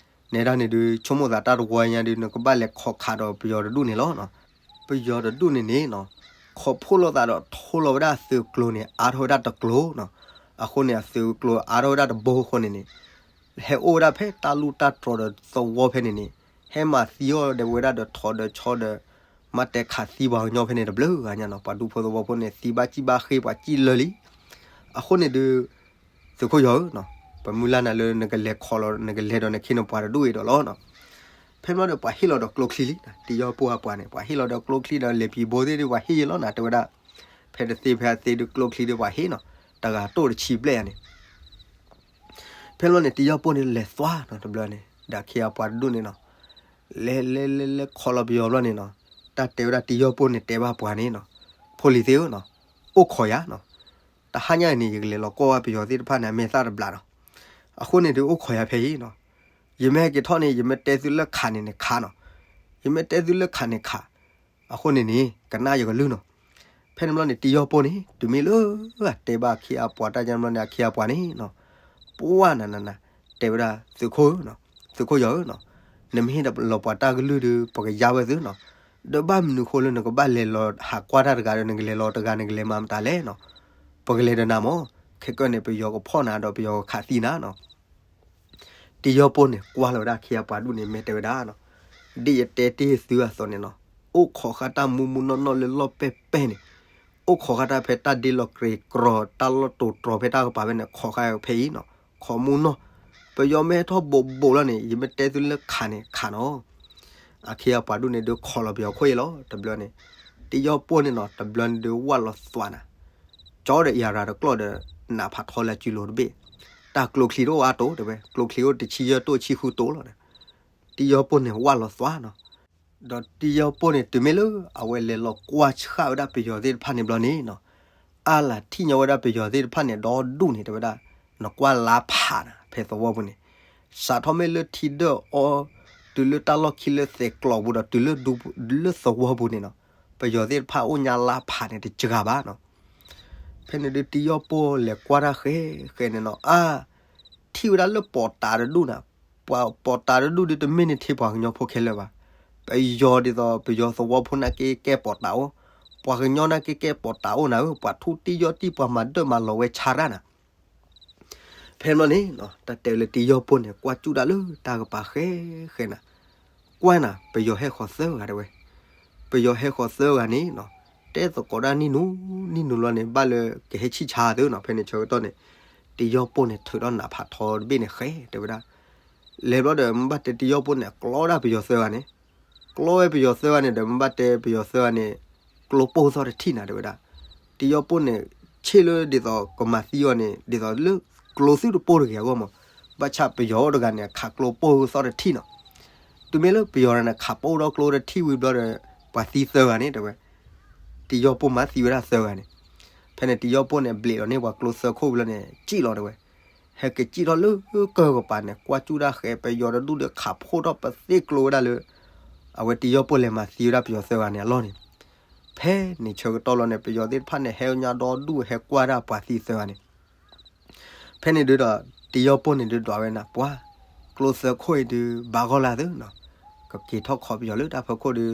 နဲဒၣ်န့ၣ်ဒုး ဆိကမိၣ်သးတၢ်တဝီညါဒုး နကဘၣ်လဲၤခိးခးဒီးပယီၤတဒူၣ်န့ၣ်လီၤနီၤ. ပယီၤတဒူၣ်န့ၣ်န့ၣ်နီၤ, ခိးဖှိၣ်လိာ်သးဒီးထိလိာ်ဝဲဒၣ်အသုးကျိၤန့ၣ် အါထီၣ်ဝဲဒၣ်တကျိၤနီၤ. အဃိန့ၣ် အသုးကျိၤအါထီၣ်ဝဲဒၣ်တဘိအဃိန့ၣ်န့ၣ်, ဟဲအိၣ်ဝဲဒၣ်ဖဲတၢ်လူၢ်တၢ်တြီၤဒီးသဝီဖဲန့ၣ်န့ၣ်, ဟဲမၤသံအီၤဒီးဝဲဒၣ်ဒီးထိးဒီးဆီဒီး မ့ၢ်တဲခးသံပှၤကညီဖဲန့ၣ်တဘျုးဂၤညါနီၤ. ပှၤဒူဖိသဝီဖိန့ၣ် သံဘၣ်စံၣ်ဘၣ်ဃ့ပှၤစံၣ်လၢလံ. အဃိန့ၣ်ဒုး သုးခိၣ်ယီၤဧၢနီၤ, ပမုၢ်လၢ်နၤလၢနကလဲၤခိးလီၤ နကလဲၤဒီးနခ့နပှၤတဒူၣ်အံၤဒီးလီၤနီၤ. ဖဲမ့ၢ်ဒီးပှၤဟ့ၣ်လီၤဒီးကျိချံလံ, တံယီၢ်ပိၢ်အပှၤန့ၣ် ပှၤဟ့ၣ်လီၤဒီးကျိချံဒီး လဲၤပံၤဘိသ့ၣ်ဒုး ပှၤဟ့ၣ်ယဲလီၤနၤ တဲဝဲဒၣ်. ဖဲတသ့ဖဲအသ့ဒုးကျိချံဒုးပှၤဟ့ၣ်နီၤ, တဂၤတိၢ်တဆံဘျဲၣ်ယါန့ၣ် ဖဲလီၤန့ၣ် တံယီၢ်ပိၢ်န့ၣ်လဲၤသွါနီၤ တဘျီန့ၣ် ဒီးအခ့အပှၤတဒူၣ်န့ၣ်နီၤ, လဲၤလဲၤလဲၤလဲၤခိးလီၤပယီၤဘျီန့ၣ်နီၤ, တၢ်တဲဝဲဒၣ်တံယီၢ်ပိၢ်န့ၣ်တဲဘၣ်ပှၤန့ၣ်နီၤ, ဖိလံၤသ့ၣ်ဧၢနီၤ, အိၣ်ခိးယၤနီၤ, တဟါညါအံၤန့ၣ် ယကလဲၤလီၤကွၢ်ဝဲပယီၤသ့ၣ်တဖၣ်န့ၣ် အမဲာ်သၣ်တဘျးနီၤ, အဃိန့ၣ်ဒုးအိၣ်ခိးယၤဖဲအံၤနီၤ, ယမ့ၢ်ဟဲက့ၤထီၣ်န့ၣ် ယမ့ၢ်တဲသုလၢခးန့ၣ်န့ၣ်ခးနီၤ, ယမ့ၢ်တဲသုလၢခးန့ၣ်ခး အဃိန့ၣ်န့ၣ် ကနၣ်ယကလုၢ်နီၤ. ဖဲန့ၣ်ဘျီန့ၣ် တံယီၢ်ပိၢ်န့ၣ် တုၤမ့ၢ်လၢအတဲဘၣ်အခ့အပှၤတၢ်ညါဘျီန့ၣ် အခ့အပှၤန့ၣ်နီၤ, ပှၢ်နၤနၤနၤ တဲဝဲဒၣ် သုးခိၣ်ဧၢနီၤ, သုးခိၣ်ယီၤဧၢနီၤ, နမ့ၢ်ဟ့ၣ်လီၤပှၤတၢ်ကလုၢ်ဒီး ပကယါဝဲသုနီၤ, ဒီးဘၣ်မနုၤဃိလၢနကဘၣ်လဲၤလီၤဟးကွၢ်တၢ်တဂၤဒီး နကလဲၤလီၤတဂၤ နကလဲၤမၤမတၤလဲၣ်နီၤ, ပကလဲၤဒီးနၤမၢ်, ခဲကၢၢ်န့ၣ် ပယီၤကဖီၣ်နၤဒီးပယီၤကခးသံနၤနီၤ. တံယီၢ်ပိၢ်န့ၣ် ကွၢ်လီၤဝဲဒၣ်အခ့အပှၤဒူၣ်န့ၣ် မ့ၢ်တဲဝဲဒၣ်နီၤ, ဒ်ယတဲတ့ၢ်သုအသိးန့ၣ်နီၤ, အိၣ်ခိးဃာ်တၢ်မူမူနီၢ်နီၢ်လၢလီၢ်ပဲၢ်ပဲၢ်န့ၣ်, အိၣ်ခိးဃာ်တၢ်ဖဲတၢ်ဒ့လီၤကြ့ၤကြီၤ တၢ်လီၢ်တိၤတြီၤဖဲတၢ်ကပၤဖဲန့ၣ် ခိးဃာ်ဖဲအံၤနီၤ, ခိးမူနီၢ်, ပယီၤမ့ၢ်ဟဲထီၣ်ဘိးဘိးလီၤန့ၣ် ယမ့ၢ်တဲသုလၢခးန့ၣ်ခးနီၤ. အခ့အပှၤဒူၣ်န့ၣ်ဒုးခိးလီၤပယီၤခိၣ်အံၤလီၤ တဘျီန့ၣ်, တံယီၢ်ပိၢ်န့ၣ်နီၤ တဘျီန့ၣ်ဒုးဝၢ်လီၤသွးနၤ ကၠီဒီးအံၤရၤတကျီၢ်ဒီး နးဖးထီလၢစုလိၤတဘ့ၣ်, တၢ်ကျိချံတအိၣ်အါတိၤတဲဝဲ, ကျိချံအိၣ်တဆံယဲၢ်တိၢ်ဆံဃုတိၤလီၤ. တံယီၢ်ပိၢ်န့ၣ်ဝၢ်လီၤသွးနီၤ, ဒီးတံယီပိၢ်န့ၣ် တုၤမ့ၢ်လၢအဝဲလဲၤလီၤကွၢ်ဆှၣ်ဝဲဒၣ်ပယီၤသ့ၣ်တဖၣ်န့ၣ်ဘျီန့ၣ်နီၤ, အါလၢထံၣ်ညီဝဲဒၣ်ပယီၤသ့ၣ်တဖၣ်န့ၣ် ဒီဒူၣ်န့ၣ် တဲဝဲဒၣ်, နကွၢ်လါဖးနၤ ဖဲသဝီပူၤန့ၣ်, စးထီၣ်မ့ၢ်လၢထံဒၢၣ်အီၤ, တုၤလၢတၢ်လီၢ်ခံလၢသဲးကျိးပူၤဒီး တုၤလၢဒူ လၢသဝီပူၤန့ၣ်နီၤ, ပယီၤသ့ၣ်တဖၣ်အိၣ်ညါလါဖးန့ၣ် တစှၤဘၣ်နီၤ. ဖဲန့ၣ်ဒုး တံယီပိၢ်လဲၤကွၢ်တၢ်ဃဲဃဲန့ၣ်နီၤ, အါ ထံၣ်ဝဲဒၣ်လၢပီးတးတဒူၣ်နၤ, ပှၤပီးတးတဒူၣ်ဒုး တမ့ၢ်န့ၢ်ထဲပှၤကညီဖိခဲလၢာ်ဘၣ်. ပယီၤဒ်သိး ပယီၤသဝီဖိနာ်က့ကဲပီးတးအိၣ်, ပှၤကညီနာ်က့ကဲပီးတးအိၣ်နၤဧၢ, ပှၤထူတံၢ်ယီၢ်တံၢ် ပှၤမၤဒၢၣ်မၤလီၤဝဲဆါတၢ်နၤ. ဖဲန့ၣ်ဘျီန့ၣ် တၢ်တဲလၢတံယီပိၢ်န့ၣ် ကွၢ်စူၣ်တၢ်လၢတၢ်ကပၤဃဲဃဲနၤ, ကွၢ်နၤ ပယီၤဟဲဃီၤသၢဂၤတဲဝဲ, ပယီၤဟဲဃီၤသၢဂၤန့ၣ်နီၤ, တဲသကိးဒၣ်နံၣ်နူနံၣ်နူလီၤန့ၣ် ဘၣ်လၢကဟဲဆံၣ်ဆါသ့နီၤ. ဖဲန့ၣ်ဆၢကတီၢ်န့ၣ် တံယီပိၢ်န့ၣ် ထုးထီၣ်နးဖးထီတဘ့ၣ်န့ၣ်ဃဲတဲဝဲဒၣ်, လဲၤဘျီဒီး မ့ၢ်ဘၣ်တဲတံယီပိၢ်န့ၣ် ကျီဒၣ်ပယီၤသၢဂၤန့ၣ်, ကျီဝဲပယီၤသၢဂၤန့ၣ်ဒီး မ့ၢ်ဘၣ်တဲပယီၤသၢဂၤန့ၣ် ကျိပိၢ်သီၣ်တထံၣ်နၤတဲဝဲဒၣ်. တံယီပိၢ်န့ၣ် ဆ့ၣ်လၢဒ်သိးကမၤသံအီၤန့ၣ် ဒ်သိးလၢကျိသံၣ်တပိၢ်တဂ့ၤအဂီၢ်မး, ဘၣ်ဆၣ်ပယီၤအိၣ်တဂၤန့ၣ် ခးကျိပိၢ်သီၣ်တထံၣ်နီၤ. တုၤမ့ၢ်လၢပယီၤန့ၣ် ခးပိၢ်ဒီးကျိတထံၣ်ဝံၤဘျီဒီး ပှၤသံသၢဂၤန့ၣ်တဲဝဲ, တံယီပိၢ်မၤသံဝဲဒၣ်သၢဂၤန့ၣ်. ဖဲန့ၣ်တံယီပိၢ်န့ၣ် ဘျ့းလီၤန့ၢ်ပှၤကျိသၢခိၣ်ဝံၤလီၤန့ၣ် စံၣ်လီၤတဲဝဲ, ဟဲက့ၤစံၣ်ထီၣ်လၢကၢၢ်ကပၤန့ၣ် ကွၢ်စူၣ်တၢ်ဃဲ ပယီၤတဒူၣ်ဒီး ခးဖှိၣ်ထီၣ်ပသ့ၣ်ကျိဝဲဒၣ်လၢ အဝဲတံယီပိၢ်လဲၤမၤသံဝဲဒၣ်ပယီၤသၢဂၤန့ၣ်အလီၢ်န့ၣ်. ဖဲန့ၣ်ဆၢကတီၢ်လီၤန့ၣ် ပယီၤသ့ၣ်တဖၣ်န့ၣ် ဟဲညါဒီဒူၣ်ဟဲကွၢ်ဒၣ်ပှၤသံသၢဂၤန့ၣ်. ဖဲန့ၣ်ဒုးဒီး တံယီပိၢ်န့ၣ်ဒုးဒွးဝဲနၤ ပှၤကျိသၢခိၣ်အံၤဒုး ဘၣ်ဂီၢ်လၢသနီၤ, ကက့ၤထီၣ်ခိးပယီၤလၢတၢ်ဖီခိၣ်ဒီး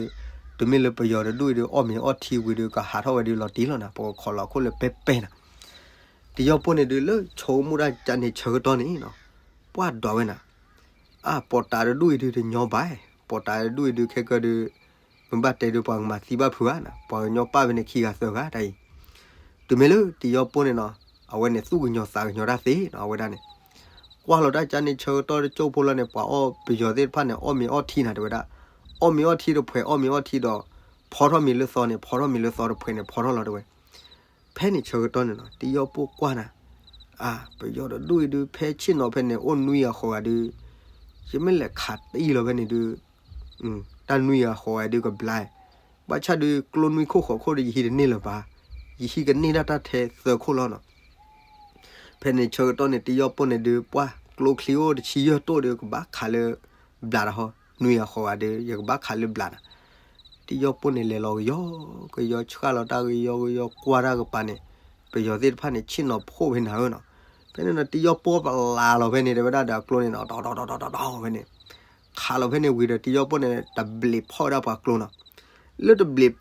တုၤမ့ၢ်လၢပယီၤတဒူၣ်အံၤဒုး အီၣ်မ့ၤအီထံဝံၤဒီး ကဟးထီၣ်ဝဲဒုးလီၤတံၢ်လီၤနၤ, ပကခိးလီၤခိၣ်လၢပဲပဲနၤ. တံယီပိၢ်န့ၣ်ဒုး လၢဆိကမိၣ်တၢ်ကန့ၣ်ဆၢကတီၢ်န့ၣ်နီၤ, ပှၤဒွးဝဲနၤ အါ ပီးတးတဒူၣ်အံၤဒုးတညီဘၣ်, ပီးတးတဒူၣ်အံၤဒုးခဲကၢဒုး မ့ၢ်ဘၣ်တဲဒုးပှၤကမၤသံဘၣ်ဖုးဧါနၤ, ပှၤကညီပၣ်ဖဲန့ၣ်ခံဂၤသၢဂၤတၢ်အံၤ. တုၤမ့ၢ်လၢတံယီပိၢ်န့ၣ်နီၤ, အဝဲန့ၣ်သူၣ်ကညီၤသးကညီၤတၢ်သ့နီၤ အဝဲဒၣ်န့ၣ်. ကွၢ်လီၤတၢ်ကန့ၣ်ဆၢကတီၢ်တကၠိဖိလီၤန့ၣ် ပှၤအီၣ်ပယီၤသ့ၣ်တဖၣ်န့ၣ် အီၣ်မ့ၤအီထံနၤတဲဝဲဒၣ်, အီၣ်မ့ၤအီထံတဖှဲး အီၣ်မ့ၤအီထံဒီး ဖီထီၣ်မ့ၤလၢသီန့ၣ် ဖီထီၣ်မ့ၤလၢသီတဖှဲးန့ၣ် ဖီထီၣ်လီၤတဲဝဲ. ဖဲန့ၣ်ဆၢကတီၢ်န့ၣ်နီၤ တံယီပိၢ်ကွၢ်နၤ, အါ ပယီၤတဒူၣ်အံၤဒုး ဖဲဆ့ၣ်နီၤဖဲန့ၣ် အိၣ်နွံဂၤဃိးဂၤဒုး ယမ့ၢ်လဲၤခးတံၢ်လီၤဖဲန့ၣ်ဒုး တၢ်နွံဂၤဃိးဂၤဒုးကဘျါ, ဘၣ်ဆၣ်ဒုး ကျိနွံခိၣ်ဃိးခိၣ်ဒီး ယဟံးတန့ၢ်လၢၤဘၣ်, ယဟံးကန့ၢ်ဒၣ်တၢ်ထဲသၢခိၣ်လီၤနီၤ. ဖဲန့ၣ်ဆၢကတီၢ်န့ၣ် တံယီပိၢ်န့ၣ်ဒုး ပှၤကျိချံအိၣ်တဆံယဲၢ်တိၢ်ဒီး ကဘၣ်ခးလၢဘျးတဟီ, နွံဂၤဃိးဂၤဒီး ယကဘၣ်ခးလၢဘျးနၤ. တံယီပိၢ်န့ၣ်လဲၤလီၤကယီကယီ ဆှၣ်လီၤတၢ်ကယီကယီ ကွၢ်တၢ်ကပၤန့ၣ် ပယီၤသ့ၣ်တဖၣ်န့ၣ် ဆ့ၣ်နီၤဖှိၣ်ဖဲနၤဧၢနီၤ. ဖဲန့ၣ်နီၤ တံယီပိၢ်ပလၤလီၤဖဲန့ၣ် တဲဝဲဒၣ်ဒီးအကျိန့ၣ်နီၤ တီတီတီတီတီဖဲန့ၣ် ခးလီၤဖဲန့ၣ်ဝံၤဒီး တံယီပိၢ်န့ၣ် တဘျီးဖီၣ်ဝဲဒၣ်ပှၤကျိနီၤ. လၢတဘျီး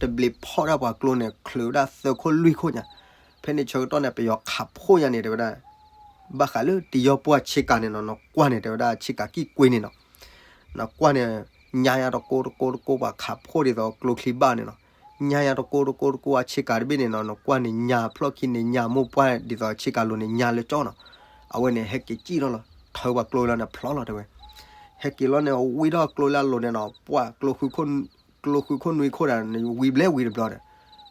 တဘျီးဖီၣ်ဒၣ်ပှၤကျိန့ၣ် ချုးဝဲဒၣ်သၢခိၣ်လွံၢ်ခိၣ်ညါ. ဖဲန့ၣ်ဆၢကတီၢ်န့ၣ် ပယီၤခးဖှိၣ်ညါန့ၣ် တဲဝဲဒၣ် ဘၣ်ဃးလၢတံယီပိၢ်အဆ့ကၤန့ၣ်နီၤ နကွၢ်န့ၣ် တဲဝဲဒၣ်ဆ့ကၤကံၣ်ကွ့န့ၣ်နီၤ. နကွၢ်န့ၣ် ညါညါတကိးတကိးတကိး ပှၤခးဖှိၣ်ဒ်သိးကျိချံဘၣ်န့ၣ်နီၤ. ညါညါတကိးတကိးတကိး အဆ့ကၤတဘ့ၣ်န့ၣ်နီၤ နကွၢ်န့ၣ် ညါဖျီၣ်ခံန့ၣ် ညါမိၢ်ပှၢ်ဒ်သိးဆ့ကၤလိၤန့ၣ် ညါလၢကၠီနီၤ. အဝဲန့ၣ် ဟဲက့ၤစံၣ်ထီၣ်လီၤ ထၢပှၤကျိလီၤန့ၣ် ဖျီလီၤတဲဝဲ. ဟဲက့ၤလီၤန့ၣ် ဝံထီၣ်ကျိလၢအလိၤန့ၣ်နီၤ ပှၤ ကျိဃုခိၣ်နွံခိၣ်ဒၣ်န့ၣ် ဝံဘျဲဝံတဘျီဒီး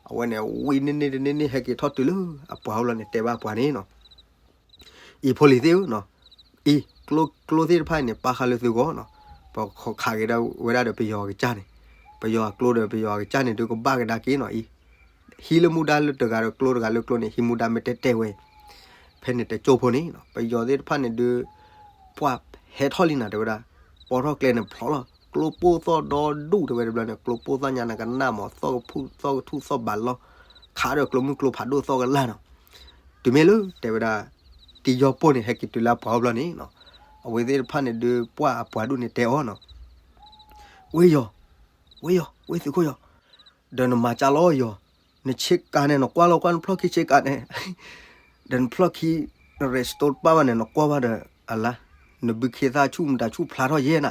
အဝဲန့ၣ် ဝံန့ၢ်န့ၢ်တန့ၢ်န့ၢ် ဟဲက့ၤထီၣ်တုၤလၢအပှၤအိၣ်လီၤန့ၣ် တဲဘၣ်ပှၤန့ၣ်နီၤ အံၤဖိလံၤသ့ၣ်ဧၢနီၤ, အံၤ ကျိ ကျိသ့ၣ်တဖၣ်အံၤန့ၣ် ပာ်ဃာ်လၢသုဂီၢ်နီၤ, ပခးက့ၤဒၣ်ဝဲဒၣ်ဒီးပယီၤအကစၢ်န့ၣ်, ပယီၤအကျိဒီးပယီၤအကစၢ်န့ၣ် ဒုးကဘၣ်ကဒါက့ၤနီၤအံၤ, ဟံးလၢမူဒါလၢတဂၤဒီးကျိတဂၤလၢကျိန့ၣ် ဟံးမူဒါမ့ၢ်တဲတဲဝဲ, ဖဲန့ၣ်တကၠိဖိန့ၣ်နီၤ ပယီၤသ့ၣ်တဖၣ်န့ၣ်ဒုး ပှၤဟဲထီၣ်လံနၤတဲဝဲဒၣ်, ပိာ်ထီၣ်ကျဲန့ၣ်ဖျိလီၤ, ကျိပိၢ်သီၣ်ဒီဒူၣ်တဲဝဲတဘျီန့ၣ် ကျိပိၢ်သီၣ်ညါနကနၣ်မး သီၣ်ကထူၣ်သီၣ်ဘးလီၤ, ခးဒီးကျိမုၢ်ကျိဖးဒိၣ်သီၣ်ကလာ်နီၤ, တုၤမ့ၢ်လၢတဲဝဲဒၣ် တံယီပိၢ်န့ၣ်ဟဲက့ၤတုၤလၢအပှၤအိၣ်ဘျီန့ၣ်နီၤ, အဝဲသ့ၣ်တဖၣ်န့ၣ်ဒုးပှၤအပှၤဒူၣ်န့ၣ်တဲအီၤနီၤ, ဝ့ယီၤ, ဝ့ယီၤ, ဝ့သုးခိၣ်ယီၤ, ဒီးနမၤကၢ်လီၤယီၤ, နဆ့ကၤန့ၣ် နကွၢ်လီၤကွၢ်နဖျီၣ်ခံဆ့ကၤန့ၣ် ဒီးနဖျီၣ်ခံ န restore တပၣ်ဘၣ်န့ၣ် နကွၢ်ဘၣ်ဒီး အလါ နဘုခ့သၣ်ဆူၣ်မတၤဆူၣ်ဖျါထီၣ်ယဲနၤ,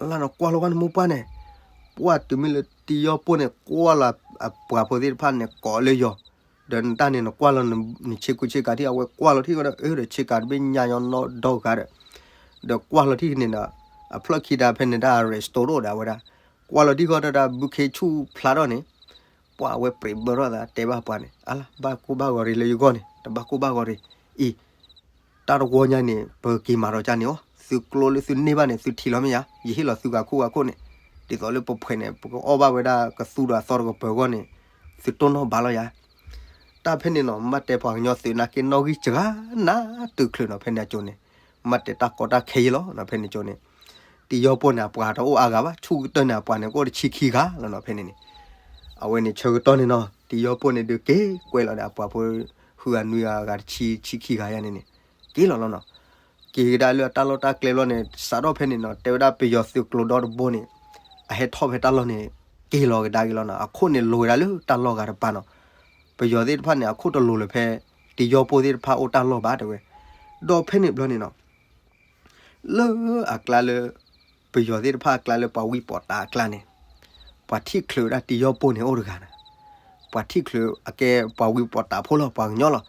အလါနကွၢ်လီၤကွၢ်နမိၢ်ပှၢ်န့ၣ်, ပှၤတုၤမ့ၢ်လၢတံယီပိၢ်န့ၣ် ကွၢ်လီၤအပှၤဖိသ့ၣ်တဖၣ်န့ၣ် ကိးလၢယီၤ, ဒီးနတၢ်န့ၣ် နကွၢ်လီၤနဆ့ကူဆ့ကၤထံၣ် အဝဲကွၢ်လီၤထံၣ်ဝဲဒီး အၢ ဒီးဆ့ကၤတဘ့ၣ်ညါညီနီၢ်ဒီဂၤဒီး, ဒီးကွၢ်လီၤထံၣ်န့ၣ်ဒီး အဖျီၣ်ခံဒၣ်ဖဲန့ၣ်ဒၣ် restore ဒီးအဝဲဒၣ်, ကွၢ်လီၤထံၣ်ဃီဒီး ဘုခ့ဆူၣ်ဖျါထီၣ်န့ၣ် ပှၤအဝဲပြံးဘၢထီၣ်သးတဲဘၣ်ပှၤန့ၣ် အလါ ဘၣ်ကိၢ်ဘၣ်ဂီၤရ့ၤလၢယဂီၢ်န့ၣ် တဘၣ်ကိၢ်ဘၣ်ဂီၤရ့ၤ, အံၤ တၢ်တဝီညါန့ၣ် ပက့ၤမၤဒီးကၢ်န့ၣ်အီၤ, သုကျိလၢသုန့ၢ်ဘၣ်န့ၣ် သုထံၣ်လီၤမ့ၢ်ဧါ, ယဟ့ၣ်လီၤသုဂၤခိၣ်ဂၤခိၣ်န့ၣ်, ဒ်သိးလၢပဖှဲးန့ၣ် ပကအီၣ်ဘၣ်ဝဲဒၣ်ကသူဒီးအသီတကပၤအဂီၢ်န့ၣ် သုတိၢ်နီၣ်ဘၣ်လီၤယၤ. တၢ်ဖဲန့ၣ်နီၤ မ့ၢ်ဘၣ်တဲပှၤကညီသုးနာ်က့နီၣ်ဂံၢ်စှၤနးတုၤချုးနီၤ ဖဲန့ၣ်အကၠိန့ၣ်, မ့ၢ်ဘၣ်တဲတၢ်ကီတၢ်ခဲယဲလီၤနီၤ ဖဲန့ၣ်ကၠိန့ၣ်, တံၤယီၢ်ပိၢ်န့ၣ် အပှၤတအိၣ်အါဂၤဘၣ် ဆူၣ်ကတၢၢ်န့ၣ် အပှၤန့ၣ်ကအိၣ်တဆံခံဂၤလီၤနီၤ ဖဲန့ၣ်န့ၣ်, အဝဲန့ၣ်ဆၢကတီၢ်န့ၣ်နီၤ တံၤယီၢ်ပိၢ်န့ၣ်ဒုးက့ၤကွဲးလီၤဒီးအပှၤဖိ ဃုဂၤနွံဂၤ အဂၤတဆံ ဆံခံဂၤယါန့ၣ်န့ၣ်, က့ၤလီၤလီၤနီၤ. က့ၤကဒါလၢအတၢ်လီၢ်တၢ်ကျဲဘျီန့ၣ် စးထီၣ်ဖဲန့ၣ်နီၤ တဲဝဲဒၣ်ပယီၤသုးကျိၤဒီတဘိန့ၣ် အဟဲထီၣ်ဖဲတၢ်လီၢ်န့ၣ် က့ၤလီၤကဒါက့ၤလီၤနီၤ အခိၣ်န့ၣ်လိၤဝဲဒၣ်လၢတၢ်လီၢ်ဂၤတပၤနီၤ. ပယီၤသ့ၣ်တဖၣ်န့ၣ် အခိၣ်တလိၤလၢၤဖဲ တံၤယီၢ်ပိၢ်သ့ၣ်တဖၣ်အိၣ်တၢ်လီၢ်ဘၣ်တဲဝဲ, ဒီးဖဲန့ၣ်ဘျီန့ၣ်နီၤ လၢအကျါလၢ ပယီၤသ့ၣ်တဖၣ်အကျါလၢပှၤဝံပီးတးအကျါန့ၣ်, ပှၤထံၣ်ချုးဝဲဒၣ်တံၤယီၢ်ပိၢ်န့ၣ်အိၣ်တဂၤန့ၣ်, ပှၤထံၣ်ချုးအကဲပှၤဝံပီးတးဖိလီၤ ပှၤကညီလီၤ,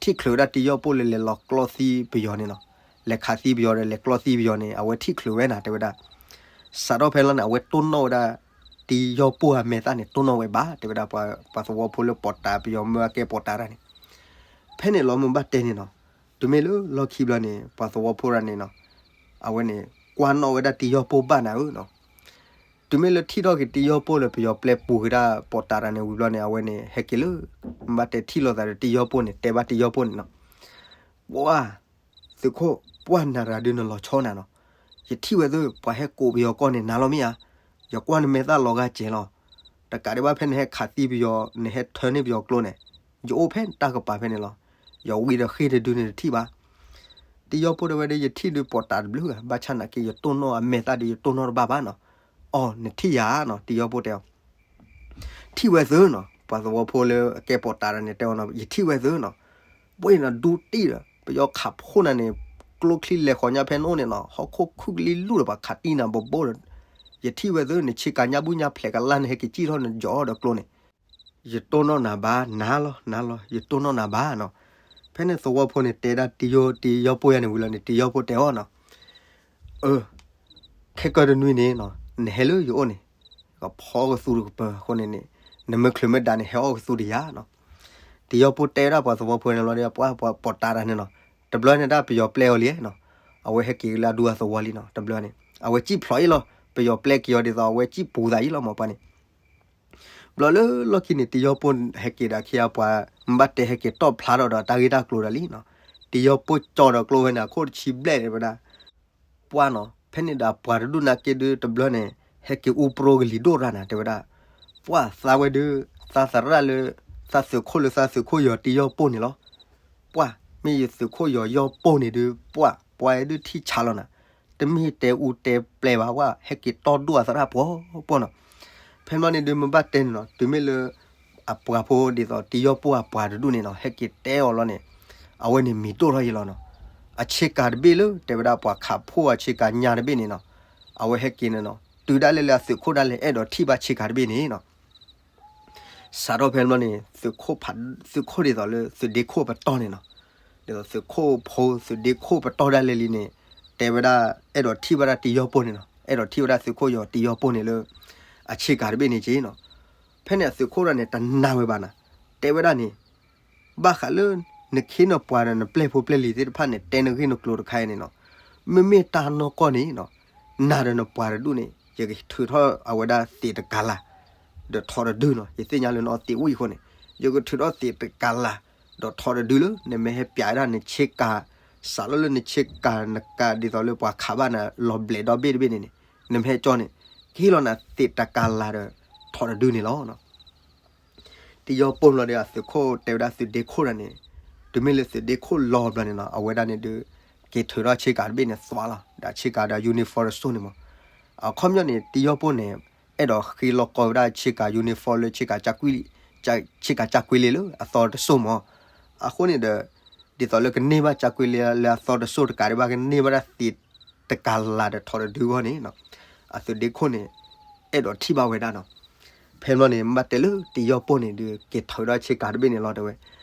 ထံၣ်ချုးဝဲဒၣ်တံၤယီၢ်ပိၢ်လၢလဲၤလီၤကျီသံပယီၤန့ၣ်နီၤ, လဲၤခးသံပယီၤဒီးလဲၤကျီသံပယီၤန့ၣ် အဝဲထံၣ်ချုးဝဲနၤတဲဝဲဒၣ်. စးထီၣ်ဖဲလီၤန့ၣ် အဝဲတိၢ်နီၣ်ဝဲဒၣ် တံၤယီၢ်ပိၢ်အမဲာ်သၣ်န့ၣ် တိၢ်နီၣ်ဝဲဘၣ် တဲဝဲဒၣ် ပှၤသဝီဖိလၢပီးတးပယီၤမၢအကဲပီးတးတၢ်န့ၣ် ဖဲန့ၣ်လီၤမ့ၢ်ဘၣ်တဲန့ၣ်နီၤ, တုၤမ့ၢ်လၢလီၢ်ခံဘျီန့ၣ် ပှၤသဝီဖိတဂၤန့ၣ်နီၤ, အဝဲန့ၣ် ကွၢ်နီၣ်ဝဲဒၣ်တံၤယီၢ်ပိၢ်ဘၣ်နၤဧၢနီၤ, တုၤမ့ၢ်လၢထံၣ်ထီၣ်က့ၤတံၤယီၢ်ပိၢ်လၢပယီၤပျဲပူၤက့ၤဒၣ်ပီးတးတၢ်န့ၣ်ဝံၤဘျီန့ၣ် အဝဲန့ၣ် ဟဲက့ၤလၢ မ့ၢ်ဘၣ်တဲထံၣ်လိာ်သးဒီးတံၤယီၢ်ပိၢ်န့ၣ် တဲဘၣ်တံၤယီၢ်ပိၢ်န့ၣ်နီၤ, ပှၤ သုးခိၣ် ပှၢ်နၤရၤဒုးနလီၤဆီနၤနီၤ, ယထံၣ်ဝဲသု ပှၤဟဲကိးပယီၤကီၢ်န့ၣ် နၤလီၤမ့ၢ်ဧါ, ယကွၢ်နမဲာ်သၣ်လီၤဂာ်စဲၤလီၤ, တကးဒံးဘၣ်ဖဲနဟဲခးသံပယီၤ နဟဲထၢန့ၢ်ပယီၤကျိန့ၣ်, ယအိၣ်ဖဲတၢ်ကပၤဖဲန့ၣ်လီၤ, ယဝံၤဒီးဃ့ၢ်တဒုန့ၣ်တထံၣ်ဘၣ်. တံၤယီၢ်ပိၢ်တဲဝဲဒၣ် ယထံၣ်ဒုးပီးတးတဘျုးဂၤ ဘၣ်ဆၣ်နာ်က့ ယတိၢ်နီၣ်အမဲာ်သၣ်ဒီး ယတိၢ်နီၣ်တဘၣ်ဘၣ်နီၤ, အီၤ နထံၣ်ယၤနီၤ တံၤယီၢ်ပိၢ်တဲအီၤ ထံၣ်ဝဲသုနီၤ ပှၤသဝီဖိလၢအကဲပီးတးတၢ်န့ၣ် တဲအီၤနီၤ ယထံၣ်ဝဲသုနီၤ, ဘှ့ၣ်နၤဒူတံၢ်ဒီး ပယီၤခးဖှိၣ်နၤန့ၣ် ကျိချံလဲၤဃီညါဖဲနအိၣ်န့ၣ်နီၤ ဟီၣ်ခိၣ်ခုၣ်ကလံလူၢ်ဒီးပှၤခးတံၢ်နၤဘိဘိဒီး, ယထံၣ်ဝဲသု နဆ့ကၤညါဘုၣ်ညါဖျဲးကလါ နဟဲက့ၤစံၣ်ထီၣ်နယီၤဒီးကျိန့ၣ်, ယတိၢ်နီၣ်နၤဘၣ် နၤလီၤ နၤလီၤ ယတိၢ်နီၣ်နၤဘၣ်နီၤ. ဖဲန့ၣ်သဝီဖိန့ၣ် တဲဒၣ်တံၤယီၢ် တံၤယီၢ်ပိၢ်ယါန့ၣ်ဝံၤလီၤန့ၣ် တံၤယီၢ်ပိၢ်တဲအီၤနီၤ အၢ ခဲကၢၢ်တနွံန့ၣ်နီၤ နဟဲလၢယအိၣ်န့ၣ် ကဖီကသူတကပၤအဃိန့ၣ်န့ၣ် နမ့ၢ်ချုးမ့ၢ်ဒါန့ၣ် ဟဲအီၣ်ကသူတယၤနီၤ. တံၤယီၢ်ပိၢ်တဲဝဲဒၣ်ပှၤသဝီဖိန့ၣ်လီၤဒီး ပှၤပှၤပီးတးတၢ်န့ၣ်နီၤ တဘျီန့ၣ်ဒၣ်ပယီၤပျဲအီၤလံနီၤ, အဝဲဟဲက့ၤလၢအဒူအသဝီလံနီၤ တဘျီန့ၣ် အဝဲစံၣ်ဖျိးအံၤလီၤ ပယီၤပျဲက့ၤအီၤဒ်သိး အဝဲစံၣ်ပူၤသးအံၤလီၤမ့ၢ်ပှၤန့ၣ် ဘျီလၢလီၢ်ခံန့ၣ် တံၤယီၢ်ပိၢ်ဟဲက့ၤဒီးခံအပှၤ မ့ၢ်ဘၣ်တဲဟဲက့ၤတီၣ်ဖျါထီၣ်ဒီးတၢ်ဂ့ၢ်တၢ်ကျိၤဒီးလံနီၤ. တံၤယီၢ်ပိၢ်ကၠီဒီးကျိဝဲန့ၣ် အခိၣ်တဆံဘျဲၣ်တဲဝဲဒၣ် ပှၢ်နီၤ ဖဲန့ၣ်ဒီးအပှၤတဒူၣ်နာ်က့ဒုးတဘျီန့ၣ် ဟဲက့ၤအူပြိကလံၤဒိၣ်ရၣ်နၤတဲဝဲဒၣ်, ပှၢ်သးဝဲဒုး သးသရၣ်လၢ သးသုးခိၣ်လၢသးသုးခိၣ်ယီၤတံၤယီၢ်ပိၢ်န့ၣ်လီၤ. ပှၢ် မ့ၢ်ယသုးခိၣ်ယီၤယီၢ်ပိၢ်န့ၣ်ဒုး ပှၢ် ပှၤဒုးထံၣ်ဆါလီၤနၤ, တမ့ၢ်တဲအူတဲပျဲဘၣ်ဝဲ ဟဲက့ၤတီၢ်ဒိၣ်အသရၣ်ပှီၤပှီၤနီၤ. ဖဲမီန့ၣ်ဒုးမ့ၢ်ဘၣ်တဲန့ၣ်နီၤ တုၤမ့ၢ်လၢ အပှၤဖိဒ်သိးတံၤယီၢ်ပိၢ်အပှၤတဒူၣ်န့ၣ်နီၤ ဟဲက့ၤတဲအီၤလီၤန့ၣ် အဝဲန့ၣ်မံၤဒိၣ်ထီၣ်ယံၤလီၤနီၤ. အဆ့ကၤတဘ့ၣ်လၢ တဲဝဲဒၣ်ပှၤခးဖှိၣ်အဆ့ကၤညါတဘ့ၣ်န့ၣ်နီၤ အဝဲဟဲက့ၤန့ၣ်နီၤ တုၤဒၣ်လဲာ်လၢအသုးခိၣ်ဒၣ်လဲာ်အဲၣ်ဒိးထံၣ်ဘၣ်ဆ့ကၤတဘ့ၣ်န့ၣ်နီၤ စးထီၣ်ဖဲန့ၣ်ဘျီန့ၣ် သုးခိၣ်ဖး သုးခိၣ်ဒ်သိးလၢသုးဒ့ခိၣ်ပတီၢ်န့ၣ်နီၤ, ဒ်သိးသုးခိၣ်ဖိသုးဒ့ခိၣ်ပတီၢ်ဒၣ်လဲာ်လံန့ၣ် တဲဝဲဒၣ် အဲၣ်ဒိးထံၣ်ဝဲဒၣ်တံၤယီၢ်ပိၢ်န့ၣ်နီၤ, အဲၣ်ဒိးထံၣ်ဝဲဒၣ်သုးခိၣ်ယီၤတံၤယီၢ်ပိၢ်န့ၣ်လၢ အဆ့ကၤတဘ့ၣ်န့ၣ်က့နီၤ. ဖဲန့ၣ်အသုးခိၣ်ဒၣ်န့ၣ် တနာ်ဝဲဘၣ်နၤ, တဲဝဲဒၣ်န့ၣ် ဘၣ်ဃးလၢ နခ့နပှၤဒီးနပျဲၢ်ဖိပျဲၢ်လံၤသ့ၣ်တဖၣ်န့ၣ် တဲနဂ့ၢ်နကျိၤတခါအံၤန့ၣ်နီၤ, မ့မ့ၢ်တၢ်နီၢ်ကီၢ်န့ၣ်နီၤ, နၤဒီးနပှၤတဒူၣ်န့ၣ် ယကထုးထီၣ်အဝဲဒၣ်သံးတကၤလၤ ဒီးထိးတဒုနီၤ, ယသ့ၣ်ညါလၢနအီသံးဝံၣ်အဃိန့ၣ် ယကထုးထီၣ်သံးတကၤလၤ ဒီးထိးတဒုလၢ နမ့ၢ်ဟဲပျးဝဲဒၣ်နဆ့ကၤ, စးလၢလၢနဆ့ကၤနကၤဒ်သိးလၢပှၤခးဘၣ်နၤလီၤဘျဲးဒီဘ့ၣ်တဘ့ၣ်န့ၣ်န့ၣ် နမ့ၢ်ဟဲကၠီန့ၣ် ကဟ့ၣ်လီၤနၤသံးတကၤလၤဒီး ထိးတဒုန့ၣ်လီၤ. တံၤယီၢ်ပိၢ်ဘျီဒီး အသုးခိၣ်တဲဝဲဒၣ်သုးဒ့ခိၣ်ဒၣ်န့ၣ်, တုၤမ့ၢ်လၢသုးဒ့ခိၣ်လီၤဘျီန့ၣ်နီၤ အဝဲဒၣ်န့ၣ်ဒုး က့ၤထုးထီၣ်ဆ့ကၤတဘ့ၣ်န့ၣ်သွးလီၤ, ဒီးဆ့ကၤဒီး uniform တစိၢ်န့ၣ်မး. အခီပညီန့ၣ် တံၤယီၢ်ပိၢ်န့ၣ် အဲၣ်ဒိးဃ့လီၤကီဝဲဒၣ်ဆ့ကၤ uniform လၢဆ့ကၤ ဆ့ကၤကၠၢ်ကွံလ့လၢအသီတစိၢ်မး. အဃိန့ၣ်ဒီး ဒ်သိးလၢကန့ၢ်ဘၣ်ကၠၢ်ကွံလ့လၢအသီတစိၢ်တကးဒံးဘၣ် ကန့ၢ်ဘၣ်ဒၣ်သံးတကၤလၤဒီးထိးတဒုအဂီၢ်န့ၣ် အသုးဒ့ခိၣ်န့ၣ် အဲၣ်ဒိးထံၣ်ဘၣ်ဝဲဒၣ်နီၤ. ဖဲဘျီန့ၣ် ဘၣ်တဲလၢတံၤယီၢ်ပိၢ်န့ၣ်ဒုး က့ၤထုးထီၣ်ဆ့ကၤတဘ့ၣ်န့ၣ်လီၤတဲဝဲ,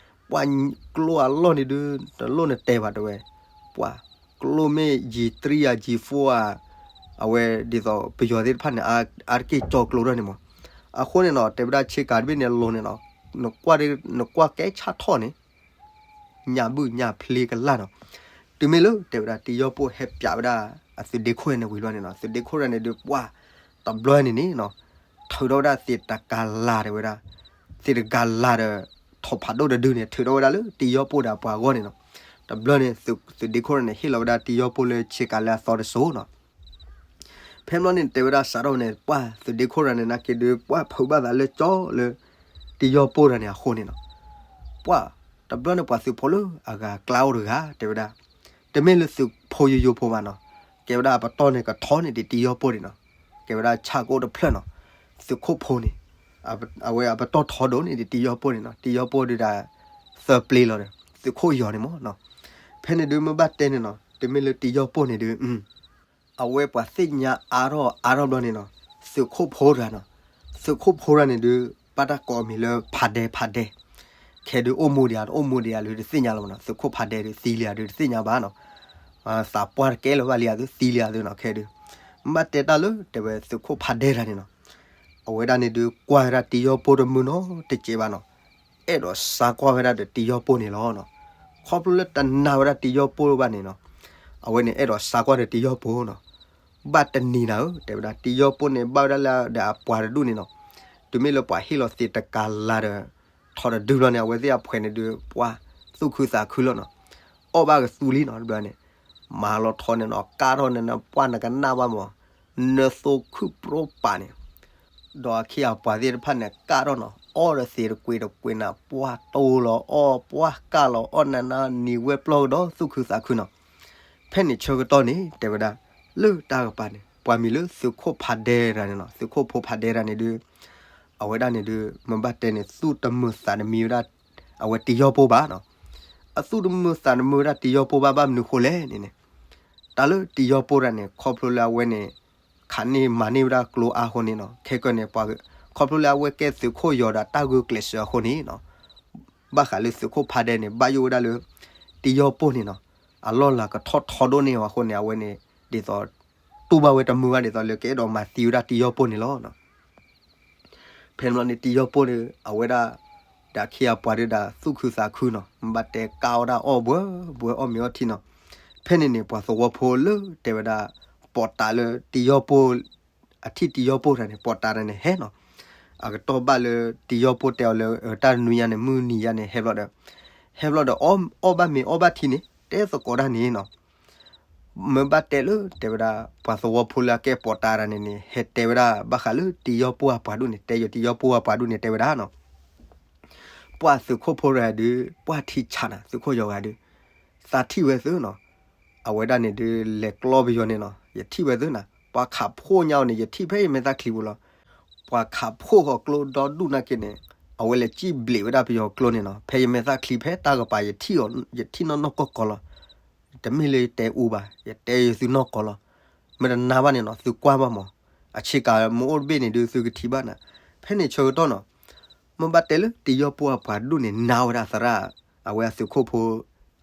ပှၤကျိအလီၢ်န့ၣ်ဒုး တလိၣ်နတဲဘၣ်တဲဝဲ, ပှၤကျိမ့ၢ် G three ဧါ G four ဧါ, အဝဲဒ်သိးပယီၤသ့ၣ်တဖၣ်န့ၣ် အါတက့ၢ်ကၠီကျိထီၣ်န့ၣ်မး. အဃိန့ၣ်နီၤ တဲဝဲဒၣ်ဆ့ကၤတဘ့ၣ်န့ၣ်အလိၤန့ၣ်နီၤ, နကွၢ်ကဲဆၣ်ထီၣ်န့ၣ် ညၣ်ဘုၣ်ညၣ်ဖျ့ကလၢ်နီၤ. တုၤမ့ၢ်လၢတဲဝဲဒၣ်တံၤယီၢ်ပိၢ်ဟဲပျးဝဲဒၣ်အသုးဒ့ခိၣ်န့ၣ်ဝံၤဘျီန့ၣ်နီၤ, သုးဒ့ခိၣ်ဒၣ်န့ၣ်ဒုးပှၢ် တဘျီန့ၣ်န့ၣ်နီၤ, ထုးထီၣ်ဝဲဒၣ်သ့ၣ်တကၤလၤတဲဝဲဒၣ်, သ့ၣ်တကၤလၤဒီး ထိၣ်ဖးဒိၣ်တဒုန့ၣ် ထုးထီၣ်ဝဲဒၣ်လၢတံၤယီၢ်ပိၢ်ဒီးအပှၤအဂီၢ်န့ၣ်နီၤ. တဘျီန့ၣ် သုးဒ့ခိၣ်န့ၣ် ဟ့ၣ်လီၤဝဲဒၣ်တံၤယီၢ်ပိၢ်လၢဆ့ကၤလၢအသီတစိၤနီၤ. ဖဲမ့ၢ်န့ၣ် တဲဝဲဒၣ်စးထီၣ်ဝဲန့ၣ် ပှၢ်သုးဒ့ခိၣ်တဂၤန့ၣ် နာ်က့ဒုး ပှၢ်ဖုးဘၣ်သးလၢကၠီလၢ တံၤယီၢ်ပိၢ်တဂၤန့ၣ်အဃိန့ၣ်နီၤ. ပှၢ်တဘျီန့ၣ် ပှၤသုးဖိလၢအဂၤကျါအိၣ်တဂၤ တဲဝဲဒၣ်, တမ့ၢ်လၢသုးဖိယိယိဖိဘၣ်နီၤ, ကဲဝဲဒၣ်အပတီၢ်န့ၣ်ကထီန့ၢ်ဒံးတံၤယီၢ်ပိၢ်န့ၣ်နီၤ, ကဲဝဲဒၣ်ဆၣ်ကအိၣ်တဖျၢၣ်နီၤ. သုးခိၣ်ဖိန့ၣ် အဝဲအပတီၢ်ထီဒိၣ်န့ၢ်ဒံးတံၤယီၢ်ပိၢ်န့ၣ်နီၤ, တံၤယီၢ်ပိၢ်ဒုးဒၣ် သၢပျ့လီၤဒီး သုးခိၣ်ယီၤန့ၣ်မ့ၢ်နီၤ. ဖဲန့ၣ်ဒုးမ့ၢ်ဘၣ်တဲန့ၣ်နီၤ, တမ့ၢ်လၢတံၤယီၢ်ပိၢ်န့ၣ်ဒုး အဝဲပှၤသ့ၣ်ညါအါထီၣ်အါထီၣ်ဘျီန့ၣ်နီၤ, သုးခိၣ်ဖိတဂၤနီၤ, သုးခိၣ်ဖိတဂၤန့ၣ်ဒုး ဘၣ်တၢ်ကိးအမံၤလၢဖးဒဲဖးဒဲ, ခဲဒုးအိၣ်မူဒံးဧါ တအိၣ်မူဒံးဧါလၢတသ့ၣ်ညါလီၤမ့ၢ်နီၤ, သုးခိၣ်ဖးဒဲဒုးသံလံဧါဒုးတသ့ၣ်ညါဘၣ်နီၤ, သးပှၢ်တကဲလၢၤဘၣ်လံဧါဒုးသံလံဧါဒုးနီၤ, ခဲဒုး ဘၣ်တဲတၢ်လၢတဲဝဲသုးခိၣ်ဖးဒဲတဂၤန့ၣ်နီၤ, အဝဲဒၣ်န့ၣ်ဒုးကွၢ်ဝဲဒၣ်တံၤယီၢ်ပိၢ်တမုာ်နီတစဲးဘၣ်နီၤ, အဲၣ်ဒိးစါကွၢ်ဝဲဒၣ်ဒီးတံၤယီၢ်ပိၢ်န့ၣ်လီၤနီၤ. ခီဖျိလၢတနာ်ဝဲဒၣ်တံၤယီၢ်ပိၢ်ဘၣ်န့ၣ်နီၤ, အဝဲန့ၣ်အဲၣ်ဒိးစါကွၢ်ဒီးတံၤယီၢ်ပိၢ်နီၤ. ဘၣ်တနံၤနၤဧၢ တဲဝဲဒၣ် တံၤယီၢ်ပိၢ်န့ၣ် ဘၣ်ဝဲဒၣ်လၢဒီးအပှၤတဒူၣ်န့ၣ်နီၤ, တုၤမ့ၢ်လၢပှၤဟ့ၣ်လီၤသ့ၣ်တကၤလၤဒီး ထီၣ်တဒုဘျီန့ၣ် အဝဲသ့ၣ်အဖှဲးန့ၣ်ဒုး ပှၢ်သူၣ်ခုသးခုလီၤနီၤ, အီၣ်ဘၣ်ကသူလံနီၤ တဘျီန့ၣ်, မၤလီၤထီန့ၣ်နီၤ ကၢ်ထီၣ်န့ၣ်နီၤ ပှၢ်နကနၣ်ဘၣ်မး, နသိခုၣ်ပြီပာ်န့ၣ် ဒီးအခ့အပှၤသ့ၣ်တဖၣ်န့ၣ် ကၢ်ထီၣ်နီၤ အီၣ်ဒီးသ့ၣ်တကွ့ၤတကွ့ၤနၤ ပှၢ်တိၢ်လီၤအီၣ် ပှၢ်ကၢ်လီၤအီၣ်နၤနၤ နံၤဝဲပျီၢ်ကဒီးသူၣ်ခုသးခုနီၤ. ဖဲန့ၣ်ဆၢကတီၢ်န့ၣ် တဲဝဲဒၣ် လၢတၢ်ကပၤန့ၣ် ပှၤမံၤလၢသုးခိၣ်ဖးဒဲတဂၤန့ၣ်နီၤ သုးခိၣ်ဖိဖးဒဲတဂၤန့ၣ်ဒုး အဝဲဒၣ်န့ၣ်ဒုး မ့ၢ်ဘၣ်တဲန့ၣ် သူၣ်တမုာ်သးတမံဝဲဒၣ် အဝဲတံၤယီၢ်ပိၢ်ဘၣ်နီၤ. အသူၣ်တမုာ်သးတမုာ်ဝဲဒၣ်တံၤယီၢ်ပိၢ်ဘၣ် ဘၣ်မနုၤဃိလဲၣ်န့ၣ်န့ၣ် တၢ်လၢတံၤယီၢ်ပိၢ်တဂၤန့ၣ် ခီဖျိလၢအဝဲန့ၣ် ခးန့ၢ်မၤန့ၢ်ဝဲဒၣ်ကျိအါအဃိန့ၣ်နီၤ ခဲကၢန့ၣ် ပှၤ ခီဖျိလၢအဝဲကဲသုးခိၣ်ယီၤဒီးတၢ်ဂုာ်ကျဲးစၢးအဃိန့ၣ်နီၤ ဘၣ်ဃးလၢသုးခိၣ်ဖးဒဲန့ၣ် ဘၣ်ယိၣ်ဝဲဒၣ်လၢ တံၤယီၢ်ပိၢ်န့ၣ်နီၤ အလီၢ်လၤကထီၣ်ထီဒိၣ်န့ၢ်အီၤအဃိန့ၣ် အဝဲန့ၣ် ဒ်သိး တူၢ်ဘၣ်ဝဲတမုာ်ဘၣ်ဒ်သိးလၢကအဲၣ်ဒိးမၤသံဝဲဒၣ်တံၤယီၢ်ပိၢ်န့ၣ်လီၤ. ဖဲန့ၣ်ဘျီန့ၣ် တံၤယီၢ်ပိၢ်န့ၣ် အဝဲဒၣ် ဒီးအခ့အပှၤဒုးဒၣ်သူၣ်ခုသးခုနီၤ မ့ၢ်ဘၣ်တဲကၢ်အီၣ်ဒၣ်အီၣ်ဘှဲဘှဲအီၣ်မ့ၤအီထံနီၤ. ဖဲန့ၣ်န့ၣ် ပှၤသဝီဖိလၢတဲဝဲဒၣ် ပိာ်တးလၢတံၤယီၢ်ပိၢ် အထံၣ်တံၤယီၢ်ပိၢ်တဂၤန့ၣ် ပိာ်တးတဂၤန့ၣ်ဟဲနီၤ. အကတီၢ်ဘၣ်လၢတံၤယီၢ်ပိၢ်တဲအီၤလၢ တၢ်တနွံညါန့ၣ် မုၢ်နံၤယါန့ၣ် ဟဲဘျီဒီး ဟဲဘျီဒီး အီၣ်ဘၣ်မ့ၤအီၣ်ဘၣ်ထံန့ၣ် တဲသကိးတၢ်န့ၣ်နီၤ. မ့ၢ်ဘၣ်တဲလၢ တဲဝဲဒၣ် ပှၤသဝီဖိလၢအကဲပိာ်တးတဂၤန့ၣ်န့ၣ် ဟဲတဲဝဲဒၣ် ဘၣ်ဃးလၢတံၤယီၢ်ပိၢ်အပှၤဒူၣ်န့ၣ် တဲယတံၤယီၢ်ပိၢ်အပှၤဒူၣ်န့ၣ် တဲဝဲဒၣ်နီၤ. ပှၢ်သုးခိၣ်ဖိတဂၤဒုး ပှၢ်ထံဆးနၤ သုးခိၣ်ယီၤဂၤဒုး သးထံၣ်ဝဲသုနီၤ. အဝဲဒၣ်န့ၣ်ဒုး လဲၤကျီပယီၤန့ၣ်နီၤ ယထံၣ်ဝဲသုနၤ ပှၤခးဖှိၣ်ညါအီၤန့ၣ် ယထံၣ်ဖဲယမဲာ်သၣ်ချံပူၤလီၤ. ပှၤခးဖှိၣ်ဃီၤကျိဒီဒူၣ်နာ်က့န့ၣ် အဝဲလဲၤစံၣ်ဘျံးဝဲဒၣ်ပယီၤကျိန့ၣ်နီၤ ဖဲယမဲာ်သၣ်ချံဖဲတၢ်ကပၤ ယထံၣ်နီၢ်နီၢ်ကီၢ်ကီၢ်လီၤ. တမ့ၢ်လၢယတဲအူဘၣ် ယတဲယသုနီၢ်ကီၢ်လီၤ. မ့ၢ်တနာ်ဘၣ်န့ၣ်နီၤ သုကွၢ်ဘၣ်မး အဆ့ကၤမ့ၢ်အိၣ်တဘ့ၣ်န့ၣ်ဒုး သုကထံၣ်ဘၣ်နၤ. ဖဲန့ၣ်ဆၢကတီၢ်နီၤ မ့ၢ်ဘၣ်တဲလၢတံၤယီၢ်ပိၢ်အပှၤဒူၣ်န့ၣ် နာ်ဝဲဒၣ်သရၣ် အဝဲအသုးခိၣ်ဖိ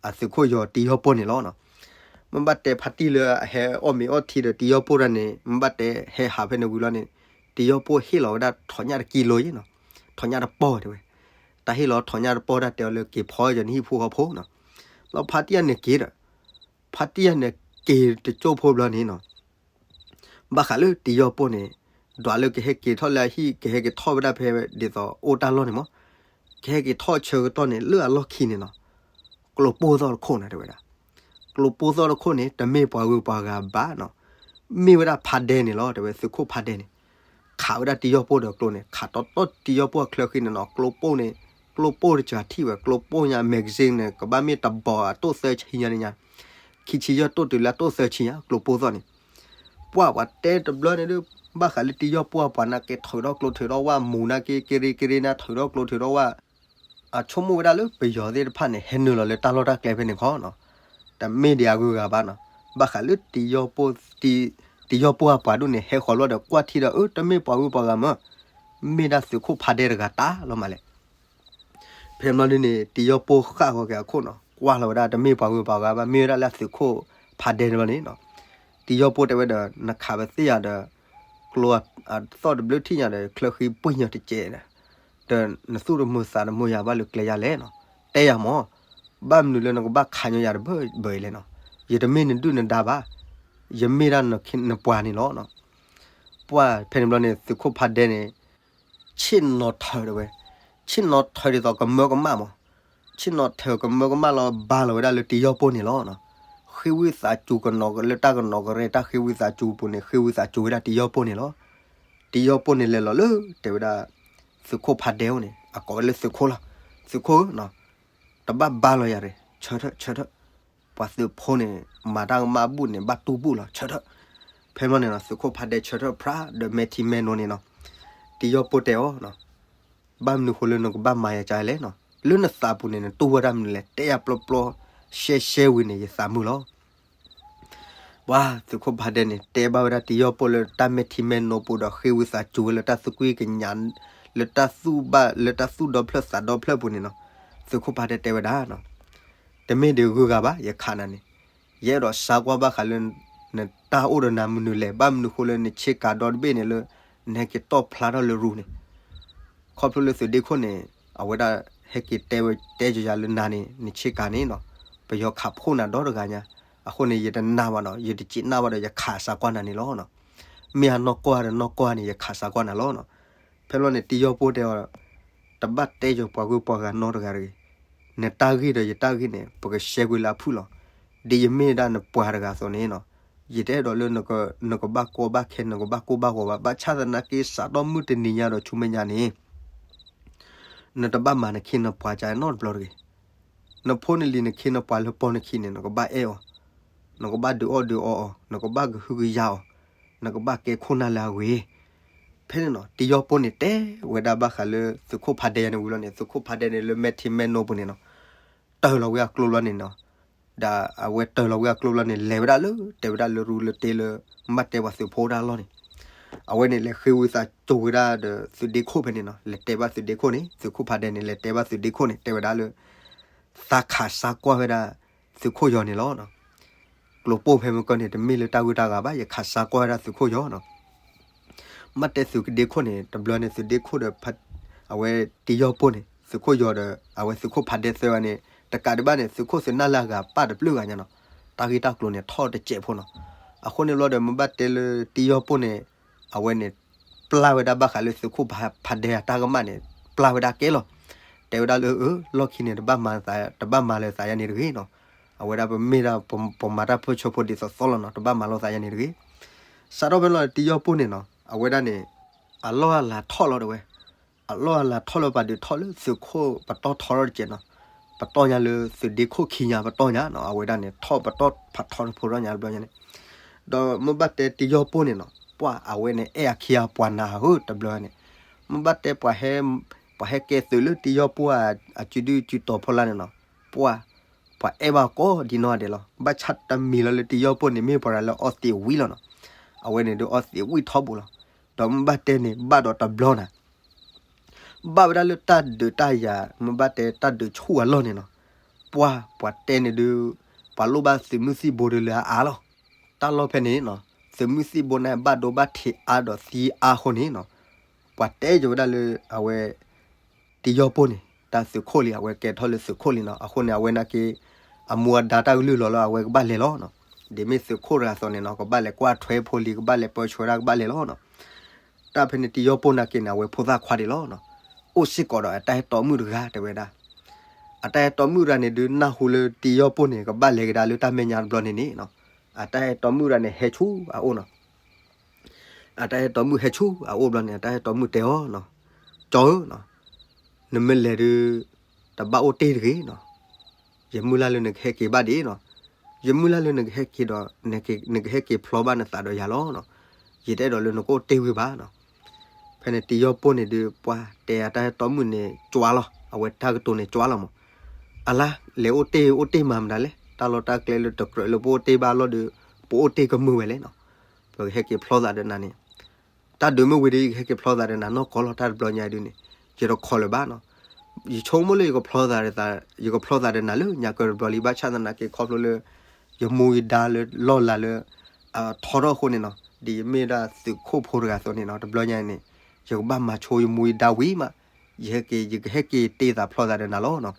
အသုးခိၣ်ယီၤတံၤယီၢ်ပိၢ်န့ၣ်လီၤနီၤ. မ့ၢ်ဘၣ်တဲဖါတံၢ်လၢအဟဲအီၣ်မ့ၤအီၣ်ထံဒီးတံၤယီၢ်ပိၢ်တဂၤန့ၣ် မ့ၢ်ဘၣ်တဲဟဲဟးဖဲန့ၣ်ဝံၤလီၤန့ၣ် တံၤယီၢ်ပိၢ်ဟ့ၣ်လီၤဝဲဒၣ်ထိးညၣ်တကံလိၤအံၤနီၤ ထိးညၣ်တပီၢ်တဲဝဲ တၢ်ဟ့ၣ်လီၤထိးညၣ်တပီၢ်ဒၣ်တဲအီၤလၢက့ၤဖီယၤနဟံၣ်ဖိဃီဖိနီၤ. လီၤဖါတံၢ်ယၤန့ၣ်က့ၤဒီး ဖါတံၢ်ယၤန့ၣ်က့ၤတကၠိၢ်ဖိဘျီန့ၣ်နီၤ ဘၣ်ဃးလၢတံၤယီၢ်ပိၢ်န့ၣ် ဒွးလၢကဟဲက့ၤထီၣ်လၢအဟံၣ် ကဟဲက့ၤထီၣ်ဝဲဒၣ်ဖဲဒ်သိးအိၣ်တၢ်လီၢ်န့ၣ်မး ကဟဲက့ၤထီၣ်ဆၢကတီၢ်န့ၣ် လၢအလီၢ်ခံန့ၣ်နီၤ ကျိပိၢ်သီၣ်တခိၣ်န့ၣ်တဲဝဲဒၣ် ကျိပိၢ်သီၣ်တခိၣ်န့ၣ် တမ့ၢ်ပှၤဂုၤပှၤဂၤဘၣ်နီၤ မ့ၢ်ဝဲဒၣ်ဖါဒဲန့ၣ်လီၤ တဲဝဲ သုးခိၣ်ဖါဒဲန့ၣ် ခးဝဲဒၣ်တံၤယီၢ်ပိၢ်ဒီးကျိန့ၣ် ခးတီတီတံၤယီၢ်ပိၢ်အချၢဃံန့ၣ်နီၤ ကျိပိၢ်န့ၣ် ကျိပိၢ်တစှၤထံၣ်ဝဲ ကျိပိၢ်ညါ magazine န့ၣ် ကဘၣ်မ့ၢ်တဘီအတိၢ်သၢဆံညါန့ၣ်ညါ ခံဆံယဲၢ်တိၢ်တုၤလၢအတိၢ်သၢဆံညါ ကျိပိၢ်သီၣ်န့ၣ် ပှၢ်ပှၤတဲတဘျီန့ၣ်ဒုး ဘၣ်ဃးလၢတံၤယီၢ်ပိၢ်အပှၤနာ်က့ ထုးထီၣ်ကျိထုးထီၣ်ဝၣ်မူၤနာ်က့ ကရ့ကရ့နၤ ထုးထီၣ်ကျိထုးထီၣ်ဝၣ် အဆိကမိၣ်ဝဲဒၣ်လၢပယီၤသ့ၣ်တဖၣ်န့ၣ် ဟဲနုာ်လီၤလၢတၢ်လီၢ်တၢ်ကျဲဖဲန့ၣ်ခီနီၤ တမ့ၢ်ဒံးအဂုၤအဂၤဘၣ်နီၤ ဘၣ်ဃးလၢတံၤယီၢ်ပိၢ် တံၤယီၢ်ပိၢ်အပှၤဒူၣ်န့ၣ် ဟဲဃီၤလီၤဒီးကွၢ်ထံဒီး အၢ တမ့ၢ်ပှၤဂုၤပှၤဂၤမး မ့ၢ်ဒၣ်သုးခိၣ်ဖါဒဲတဂၤတၢ်လီၤမးလဲၣ် ဖဲမ့ၢ်ဒ်န့ၣ် တံၤယီၢ်ပိၢ်ဃၣ်ဃီၤက့ၤအခိၣ်နီၤ ကွၢ်လီၤဝဲဒၣ်တမ့ၢ်ပှၤဂုၤပှၤဂၤဘၣ် မ့ၢ်ဝဲဒၣ်လၢအသုးခိၣ်ဖါဒဲန့ၣ်လီၤန့ၣ်နီၤ တံၤယီၢ်ပိၢ်တဲဝဲဒီး နခးပသ့ၣ်ယၤဒီး ကျိအသီၣ်တဘျုးထံၣ်ညါဒီး ချၢဃံပှ့ၢ်ညီတကဲးဒီး ဒီးနသူၣ်တမုာ်သးတမုာ်ယၤဘၣ်လၢကျဲယၤလဲၣ်နီၤ တဲယၤမး ဘၣ်မနုၤလၢနကဘၣ်ခးညီယၤတဘၢဘၢအံၤလဲၣ်နီၤ ယတမ့ၢ်နဒုၣ်နဒါဘၣ် ယမ့ၢ်ဒၣ်နပှၤန့ၣ်လီၤနီၤ ပှၢ်ဖဲန့ၣ်ဘျီန့ၣ် သုးခိၣ်ဖးဒဲန့ၣ် ဆ့ၣ်နီၤထၢၣ်တဲဝဲ, ဆ့ၣ်နီၤထၢၣ်ဒ်သိးကမၢကမၣ်မး, ဆ့ၣ်နီၤထၢၣ်ကမၢကမၣ်လီၤ ဘါလီၤဝဲဒၣ်လၢတံယီၢ်ပိၢ်န့ၣ်လီၤ. ဃ့ဝံသးစူၤကနီၤလၢတၢ်ကနီၤကရဲ တၢ်ဃ့ဝံသးစူၤပူၤန့ၣ် ဃ့ဝံသးစူၤဝဲဒၣ်တံယီၢ်ပိၢ်န့ၣ်လီၤ. တံယီၢ်ပိၢ်န့ၣ်လဲၤလီၤလၢ တဲဝဲဒၣ် သုးခိၣ်ဖးဒဲအိၣ်န့ၣ် အကိးဝဲလၢသုးခိၣ်လီၤ. သုးခိၣ်ဧၢ, တဘၣ်ဘါလီၤယၤရ့ၣ်, ဆၢထၢၣ် ဆၢထၢၣ်, ပှၤသုးဖိန့ၣ် မၤတၢ်ကမၣ်ဘူၣ်န့ၣ် ဘၣ်တူၢ်ဘူၣ်လီၤ ဆၢထၢၣ်. ဖဲမီန့ၣ်နီၤ သုးခိၣ်ဖးဒဲဆၢထၢၣ်ဖြးဒီးမဲာ်ထံမဲာ်နိန့ၣ်နီၤ, တံယီၢ်ပိၢ်တဲအီၤ, ဘၣ်မနုၤဃိလၢနကဘၣ်မၤယၤကလဲၣ်နီၤ, လၢနသးပူၤန့ၣ် နတူၢ်ဝဲဒၣ်မနုၤလဲၣ် တဲယၤပျီပျီရှဲရှဲဝံၤန့ၣ် ယသးမုာ်လီၤ. ပှၤသုးခိၣ်ဖးဒဲန့ၣ် တဲဘၣ်ဝဲဒၣ်တံယီၢ်ပိၢ်လၢတၢ်မဲာ်ထံမဲာ်နိပူၤဒီးဃ့ဝံသးစူၤဝဲလၢတၢ်သူၣ်ကွံၢ်ကညး, လၢတၢ်သူၣ်ဘၣ် လၢတၢ်သူၣ်ဒီဖျၢၣ်သးဒီဖျၢၣ်ပူၤန့ၣ်နီၤ, သုးခိၣ်ဖးဒဲတဲဝဲဒၣ် တမ့ၢ်ဒုးဂုၤဂၤဘၣ် ယခးနၤန့ၣ်, ယအဲၣ်ဒိးစါကွၢ်ဘၣ်ဃးလၢ နတၢ်အိၣ်ဒီးနၤမနုၤလဲၣ် ဘၣ်မနုၤဃိလၢနဆ့ကၤဒီတဘ့ၣ်န့ၣ်လၢ နဟဲက့ၤတီၣ်ဖျါထီၣ်လၢရူန့ၣ်, ခီဖျိလၢသုးဒ့ခိၣ်န့ၣ် အဝဲဒၣ်ဟဲက့ၤတဲဝဲတဲယၤလၢနၤန့ၣ် နဆ့ကၤန့ၣ်နီၤ, ပယီၤခးဖှိၣ်နၤဒီတဂၤညါ, အဃိန့ၣ် ယတနာ်ဘၣ်ဒီး ယတစံးနၢ်ဘၣ်ဒီး ယခးစါကွၢ်နၤန့ၣ်လီၤ. မ့ၢ်အနီၢ်ကီၢ်ဒီးနီၢ်ကီၢ်န့ၣ် ယခးစါကွၢ်နၤလီၤ. ဖဲလီၤန့ၣ် တံယီၢ်ပိၢ်တဲအီၤ, တဘၣ်တဲယၤပှၤဂုၤပှၤဂၤနီတဂၤတဂ့ၤ, နတၢ်ဂ့ၢ်ဒီးယတၢ်ဂ့ၢ်န့ၣ် ပကရှဲကွံာ်လၢအဖုၣ်လီၤ. ဒ်ယမ့ၢ်ဒၣ်နပှၤတဂၤအသိးန့ၣ်နီၤ, ယတအဲၣ်ဒိးလၢ နကဘၣ်ကီဘၣ်ခဲ နကဘၣ်ကိၢ်ဘၣ်ဂီၤဘၣ်, ဘၣ်ဆၣ်သနာ်က့ စးထီၣ်မုၢ်တနံၤညါဒီးဆူမဲာ်ညါန့ၣ် နတဘၣ်မၤနခ့နပှၤကါနီတဘျီတဂ့ၤ. နဖိနလံၤနခ့နပှၤလၢပီၢ်နခံန့ၣ် နကဘၣ်အဲၣ်အီၤ, နကဘၣ်ဒုးအီၣ်ဒုးအီအီၤ, နကဘၣ်ကဟုကယာ်အီၤ, နကဘၣ်ကဲခိၣ်နၢ်လၢအဂ့ၤ. ဖဲန့ၣ်နီၤ တံယီၢ်ပိၢ်န့ၣ် တဲဝဲဒၣ်ဘၣ်ဃးလၢသုးခိၣ်ဖးဒဲယၤန့ၣ်ဝံၤလီၤန့ၣ် သုးခိၣ်ဖးဒဲန့ၣ်လၢမဲာ်ထံမဲာ်နိပူၤန့ၣ်နီၤ, တၢၢ်လီၤဝဲအကျိဘျီန့ၣ်နီၤ, ဒီးအဝဲတၢၢ်လီၤဝဲအကျိဘျီန့ၣ် လဲၤဝဲဒၣ်လၢ တဲဝဲဒၣ်လၢရူလၢတ့လၢ ဘၣ်တဲပှၤသုးဖိတၢ်လီၢ်န့ၣ်, အဝဲန့ၣ်လဲၤဃ့ဝံသးစူၤဝဲဒၣ်ဒီးသုးဒ့ခိၣ်ဖဲန့ၣ်နီၤ, လဲၤတဲဘၣ်သုးဒ့ခိၣ်န့ၣ် သုးခိၣ်ဖးဒဲန့ၣ် လဲၤတဲဘၣ်သုးဒ့ခိၣ်န့ၣ် တဲဝဲဒၣ်လၢ သးခးစါကွၢ်ဝဲဒၣ်သုးခိၣ်ယီၤန့ၣ်လီၤ. ကျိၤပိၢ်ဖဲမုၢ်ကီၢ်န့ၣ် တမ့ၢ်လၢတၢ်ဂုၤတၢ်ဂၤဘၣ် ယခးစါကွၢ်ဝဲဒၣ်သုးခိၣ်ယီၤနီၤ. မ့ၢ်တဲသုးဒ့ခိၣ်န့ၣ် တဘျီန့ၣ် သုးဒ့ခိၣ်ဒီး အဝဲတံယီၢ်ပိၢ်န့ၣ် သုးခိၣ်ယီၤဒီး အဝဲသုးခိၣ်ဖးဒဲသၢဂၤန့ၣ် တကးဒံးဘၣ်န့ၣ် သုးခိၣ်သုးနၢ်လၢအဂၤပၢ်တပျုာ်ဂၤညါနီၤ, တၢ်ဂ့ၢ်တၢ်ကျိၤန့ၣ် ထီၣ်တစဲးဖိနီၤ. အဃိန့ၣ်ဘျီဒီး မ့ၢ်ဘၣ်တဲလၢတံယီၢ်ပိၢ်န့ၣ် အဝဲန့ၣ် ပျၢ်ဝဲဒၣ်ဘၣ်ဃးလၢသုးခိၣ်ဖးဒဲအတၢ်ကမၣ်န့ၣ် ပျၢ်ဝဲဒၣ်ကဲလီၤ. တဲဝဲဒၣ်လၢ အၢ လီၢ်ခံန့ၣ် တဘၣ်မၤလၢသးယါန့ၣ်တဂ့ၤနီၤ. အဝဲဒၣ်ပမ့ၢ်ဒၣ်ပမၤတၢ်ဖိဆၢဖိဒ်သိးသိးလီၤနီၤ, တဘၣ်မၤလိာ်သးယါန့ၣ်တဂ့ၤ. စးထီၣ်ဖဲလီၤတံယီၢ်ပိၢ်န့ၣ်နီၤ, အဝဲဒၣ်န့ၣ် အလီၢ်အလၤထီၣ်လီၤတဲဝဲ, အလီၢ်အလၤထီၣ်လၢပှၤဒုးထီၣ်လၢသုးခိၣ်ပတီၢ်ထီထီၣ်တစဲးနီၤ, ပတီၢ်ညါလၢသုးဒ့ခိၣ်ခံညါပတီၢ်ညါနီၤ, အဝဲဒၣ်န့ၣ် ထီၣ်ပတီၢ်ဖးထီတဖိထီၣ်ညါတဘျီညါန့ၣ်, ဒီးမ့ၢ်ဘၣ်တဲတံယီၢ်ပိၢ်န့ၣ်နီၤ, ပှၢ်အဝဲန့ၣ် အဲၣ်အခံအပှၤနၤဧၢတဘျီန့ၣ်, မ့ၢ်ဘၣ်တဲ ပှၤဟဲကဲသုးလၢတံယီၢ်ပိၢ်အစုဒုစုတီၤဖိလၢ်န့ၣ်နီၤ, ပှၢ် ပှၤအဲၣ်ဘၣ်ကိးဒ်နီၢ်ဂၤဒဲးလီၤ. ဘၣ်ဆၣ်တမံၤလီၤလၢတံယီၢ်ပိၢ်န့ၣ် မ့ၢ်ပှၤတဂၤလၢအီသံးဝံၣ်လီၤနီၤ, အဝဲန့ၣ်ဒုးအီသံးဝံၣ်ထီဘိလီၤ. ဒီးမ့ၢ်ဘၣ်တဲန့ၣ် ဘၣ်ဒီးတဘျီနၤ ဘၣ်ဝဲဒၣ်လၢတၢ်ဒုးတၢ်ယၤ မ့ၢ်ဘၣ်တဲတၢ်ဒုးဆူၣ်အလီၢ်န့ၣ်နီၤ, ပှၢ် ပှၤတဲန့ၣ်ဒုး ပှၤလိၣ်ဘၣ်သုးမုၢ်သံၣ်ဘိဒုးလၢအအါလီၤ. တၢ်လီၢ်ဖဲန့ၣ်နီၤ သုးမုၢ်သံၣ်ဘိန့ၣ်ဘၣ်ဒိဘၣ်ထံးအါဒီးသံအါအဃိန့ၣ်နီၤ, ပှၤတဲယိၤဝဲဒၣ်လၢအဝဲ တံယီၢ်ပိၢ်န့ၣ် တၢ်သုးခိၣ်လံ အဝဲကဲထီၣ်လၢသုးခိၣ်လံနီၤ, အဃိန့ၣ် အဝဲနာ်က့ အမူအဒါတၢ်ကလုၢ်လီၤလၢအဝဲကဘၣ်လဲၤလီၤနီၤ, ဒ်မ့ၢ်သုးခိၣ်တဂၤအသိးန့ၣ်နီၤ ကဘၣ်လဲၤကွၢ်ထွဲဖိလံ ကဘၣ်လဲၤပၢဆှၢဒၣ်ကဘၣ်လဲၤလီၤနီၤ. တၢ်ဖဲန့ၣ်တံယီၢ်ပိၢ်နာ်က့န့ၣ် အဝဲဖိသၣ်ခွါဒံးလီၤနီၤ, အိၣ်စ့ၢ်ကီးဒီးအတၢ်အဲၣ်တီမုၣ်တဂၤတဲဝဲဒၣ်, အတၢ်အဲၣ်တီမုၣ်တဂၤန့ၣ်ဒုးနၢ်ဟူလၢတံယီၢ်ပိၢ်န့ၣ် ကဘၣ်လဲၤကဒါလၢတၢ်မဲာ်ညါတဘျီန့ၣ်န့ၣ်နီၤ, အတၢ်အဲၣ်တီမုၣ်တဂၤန့ၣ်ဟဲဆူအအိၣ်နီၤ အတၢ်အဲၣ်တီမုၣ်ဟဲဆူအအိၣ်ဘျီန့ၣ် အတၢ်အဲၣ်တီမုၣ်တဲအီၤနီၤ, ကၠီဧၢ, နမ့ၢ်လဲၤဒုး တဘၣ်အိၣ်တ့ၢ်တဂ့ၤနီၤ, ယမုၢ်လၢ်လၢနကဟဲက့ၤဘၣ်ဒံးနီၤ, ယမုၢ်လၢ်လၢနကဟဲက့ၤဒီး နကဟဲက့ၤဖျီဘၣ်နသးဒီးယၤလီၤနီၤ, ယတအဲၣ်ဒိးလၢနကအိၣ်တ့ၢ်ဝံၤဘၣ်နီၤ. ဖဲန့ၣ်တံယီၢ်ပိၢ်န့ၣ်ဒုး ပှၢ်တဲအတၢ်အဲၣ်တီမုၣ်န့ၣ်ကွၢ်လီၤ, အဝဲတၢ်ကတိၤန့ၣ်ကွၢ်လီၤမး, အလါ လဲၤအိၣ်တ့ၢ်အိၣ်တ့ၢ်မၤမတၤလဲၣ်, တၢ်လီၢ်တၢ်ကျဲလၢတကြၢးလၢပအိၣ်တ့ၢ်ဘၣ်အလီၢ်ဒီး ပအိၣ်တ့ၢ်ကမုာ်ဝဲလဲၣ်နီၤ, ပကဟဲက့ၤဖျီသးဒီးနၤန့ၣ် တၢ်ဒုးမ့ၢ်ဝံၤဒီး ယကဟဲက့ၤဖျီသးဒီးနၤနီၢ်ကီၢ်လီၤ, တၢ်တဘျီညါဒုးန့ၣ် ယတခိးလၢၤဘၣ်နီၤ, ယဆိကမိၣ်လၢယကဖျီသးဒီး ယကဖျီသးဒီးနၤလၢညါကၢတဘျီလံ, ဘၣ်ဆၣ်သနာ်က့ခီဖျိလၢ ယမူယဒါလၢလီၢ်လၤလၢ ထီထီၣ်အဃိန့ၣ်နီၤ, ဒ်ယမ့ၢ်ဒၣ်သုးခိၣ်ဖိတဂၤအသိးန့ၣ်နီၤ, တဘျီညါန့ၣ် ယကဘၣ်မၤဆိယမူယဒါဝံၤမး, ယဟဲက့ၤ ယကဟဲက့ၤတ့သးဖျီသးဒီးနၤလီၤနီၤ,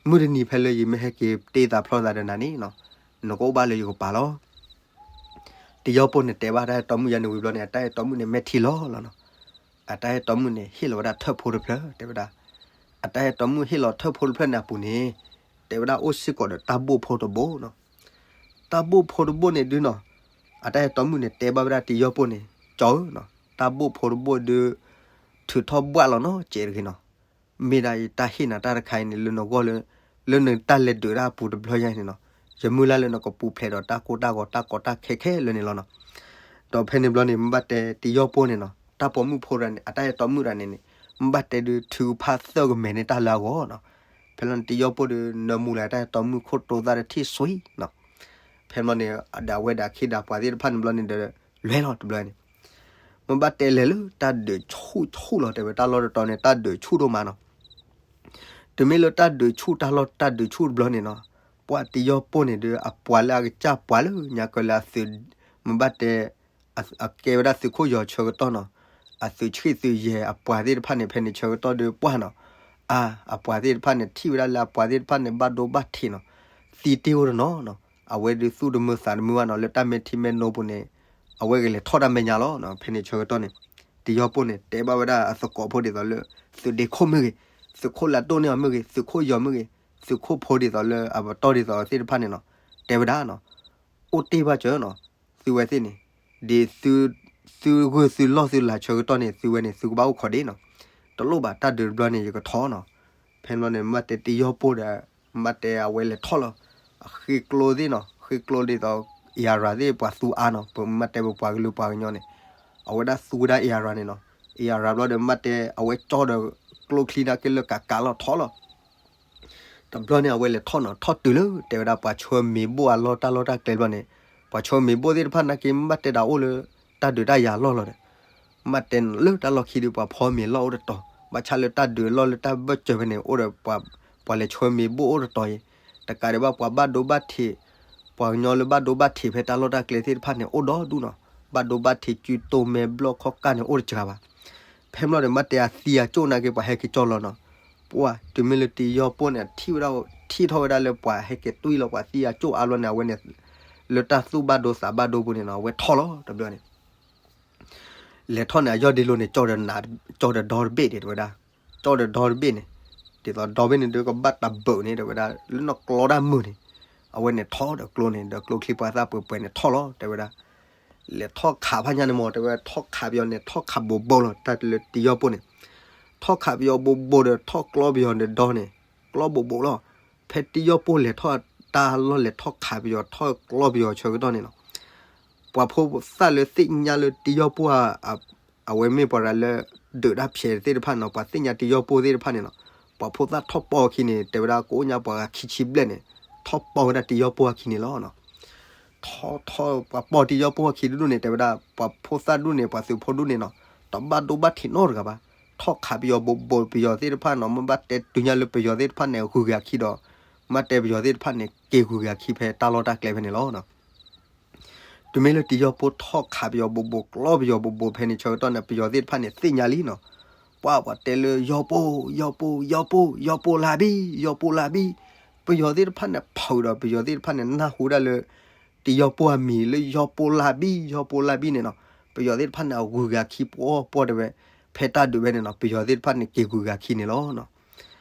မုၢ်တနံၤဖဲလၢယမ့ၢ်ဟဲက့ၤတ့သးဖျီသးဒီးနၤန့ၣ်နီၤ, နကအိၣ်ဘၣ်လၢယကပၤလီၤ. တယီၢ်ပိၢ်န့ၣ်တဲဘၣ်တၢ်အဲၣ်တီမုၣ်ယါန့ၣ်ဝံၤဘျီန့ၣ် အတၢ်အဲၣ်တီမုၣ်န့ၣ် မဲာ်ထံလီၤလီၤနီၤ. အတၢ်အဲၣ်တီမုၣ်န့ၣ် ဟ့ၣ်လီၤဝဲဒၣ်ထၢၣ်ဖိတဖျၢၣ် တဲဝဲဒၣ်. အတၢ်အဲၣ်တီမုၣ်ဟ့ၣ်လီၤထၢၣ်ဖိတဖျၢၣ်န့ၣ်အပူၤန့ၣ် တဲဝဲဒၣ်အိၣ်စ့ၢ်ကီးဒီးတၢ်ဘိၣ်ဖိတဘိနီၤ. တၢ်ဘိၣ်ဖိတဘိန့ၣ်ဒုနီၤ, အတၢ်အဲၣ်တီမုၣ်န့ၣ် တဲဘၣ်ဝဲဒၣ်တယီၢ်ပိၢ်န့ၣ်, ကၠီဧၢ, တၢ်ဘိၣ်ဖိတဘိဒု ထုးထီၣ်ဘှၣ်လီၤနီၤ ကဲးတဂ့ၤနီၤ. မ့ၢ်ဒၣ်အံၤတၢ်ဟ့ၣ်နၤတၢ်တခါအံၤန့ၣ် လၢနဂီၢ်လၢ လၢနတၢ်လဲၤဒုးတၢ်အပူၤတဘျီညါန့ၣ်နီၤ, ယမုၢ်လၢ်လၢနကပူၤဖျဲးဒီးတၢ်ကိၢ်တၢ်ဂီၤ တၢ်ကီတၢ်ခဲခဲလၢာ်န့ၣ်လီၤနီၤ. ဒီးဖဲန့ၣ်ဘျီန့ၣ် မ့ၢ်ဘၣ်တဲတယီၢ်ပိၢ်န့ၣ်နီၤ, တၢ်ပိာ်မုၣ်ဖိတဂၤန့ၣ် အတၢ်အဲၣ်တီမုၣ်တဂၤန့ၣ်န့ၣ် မ့ၢ်ဘၣ်တဲဒု ထုကဖၣ်သၢကမဲာ်န့ၢ်တၢ်လၢအဂီၢ်နီၤ. ဖဲလီၤန့ၣ် တယီၢ်ပိၢ်ဒု နၢမူလၢတၢ်အဲၣ်တီမုၣ်ခိၣ်တိသၣ်တထံၣ်စွံနီၤ. ဖဲဘျီန့ၣ် ဒီးအဝဲဒၣ်အခ့ဒၣ်ပှၤသ့ၣ်တဖၣ်န့ၣ်ဘျီန့ၣ်ဒီး လဲၤလီၤတဘျီန့ၣ် မ့ၢ်ဘၣ်တဲလဲၤလၢတၢ်ဒုးဆူၣ်ဆူၣ်လီၤ တဲဝဲတၢ်လီၢ်တတီၤန့ၣ် တၢ်ဒုးဆူၣ်ဒိၣ်မးနီၤ. တုၤမ့ၢ်လၢတၢ်ဒုးဆူၣ်တၢ်လီၢ်တၢ်ဒုးဆူၣ်တဘျီန့ၣ်နီၤ, ပှၤတယီၢ်ပိၢ်န့ၣ်ဒီး အပှၤလၢအကစၢ်ပှၤလၢညါကၢလၢအသုး မ့ၢ်ဘၣ်တဲ အကဲဝဲဒၣ်သုးခိၣ်ယီၤဆၢကတီၢ်နီၤ, အသုးဆံၣ်သုးယဲၢ်အပှၤသ့ၣ်တဖၣ်န့ၣ် ဖဲန့ၣ်ဆၢကတီၢ်ဒီးပှၢ်နီၤ, အါ အပှၤသ့ၣ်တဖၣ်န့ၣ် ထံၣ်ဝဲဒၣ်လၢအပှၤသ့ၣ်တဖၣ်န့ၣ် ဘၣ်ဒိဘၣ်ထံးနီၤ, သံတ့ၢ်အိၣ်တနီၤနီၤ, အဝဲဒုးသူၣ်တမုာ်သးတမုာ်ဘၣ်နီၤ, လၢတၢ်မဲာ်ထံမဲာ်နိပူၤန့ၣ် အဝဲကလဲၤထီၣ်တၢ်မဲာ်ညါလီၤ. ဖဲန့ၣ်ဆၢကတီၢ်န့ၣ် တယီၢ်ပိၢ်န့ၣ်တဲဘၣ်ဝဲဒၣ်အသကိးဖိဒ်သိးလၢ သုးဒ့ခိၣ်မ့ၢ်ဂ့ၤ, သုးခိၣ်လၢတိၢ်န့ၢ်အီၤမ့ၢ်ဂ့ၤ, သုးခိၣ်ယီၤမ့ၢ်ဂ့ၤ, သုးခိၣ်ဖိဒ်သိးလၢအပတီၢ်ဒ်သိးသ့ၣ်တဖၣ်န့ၣ်နီၤ, တဲဝဲဒၣ်နီၤ, အိၣ်တ့ၢ်ဘၣ်စၢၤနီၤ, သုဝဲသ့ၣ်န့ၣ် ဒ်သု သုဂုၢ်သုလီၢ်သုလၢ်ဆၢကတီၢ်န့ၣ် သုဝဲန့ၣ် သုကဘၣ်အိၣ်ခိးဒ့နီၤ, တလိၣ်ဘၣ်တၢ်ဒုးတဘျီန့ၣ် ယကထီၣ်နီၤ. ဖဲန့ၣ်ဘျီန့ၣ် မ့ၢ်ဘၣ်တဲတယီၢ်ပိၢ်ဒီး မ့ၢ်ဘၣ်တဲအဝဲလဲၤထီၣ်လီၤ, အဃ့ကျိသ့ၣ်နီၤ, ဃ့ကျိဒ်သိး အံၤအရၤသ့ၣ်ပှၤသူအါနီၤ, ပမ့ၢ်ဘၣ်တဲပပှၤကလုာ်ပှၤကညီန့ၣ် အဝဲဒၣ်သူဝဲဒၣ်အံၤအရၤန့ၣ်နီၤ, အံၤအရၤဘျီဒီး မ့ၢ်ဘၣ်တဲအဝဲကၠီဒီးကျိချံနာ်က့လၢကးကးလီၤထီၣ်လီၤ တဘျီန့ၣ် အဝဲလဲၤထီၣ်နီၤ, ထီၣ်တုၤလၢ တဲဝဲဒၣ်ပှၤဆှၢမ့ၤဘိၣ်အလီၢ်တၢ်လီၢ်တၢ်ကျဲဘျီန့ၣ်, ပှၤဆှၢမ့ၤဘိၣ်သ့ၣ်တဖၣ်နာ်က့ မ့ၢ်ဘၣ်တဲဒၣ်အိၣ်လၢ တၢ်ဒုးတၢ်ယၤလီၢ်လီၤဒီး, မ့ၢ်ဘၣ်တဲလၢတၢ်လီၢ်ခံဒီး ပှၤဖီမ့ၤလီၢ်အိၣ်တတီၤ, ဘၣ်ဆၣ်လၢတၢ်ဒုးလီၢ်လၢတၢ်ဘၢၣ်စၢၤဖဲန့ၣ် အိၣ်ဒီးပှၤ ပှၤလဲၤဆှၢမ့ၤဘိၣ်အိၣ်တတီၤအံၤ, တကးဒံးဘၣ်ပှၤဘၣ်ဒိဘၣ်ထံး, ပှၤကညီလၢဘၣ်ဒိဘၣ်ထံးဖဲတၢ်လီၢ်တၢ်ကျဲသ့ၣ်တဖၣ်န့ၣ် အိၣ်ဒီဒူၣ်နီၤ, ဘၣ်ဒိဘၣ်ထံးစုတိၢ်မဲဘျီၣ်ခီၣ်ကၢ်န့ၣ် အိၣ်တစှၤဘၣ် ဖဲဘျီဒီး မ့ၢ်ဘၣ်တဲအသံအကၠိၣ်နာ်က့ ပှၤဟဲက့ၤကၠီလီၤနီၤ, ပှၤ တုၤမ့ၢ်လၢတယီၢ်ပိၢ်န့ၣ် ထံၣ်ဝဲဒၣ် ထံၣ်ထီၣ်ဝဲဒၣ်လၢပှၤဟဲက့ၤတွံၢ်လီၤပှၤသံအကၠိၣ်အါဘျီန့ၣ် အဝဲန့ၣ် လၢတၢ်သူၣ်ဘၣ်ဒိသးဘၣ်ဒိပူၤန့ၣ်နီၤ အဝဲထီၣ်လီၤတဘျီန့ၣ် လဲၤထီၣ်န့ၣ် အယီၢ်ဒ့လိၤန့ၣ် ကၠီဒီးဒီတဘ့ၣ်ဒံးတဲဝဲဒၣ်, ကၠီဒီးဒီတဘ့ၣ်န့ၣ်, ဒ်သိးဒီဘ့ၣ်န့ၣ်ဒီး ကဘၣ်တၢ်ဘၢၣ်န့ၣ်တဲဝဲဒၣ် လၢနီၢ်ကျီတၢ်မုာ်န့ၣ်, အဝဲန့ၣ်ထီၣ်ဒီးကျိန့ၣ် ဒီးကျိချံပှၤသၣ်ပှဲၤပှဲၤန့ၣ်ထီၣ်လီၤတဲဝဲဒၣ် လဲၤထီၣ်ခးဖးညါန့ၣ်မ့ၢ် တဲဝဲထီၣ်ခးပယီၤန့ၣ် ထီၣ်ခးဘိးဘိးလီၤ တၢ်လၢတယီၢ်ပိၢ်န့ၣ်, ထီၣ်ခးပယီၤဘိးဘိးဒီးထီၣ်ကျီပယီၤဒီးဒီန့ၣ်, ကျီဘိးဘိးလီၤ, ဖဲတယီၢ်ပိၢ်လဲၤထီၣ်တၢ်လီၢ်လဲၤထီၣ်ခးပယီၤထီၣ်ကျီပယီၤဆၢကတီၢ်န့ၣ်လီၤ ပှၤဖိသၣ်လၢသ့ၣ်ညါလၢတယီၢ်ပိၢ် အဝဲမ့ၢ်ပှၤရၤလၢ ဒုးတၢ်ဖျဲးသ့ၣ်တဖၣ်န့ၣ်နီၤ ပှၤသ့ၣ်ညါတယီၢ်ပိၢ်သ့ၣ်တဖၣ်န့ၣ်နီၤ ပှၤဖိသၣ်ထီၣ်ပီၢ်အခံန့ၣ် တဲဝဲဒၣ်ကအိၣ်ညါပှၤဂၤခံဆံဘျဲၣ်န့ၣ် ထီၣ်ပီၢ်ဝဲဒၣ်တယီၢ်ပိၢ်အခံန့ၣ်လီၤ. ထီၣ်ထီၣ်ပှၤပီၢ်တယီၢ်ပိၢ်အခံဒူၣ်န့ၣ် တဲဝဲဒၣ် ပှၤဖိသၣ်ဒူၣ်န့ၣ် ပှၤသုးဖိဒူၣ်န့ၣ်နီၤ တဘၣ်ဒိဘၣ်ထံးနီတဂၤဘၣ်. ထီၣ်ခးပယီၤဘိးဘိးပယီၤသ့ၣ်တဖၣ်နီၤ မ့ၢ်ဘၣ်တဲတုၤညါလၢပယီၤသ့ၣ်တဖၣ်န့ၣ် ဂုၤက့ၤအခံဒီး မ့ၢ်ဘၣ်တဲပယီၤသ့ၣ်တဖၣ်န့ၣ် က့ၤဂုၤက့ၤအခံဖဲတၢ်လီၢ်တၢ်ကျဲဖဲန့ၣ်လီၤ. တုၤမ့ၢ်လၢတယီၢ်ပိၢ်ထီၣ်ခးပယီၤဘိးဘိး ကျီပယီၤဘိးဘိးဖဲန့ၣ်ဆၢကတီၢ်န့ၣ် ပယီၤသ့ၣ်တဖၣ်န့ၣ် သ့ၣ်ညါလံနီၤ. ပှၤပှၤတဲလၢယီၢ်ပိၢ် ယီၢ်ပိၢ် ယီၢ်ပိၢ် ယီၢ်ပိၢ်လၢဘံၣ် ယီၢ်ပိၢ်လၢဘံၣ်. ပယီၤသ့ၣ်တဖၣ်န့ၣ် ဖုးဒီးပယီၤသ့ၣ်တဖၣ်န့ၣ် နၢ်ဟူဒၣ်လၢ တယီၢ်ပိၢ်အမံၤလၢယီၢ်ပိၢ်လၢဘံၣ် ယီၢ်ပိၢ်လၢဘံၣ်န့ၣ်နီၤ. ပယီၤသ့ၣ်တဖၣ်န့ၣ် အဂုၤက့ၤအခံပီၢ်ပီၢ်တဲဝဲ ဖဲတၢ်ဒုးဖဲန့ၣ်နီၤ ပယီၤသ့ၣ်တဖၣ်န့ၣ် က့ၤဂုၤက့ၤအခံန့ၣ်လီၤ.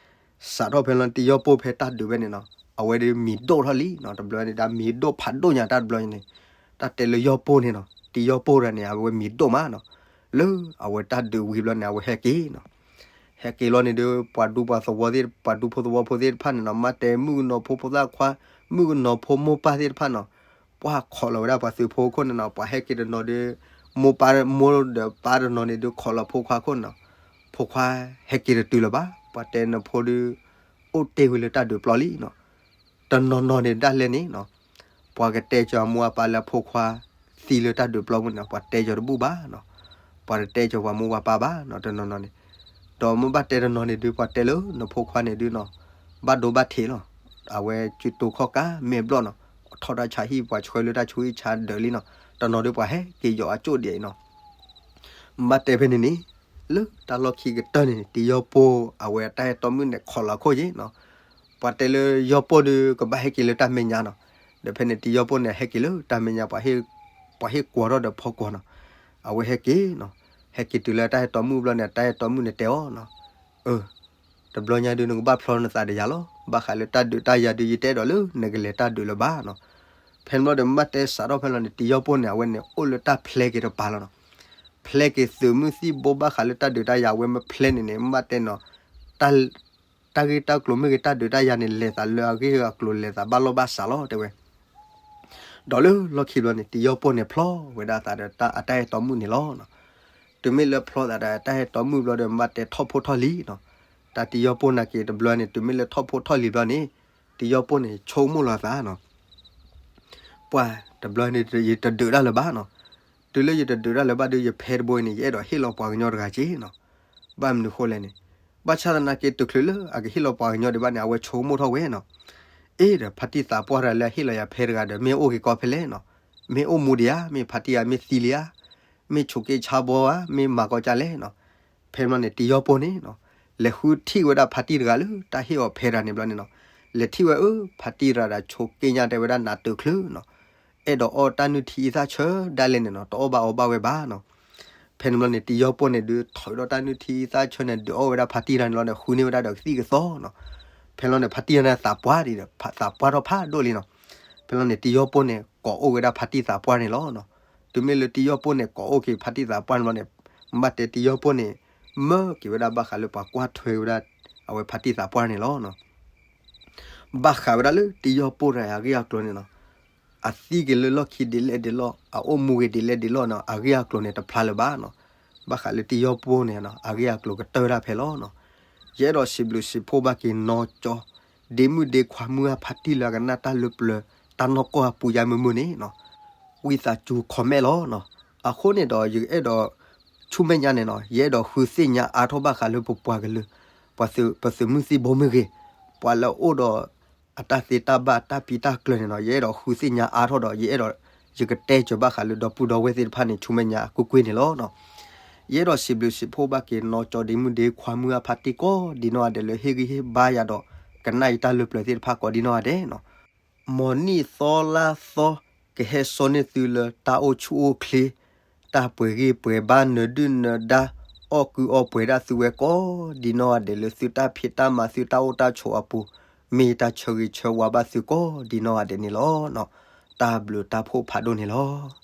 စးထီၣ်ဖဲလၢတယီၢ်ပိၢ်ဖဲတၢ်ဒုးဖဲန့ၣ်နီၤ အဝဲဒီးမံၤဒိၣ်ထီၣ်လံနီၤ တဘျီန့ၣ် တၢ်မံၤဒိၣ်ဖးဒိၣ်ညါတၢ်တဘျီန့ၣ် တၢ်တဲလၢယီၢ်ပိၢ်န့ၣ်နီၤ တယီၢ်ပိၢ်တဂၤန့ၣ် အဝဲမံၤဒိၣ်မးနီၤ လၢအဝဲတၢ်ဒုးဝံၤဘျီန့ၣ် အဝဲဟဲက့ၤနီၤ ဟဲက့ၤလီၤန့ၣ်ဒီး ပှၤဒူပှၤသဝီသ့ၣ် ပှၤဒူဖိသဝီဖိသ့ၣ်တဖၣ်န့ၣ်နီၤ မ့ၢ်တဲမုၣ်ကနီၤဖိဖိသၣ်ခွါ မုၣ်ကနီၤဖိမိၢ်ပၢ်သ့ၣ်တဖၣ်နီၤ ပှၤခိးလီၤဝဲဒၣ်ပှၤသုးဖိခိၣ်န့ၣ်နီၤ ပှၤဟဲက့ၤတနီၤဒီး မိၢ်ပၢ်မိၢ်ဒီးပၢ်တနီၤန့ၣ်ဒီး ခိးလီၤဖိခွါခိၣ်နီၤ ဖိခွါဟဲက့ၤတတုၤလၢၤဘၣ် ပှၤတဲနဖိဒီး အိၣ်တ့ၢ်ဝံၤလၢတၢ်ဒုးပျီလံနီၤ တနီၤနီၤန့ၣ်ဒၣ်လဲာ်န့ၣ်နီၤ ပှၤကတဲကၠီၤအမိၢ်အပၢ်လၢအဖိခွါ သံလၢတၢ်ဒုးပျီပူၤန့ၣ် ပှၤတဲကၠီၤတဘူၣ်ဘၣ်နီၤ ပှၤတတဲကၠီၤပှၤမိၢ်ပှၤပၢ်ဘၣ်နီၤ တနီၤနီၤန့ၣ် ဒီးမ့ၢ်ဘၣ်တဲတနီၤန့ၣ်ဒုး ပှၤတဲလၢနဖိခွါန့ၣ်ဒုးနီၤ ဘၣ်ဒိဘၣ်ထံးလီၤ အဝဲစုတိၤခီၣ်ကးမဲာ်ဘျီၣ်နီၤ ထီၣ်တၢ်ဆါဟံၣ် ပှၤဆှၢလၢတၢ်ဆူးဟံၣ်ဆါဒၢးလံနီၤ တနီၤဒုးပှၤဟဲက့ၤယီၤအကၠိၣ်ဒံးအံၤနီၤ ဘၣ်တဲဖဲန့ၣ်န့ၣ် လၢတၢ်လီၢ်ခံကတၢၢ်န့ၣ် တယီၢ်ပိၢ်အဝဲအတၢ်အဲၣ်တီမုၣ်န့ၣ် ခိးလီၤခိၣ်ယ့ၣ်နီၤ ပှၤတဲလၢယီၢ်ပိၢ်ဒီး ကဘၣ်ဟဲက့ၤလၢတၢ်မဲာ်ညါနီၤ ဒီးဖဲန့ၣ်တယီၢ်ပိၢ်န့ၣ် ဟဲက့ၤလၢတၢ်မဲာ်ညါ ပှၤဟ့ၣ် ပ ပှၤဟ့ၣ်ကွီၤထီၣ်ဒီးဖီကွီၤနီၤ. အဝဲဟဲက့ၤနီၤ, ဟဲက့ၤတုၤလၢတၢ်ဟဲတီမုၣ်ဘျီန့ၣ် တၢ်ဟဲတီမုၣ်န့ၣ်တဲအီၤနီၤ, အၢ တဘျီညါဒုးနကဘၣ်ဖျီနသးဒီးယၤလီၤ. ဘၣ်ဃးလၢတၢ်ဒုးတၢ်ယၤဒုး ယတအဲၣ်ဒိးလၢနကလဲၤတၢ်ဒုးလၢၤဘၣ်နီၤ. ဖဲန့ၣ်ဘျီဒီး မ့ၢ်ဘၣ်တဲစးထီၣ်ဖဲလီၤန့ၣ် တံၤယီၤပိၢ်န့ၣ် အဝဲန့ၣ်အိၣ်လၢတၢ်ဖျဲက့ၤတပၤလီၤနီၤ. ဖျဲက့ၤသုးမုၢ်သံၣ်ဘိဘၣ်ဃးလၢတၢ်ဒုးတၢ်ယၤ အဝဲမ့ၢ်ဖျဲန့ၣ်န့ၣ် မ့ၢ်ဘၣ်တဲနီၤ, တၢ်ဂ့ၢ်တၢ်ကျိၤမ့ၢ်ဂ့ၤ တၢ်ဒုးတၢ်ယၤန့ၣ် လဲၤသးလၢအဂ့ၢ်အကျိၤ လဲၤသးဘၣ်လီၢ်ဘၣ်စးလီၤ တဲဝဲ. ဒီးလၢလီၢ်ခံဘျီန့ၣ် တံၤယီၤပိၢ်န့ၣ်ဖျီဝဲဒၣ်သးဒီးအတၢ်ဟဲတီမုၣ်န့ၣ်လီၤနီၤ. တုၤမ့ၢ်လၢဖျီသးဒီးတၢ်ဟဲတီမုၣ်ဘျီဒီး မ့ၢ်ဘၣ်တဲထီၣ်ဖိထီၣ်လံၤနီၤ. တၢ်တံၤယီၤပိၢ်နာ်က့ၤတဘျီန့ၣ် တုၤမ့ၢ်လၢထီၣ်ဖိထီၣ်လံၤဘျီန့ၣ် တံၤယီၤပိၢ်န့ၣ် ဆိကမိၣ်လီၤသးနီၤ, ပှၤတဘျီန့ၣ် ယတဒုးတၢ်လၢၤဘၣ်နီၤ. တုၤလၢယတဒုးတၢ်လၢၤဘၣ်ဒီး ယဖဲတဘိအံၤန့ၣ် ယအဲၣ်ဒိးဟ့ၣ်လီၤပှၤကညီတဂၤက့နီၤ. ဘၣ်မနုၤဃိလဲၣ်န့ၣ်, ဘၣ်ဆၣ်သနာ်က့ တချုးလၢအကဟ့ၣ်လီၤပှၤကညီဒံးဘၣ်န့ၣ် အဝဲဆိကမိၣ်ထီၣ်ဝဲနီၤ, အ့ဒီး ဖါတံၢ်သးပှၢ်တဂၤလၢအဟ့ၣ်လီၤယၤဖဲတဂၤဒီး မ့ၢ်အိၣ်က့ၤကီဖဲလဲၣ်နီၤ. မ့ၢ်အိၣ်မူဒံးဧါ, မ့ၢ်ဖါတံၢ်ဧါ, မ့ၢ်သံလံဧါ, မ့ၢ်ဆိးက့ဆါဘီဧါ, မ့ၢ်မၤကီကၢ်လဲၣ်နီၤ. ဖဲန့ၣ်ဘျီန့ၣ် တံၤယီၤပိၢ်န့ၣ်နီၤ, လဲၤဃုထံၣ်ဝဲဒၣ်ဖါတံၢ်တဂၤလၢတၢ်ဟ့ၣ်အီၤဖဲတဂၤန့ၣ်ဘျီန့ၣ်နီၤ, လဲၤထံၣ်ဝဲအၢ ဖါတံၢ်တဂၤဒီး ဆိးက့ညါတဲဝဲဒၣ်နးတၢၢ်ချုးနီၤ, အဲၣ်ဒိးအီၣ်တၢ်နုၢ်ထံအံသၣ်ဆၢဒၣ်လဲာ်န့ၣ်နီၤ, တအီၣ်ဘၣ်အီဘၣ်ဝဲဘၣ်နီၤ. ဖဲန့ၣ်ဘျီန့ၣ် တံၤယီၤပိၢ်န့ၣ် ဒုးထီၣ်ဒီးတၢ်နုၢ်ထံအံသၣ်ဆၢန့ၣ် ဒုးအီၣ်ဝဲဒၣ်ဖါတံၢ်တဂၤန့ၣ်လီၤန့ၣ် ဃုန့ၢ်ဝဲဒၣ်ဒီးကသံၣ်ကသီနီၤ. ဖဲန့ၣ်ဘျီန့ၣ် ဖါတံၢ်တဂၤန့ၣ်သးပှၢ်ဒံးဒီး သးပှၢ်ထီၣ်ဖးဒိၣ်လံနီၤ. ဖဲန့ၣ်ဘျီန့ၣ် တံၤယီၤပိၢ်န့ၣ် ကိးအိၣ်ဝဲဒၣ်ဖါတံၢ်သးပှၢ်န့ၣ်လီၤနီၤ. တုၤမ့ၢ်လၢတံၤယီၤပိၢ်န့ၣ် ကိးအိၣ်က့ၤဖါတံၢ်သးပှၢ်န့ၣ်ဘျီန့ၣ်, ဘၣ်တဲတံၤယီၤပိၢ်န့ၣ် မၢက့ၤဝဲဒၣ်ဘၣ်ဃးလၢပှၤကွၢ်ထွဲဝဲဒၣ် အဝဲဖါတံၢ်သးပှၢ်န့ၣ်လီၤနီၤ. ဘၣ်ဃးဝဲဒၣ်လၢတံၤယီၤပိၢ်တဂၤအဂ့ၢ်အကျိၤန့ၣ်နီၤ, အသံက့ၤလၢလီၢ်ခံဒ်လဲၣ်ဒ်လဲၣ်, အအိၣ်မူက့ၤဒ်လဲၣ်ဒ်လဲၣ်နီၤ, အဂ့ၢ်အကျိၤန့ၣ်တဖျါလၢၤဘၣ်နီၤ. ဘၣ်ဃးလၢတံၤယီၤပိၢ်န့ၣ်နီၤ အဂ့ၢ်အကျိၤကတၢၢ်ဒၣ်ဖဲလီၤနီၤ. ယအဲၣ်ဒိးစံးဘျုးစံးဖှိၣ်ဘၣ်က့ၤနီၢ်ကၠီ ဒ့မုၣ်ဒ့ခွါမုၢ်အဖါတံၢ်လၢအကနၣ်တၢ်လၢပျၢၤ တၢ်နီၢ်ကီၢ်အပူၤယါမုာ်မုာ်န့ၣ်နီၤ, ဝံသးစူၤ comment လီၤနီၤ. အဃိန့ၣ်ဒီး ယအဲၣ်ဒိး ဆူမဲာ်ညါန့ၣ်နီၤ ယအဲၣ်ဒိးဃုသ့ၣ်ညါအါထီၣ်ဘၣ်ဃးလၢပပှၤကလုာ်, ပှၤသုး, ပသုးမုၢ်သံၣ်ဘိမ့ၢ်ဂ့ၤ, ပှၤလၢအအိၣ်ဒီး အတၢ်သ့တၢ်ဘၣ်တၢ်ပံတၢ်ကျၢၤန့ၣ်နီၤ, ယအဲၣ်ဒိးဃုသ့ၣ်ညါအါထီၣ်ဒီး ယအဲၣ်ဒိး ယကတဲစၢၤဘၣ်ဃးလၢဒီပုၢ်ဒီဝဲၢ်သ့ၣ်တဖၣ်န့ၣ် ဆူမဲာ်ညါအကွ့ၢ်ကွ့ၢ်န့ၣ်လီၤနီၤ. ယအဲၣ်ဒိးစံးဘျုးစံးဖှိၣ်ဘၣ်က့ၤနီၢ်ကၠီဒ့မုၣ်ဒ့ခွါမုၢ်အဖါတံၢ်ကိးဒ်နီၢ်ဂၤဒဲးလၢဟ့ၣ်ဂံၢ်ဟ့ၣ်ဘါယၤဒီး ကနၣ်ယတၢ်လၢပျၢၤသ့ၣ်တဖၣ်ကိးဒ်နီၢ်ဂၤဒဲးနီၤ. မ်နံၣ်သီလါသီ ကဟဲစိာ်န့ၢ်သုလၢတၢ်အိၣ်ဆူၣ်အိၣ်ချ့, တၢ်ပှဲၤဂံၢ်ပှဲၤဘါ နၢၤဒုၣ်နၢၤဒါ အီၣ်ကုအီပှဲၤဒၣ်သုဝဲကိးဒ်နီၢ်ဂၤဒဲးလၢသုတၢ်ဖံးတၢ်မၤသုတၢ်အိၣ်တၢ်ဆိးအပူၤ မ့ၢ်တၢ်ဆၢဂ့ၤဆၢဝါဘၣ်သုကိးဒ်နီၢ်ဂၤဒဲးန့ၣ်လီၤ. တၢ်ဘျုးတၢ်ဖှိၣ်ဖးဒိၣ်န့ၣ်လီၤ.